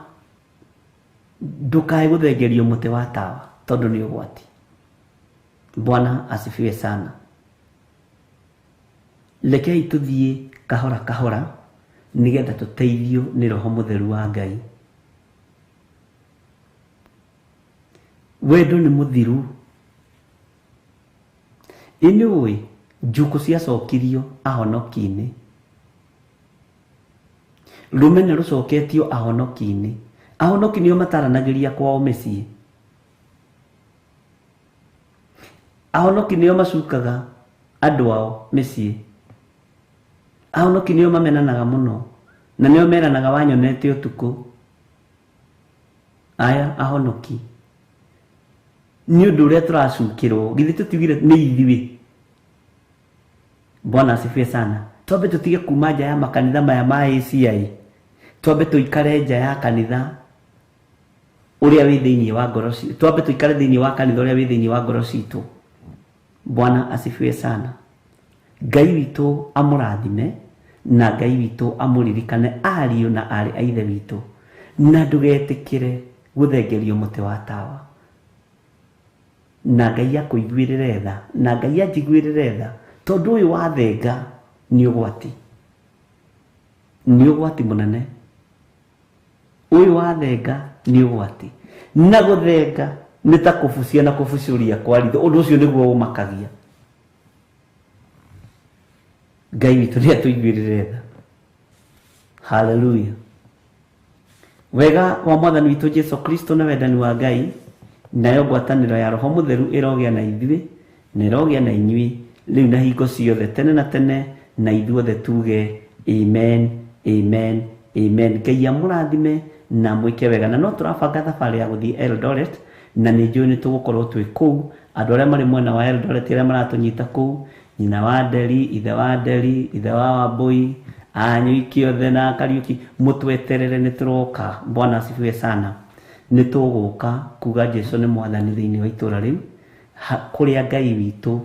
ndũkae gũthengerio mũtĩ wa tawa tondũ nĩ ũgwati. Bwana asifiwe sana. Rekei tũthiĩ kahora kahora nĩgetha tũteithio nĩ Roho Mũtheru wa Ngai. Wendo nĩ mũthiru. Ĩ nĩ ũĩ njukũ ciacokirio ahonoki-inĩ, rũmena rũcoketio ahonoki-inĩ. Ahonoki nĩo mataranagĩria kwao mĩciĩ. Ahonoki nĩo macukaga andũ ao mĩciĩ. Ahonoki nĩo mamenanaga mũno, na nĩo meranaga wanyonete ũtukũ. Aya ahonoki. Nĩ ũndũ ũrĩa tũracukĩrwo, githĩ tũtiugire nĩ ithuĩ? Bwana asifiwe sana. Twambe tũtige kuma nja ya makanitha maya ma ACI, twambe tũikare nja ya kanitha ũrĩa wĩ thĩinĩ wa ngoro citũ, twambe tũikare thĩinĩ wa kanitha ũrĩa wĩ thĩinĩ wa ngoro citũ. Bwana asifiwe sana. Ngai witũ amũrathime na Ngai witũ amũririkane ariũ na aarĩ a ithe witũ, na ndũgetĩkĩre gũthengerio mũtĩ wa tawa. Na Ngai akũiguĩrĩre tha, na Ngai anjiguĩrĩre tha, tondũ ũyũ wathenga nĩ ũgwati, nĩ ũgwati mũnene. Ũyũ wathenga nĩ ũgwati, na gũthenga nĩ ta kũbucia na kũbucũria kwa ritho. Ũndũ ũcio nĩguo ũmakagia. Ngai witũ nĩ atũiguĩrĩre tha. Haleluya. Wega wa Mwathani witũ Jesu Kristo na wendani wa Ngai nayo ngwatanĩro ya Roho Mũtheru ĩrogĩa na ithuĩ na ĩrogĩa na inyuĩ rĩu na hingo ciothe tene na tene, na ithuothe tuge amen, amen, amen. Ngai amũrathime na mwĩke wega. Na no tũrabanga thabarĩ ya gũthiĩ Eldoret, na nĩ njũĩ nĩ tũgũkorwo twĩ kũu. Andũ arĩa marĩ mwena wa Eldoret arĩa maratũnyita kũu, nyina wa Nderi, ithe wa Nderi, ithe wa Wambui, anyuiki othe na Kariuki, mũtweterere nĩ tũroka. Bwana asifiwe sana. Nĩ tũgũka kuga Jesu nĩ mwathani thĩinĩ wa itũra rĩu, kũrĩa Ngai witũ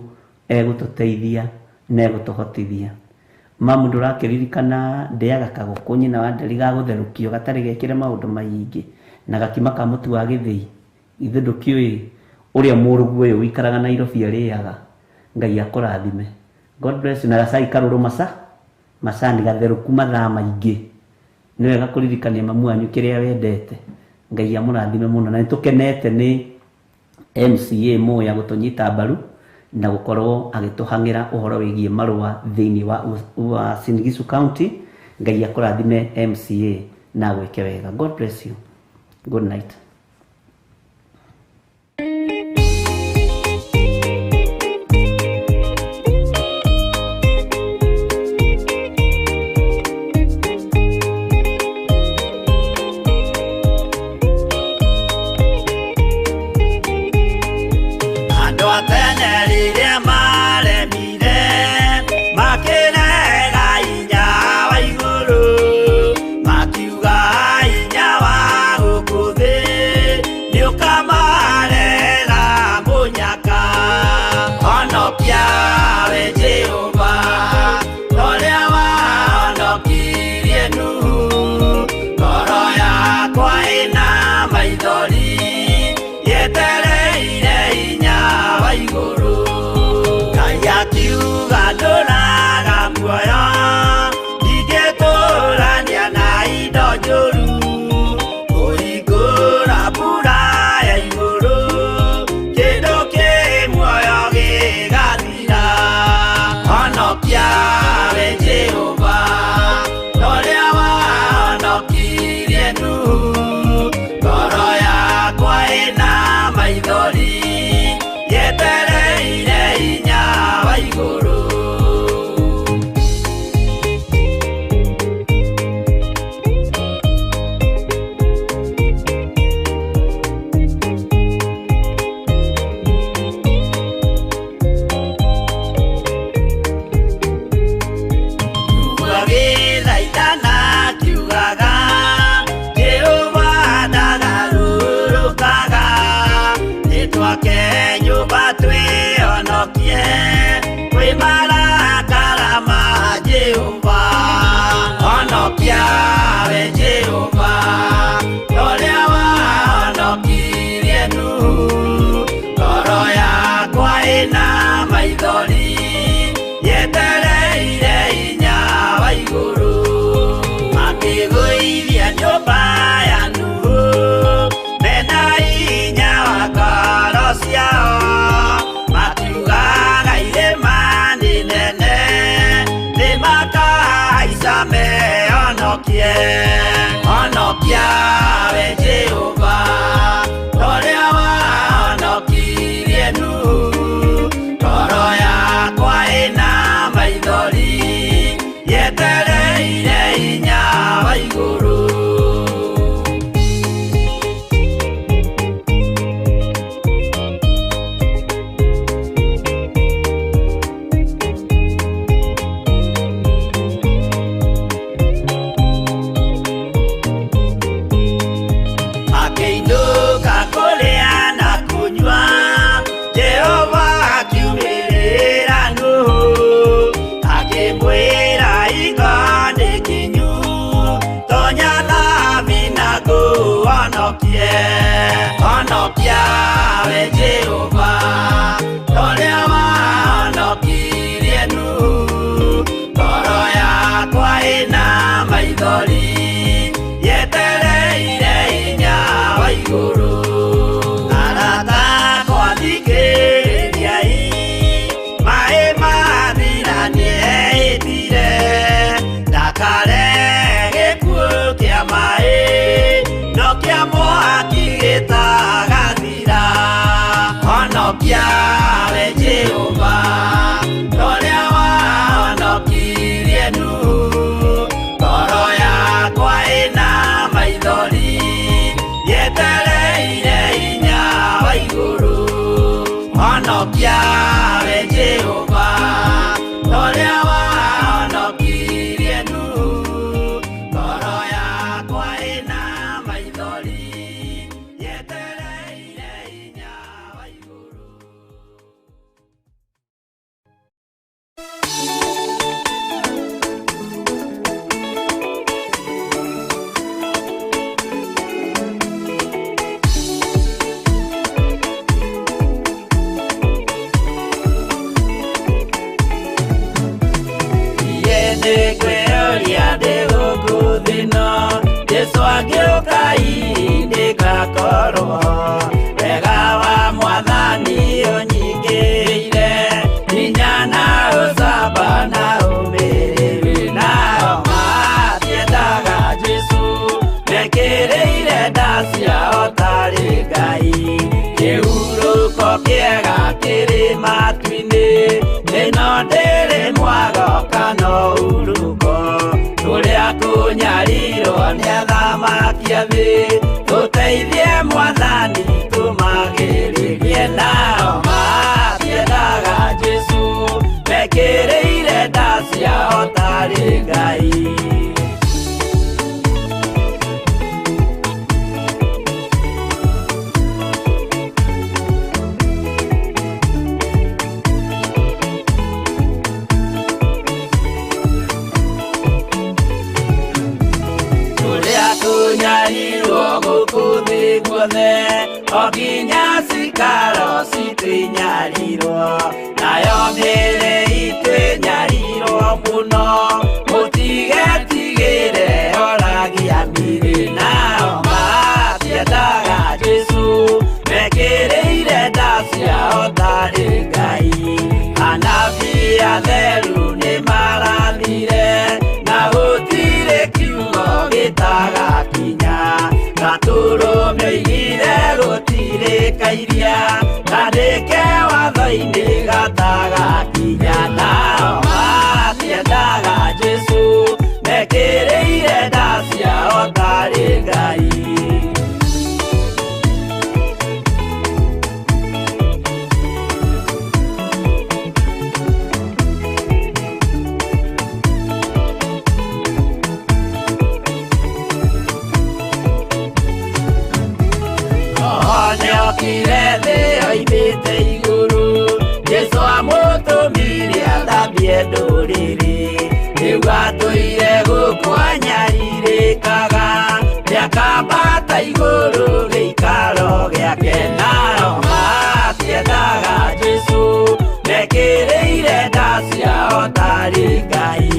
egũtũteithia na egũtũhotithia. Mamu ndũrakĩririkana ndĩaga kagũkũ nyina wa Nderi gagũtherũkio gatarĩ gekĩre maũndũ maingĩ na gakima ka mũtu wa gĩthĩi. Ithe ndũkĩũĩ ũrĩa mũrũgu ũyũ ũikaraga Nairobi arĩaga. Ngai akũrathime. God bless you. Na gacai karũrũ macani gatherũku mathaa maingĩ. Nĩ wega kũririkania mamu wanyu kĩrĩa wendete. Ngai amũrathime mũno. Na nĩtũkenete nĩ MCA Muya gũtũnyita mbaru na gũkorwo agĩtũhang'ĩra ũhoro wĩgiĩ marũa thĩinĩ wa Uasin Gishu County. Ngai akũrathime MCA na agwĩke wega. God bless you. Good night. Andũ a tene rĩrĩa maremire makĩrega hinya wa igũrũ, makiuga hinya wa gũkũ thĩ nĩũkamarega mũnyaka. Honokia we Jehova ũrĩa wahonokirie Nuhu, ngoro yakwa ĩna maithori yetereire hinya wa igũrũ. Ngai akiuga ndũraga muoyo, ndingĩtũrania na indo njũru, kũhingũra mbura ya igũrũ, kĩndũ kĩ muoyo gĩgathira. Honokia we Jehova ũrĩa wahonokirie Nuhu, ngoro yakwa ĩna maithori yetereire hinya wa igũrũ. Agĩthaithana akiugaga, Jehova ndagarũrũkaga, nĩtwake nyũmba twĩhonokie kwĩ marakara ma Jehova. Honokia we Jehova ũrĩa wahonokirie Nuhu, ngoro yakwa ĩna maithori yetereire hinya wa igũrũ. Makĩgũithia nyũmba ya Nuhu mena hinya wa ngoro ciao, makiugaga irĩma nĩ nene nĩmakahaica mehonokie. Honokia we Jehova ũrĩa wahonokirie Nuhu, ngoro yakwa ĩna maithori yetereire hinya wa igũrũ. we Jehova, torĩa wahonokirie Nuhu. Ngoro yakwa ĩna maithori, yetereire hinya wa igũrũ. Arata akwa thikĩrĩriai, maĩ mathira nĩehĩtire, ndakare gĩkuũ kĩa maĩ, no kĩa mwaki gĩtagathira. Honokia we Jehova, torĩa wahonokirie Nuhu. Ngoro yakwa ĩna maithori, yetereire hinya wa igũrũ. Honokia we Jehova, torĩa wahonokirie Nuhu. Ngoro yakwa ĩna maithori, yetereire hinya wa igũrũ. Niĩ nĩngwĩyũria ndĩ gũkũ thĩ ĩno, Jesũ angĩũka hihi ndĩgakorwo. Wega wa Mwathani ũnyingĩrĩire, hinya na ũcamba na ũmĩrĩru. Nao matiendaga Jesũ, mekĩrĩire nda ciao tarĩ Ngai. Kĩhurũko kĩega kĩrĩ matu-inĩ, ĩno ndĩrĩ mwago kana ũhurũko. Kũrĩa kũnyarirwo nĩ athamaki a thĩ, tũteithie Mwathani tũmagĩrĩrie. Nao matiendaga Jesũ, mekĩrĩire nda ciao tarĩ Ngai. Kũrĩa kũnyarirwo gũkũ thĩ guothe, o nginya cikaro citũ inyarirwo, nayo mĩĩrĩ itũ ĩnyarirwo mũno, mũtigetigĩre oragia mĩĩrĩ. Nao matiendaga Jesũ, mekĩrĩire nda ciao tarĩ Ngai. Anabii atheru nĩmarathire, na gũtirĩ kiugo gĩtagakinya. Gatũrũme oigire gũtirĩ kairia, kandĩke watho-inĩ gatagakinya. Nao matiendaga Jesũ, mekĩrĩire nda ciao tarĩ Ngai. Nĩokire thĩ oimĩte igũrũ, Jesũ amũtũmire athambie ndũrĩrĩ. Rĩu atũire gũkũ anyarirĩkaga, nĩakambata igũrũ gĩikaro gĩake. Nao matiendaga Jesũ, mekĩrĩire nda ciao tarĩ Ngai.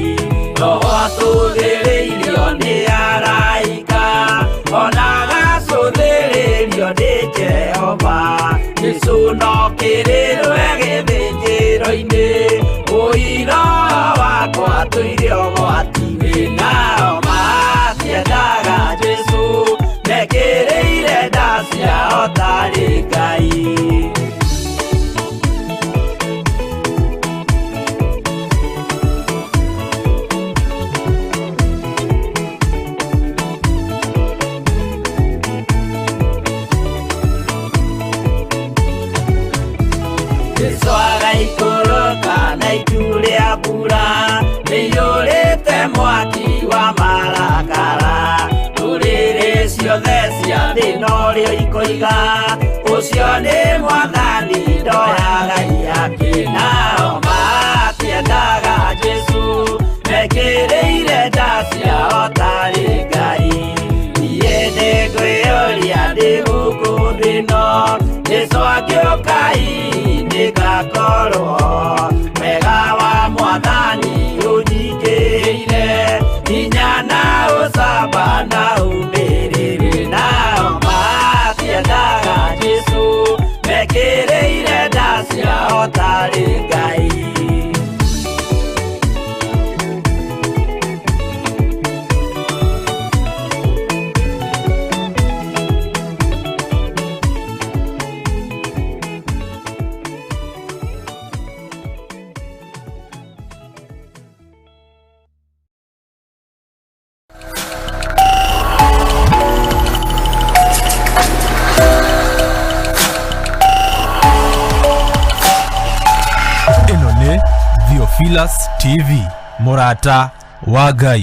Roho atũthĩrĩirio nĩ araika, ona agacũthĩrĩrio nĩ Jehova. Jesũ no kĩrĩrwe gĩthĩnjĩro-inĩ, ũira wakwa tũire ũgwati-inĩ. Nao matiendaga Jesũ, mekĩrĩire nda ciao tarĩ Ngai. Jesũ agaikũrũka na itu rĩa mbura, rĩiyũrĩte mwaki wa marakara. Ndũrĩrĩ ciothe cia thĩ norĩo ikoiga, ũcio nĩ Mwathani ndoyaga ihaki. Nao matiendaga Jesũ, mekĩrĩire nda ciao tarĩ Ngai. Niĩ nĩngwĩyũria ndĩ gũkũ thĩ ĩno, Jesũ Akorwo wega wa mwathani ũnyingĩrĩire, hinya na ũcamba na ũmĩrĩru. Nao matiendaga Jesũ, mekĩrĩire nda ciao tarĩ Ngai. Ĩno nĩ Theophilus TV, mũrata wa Ngai.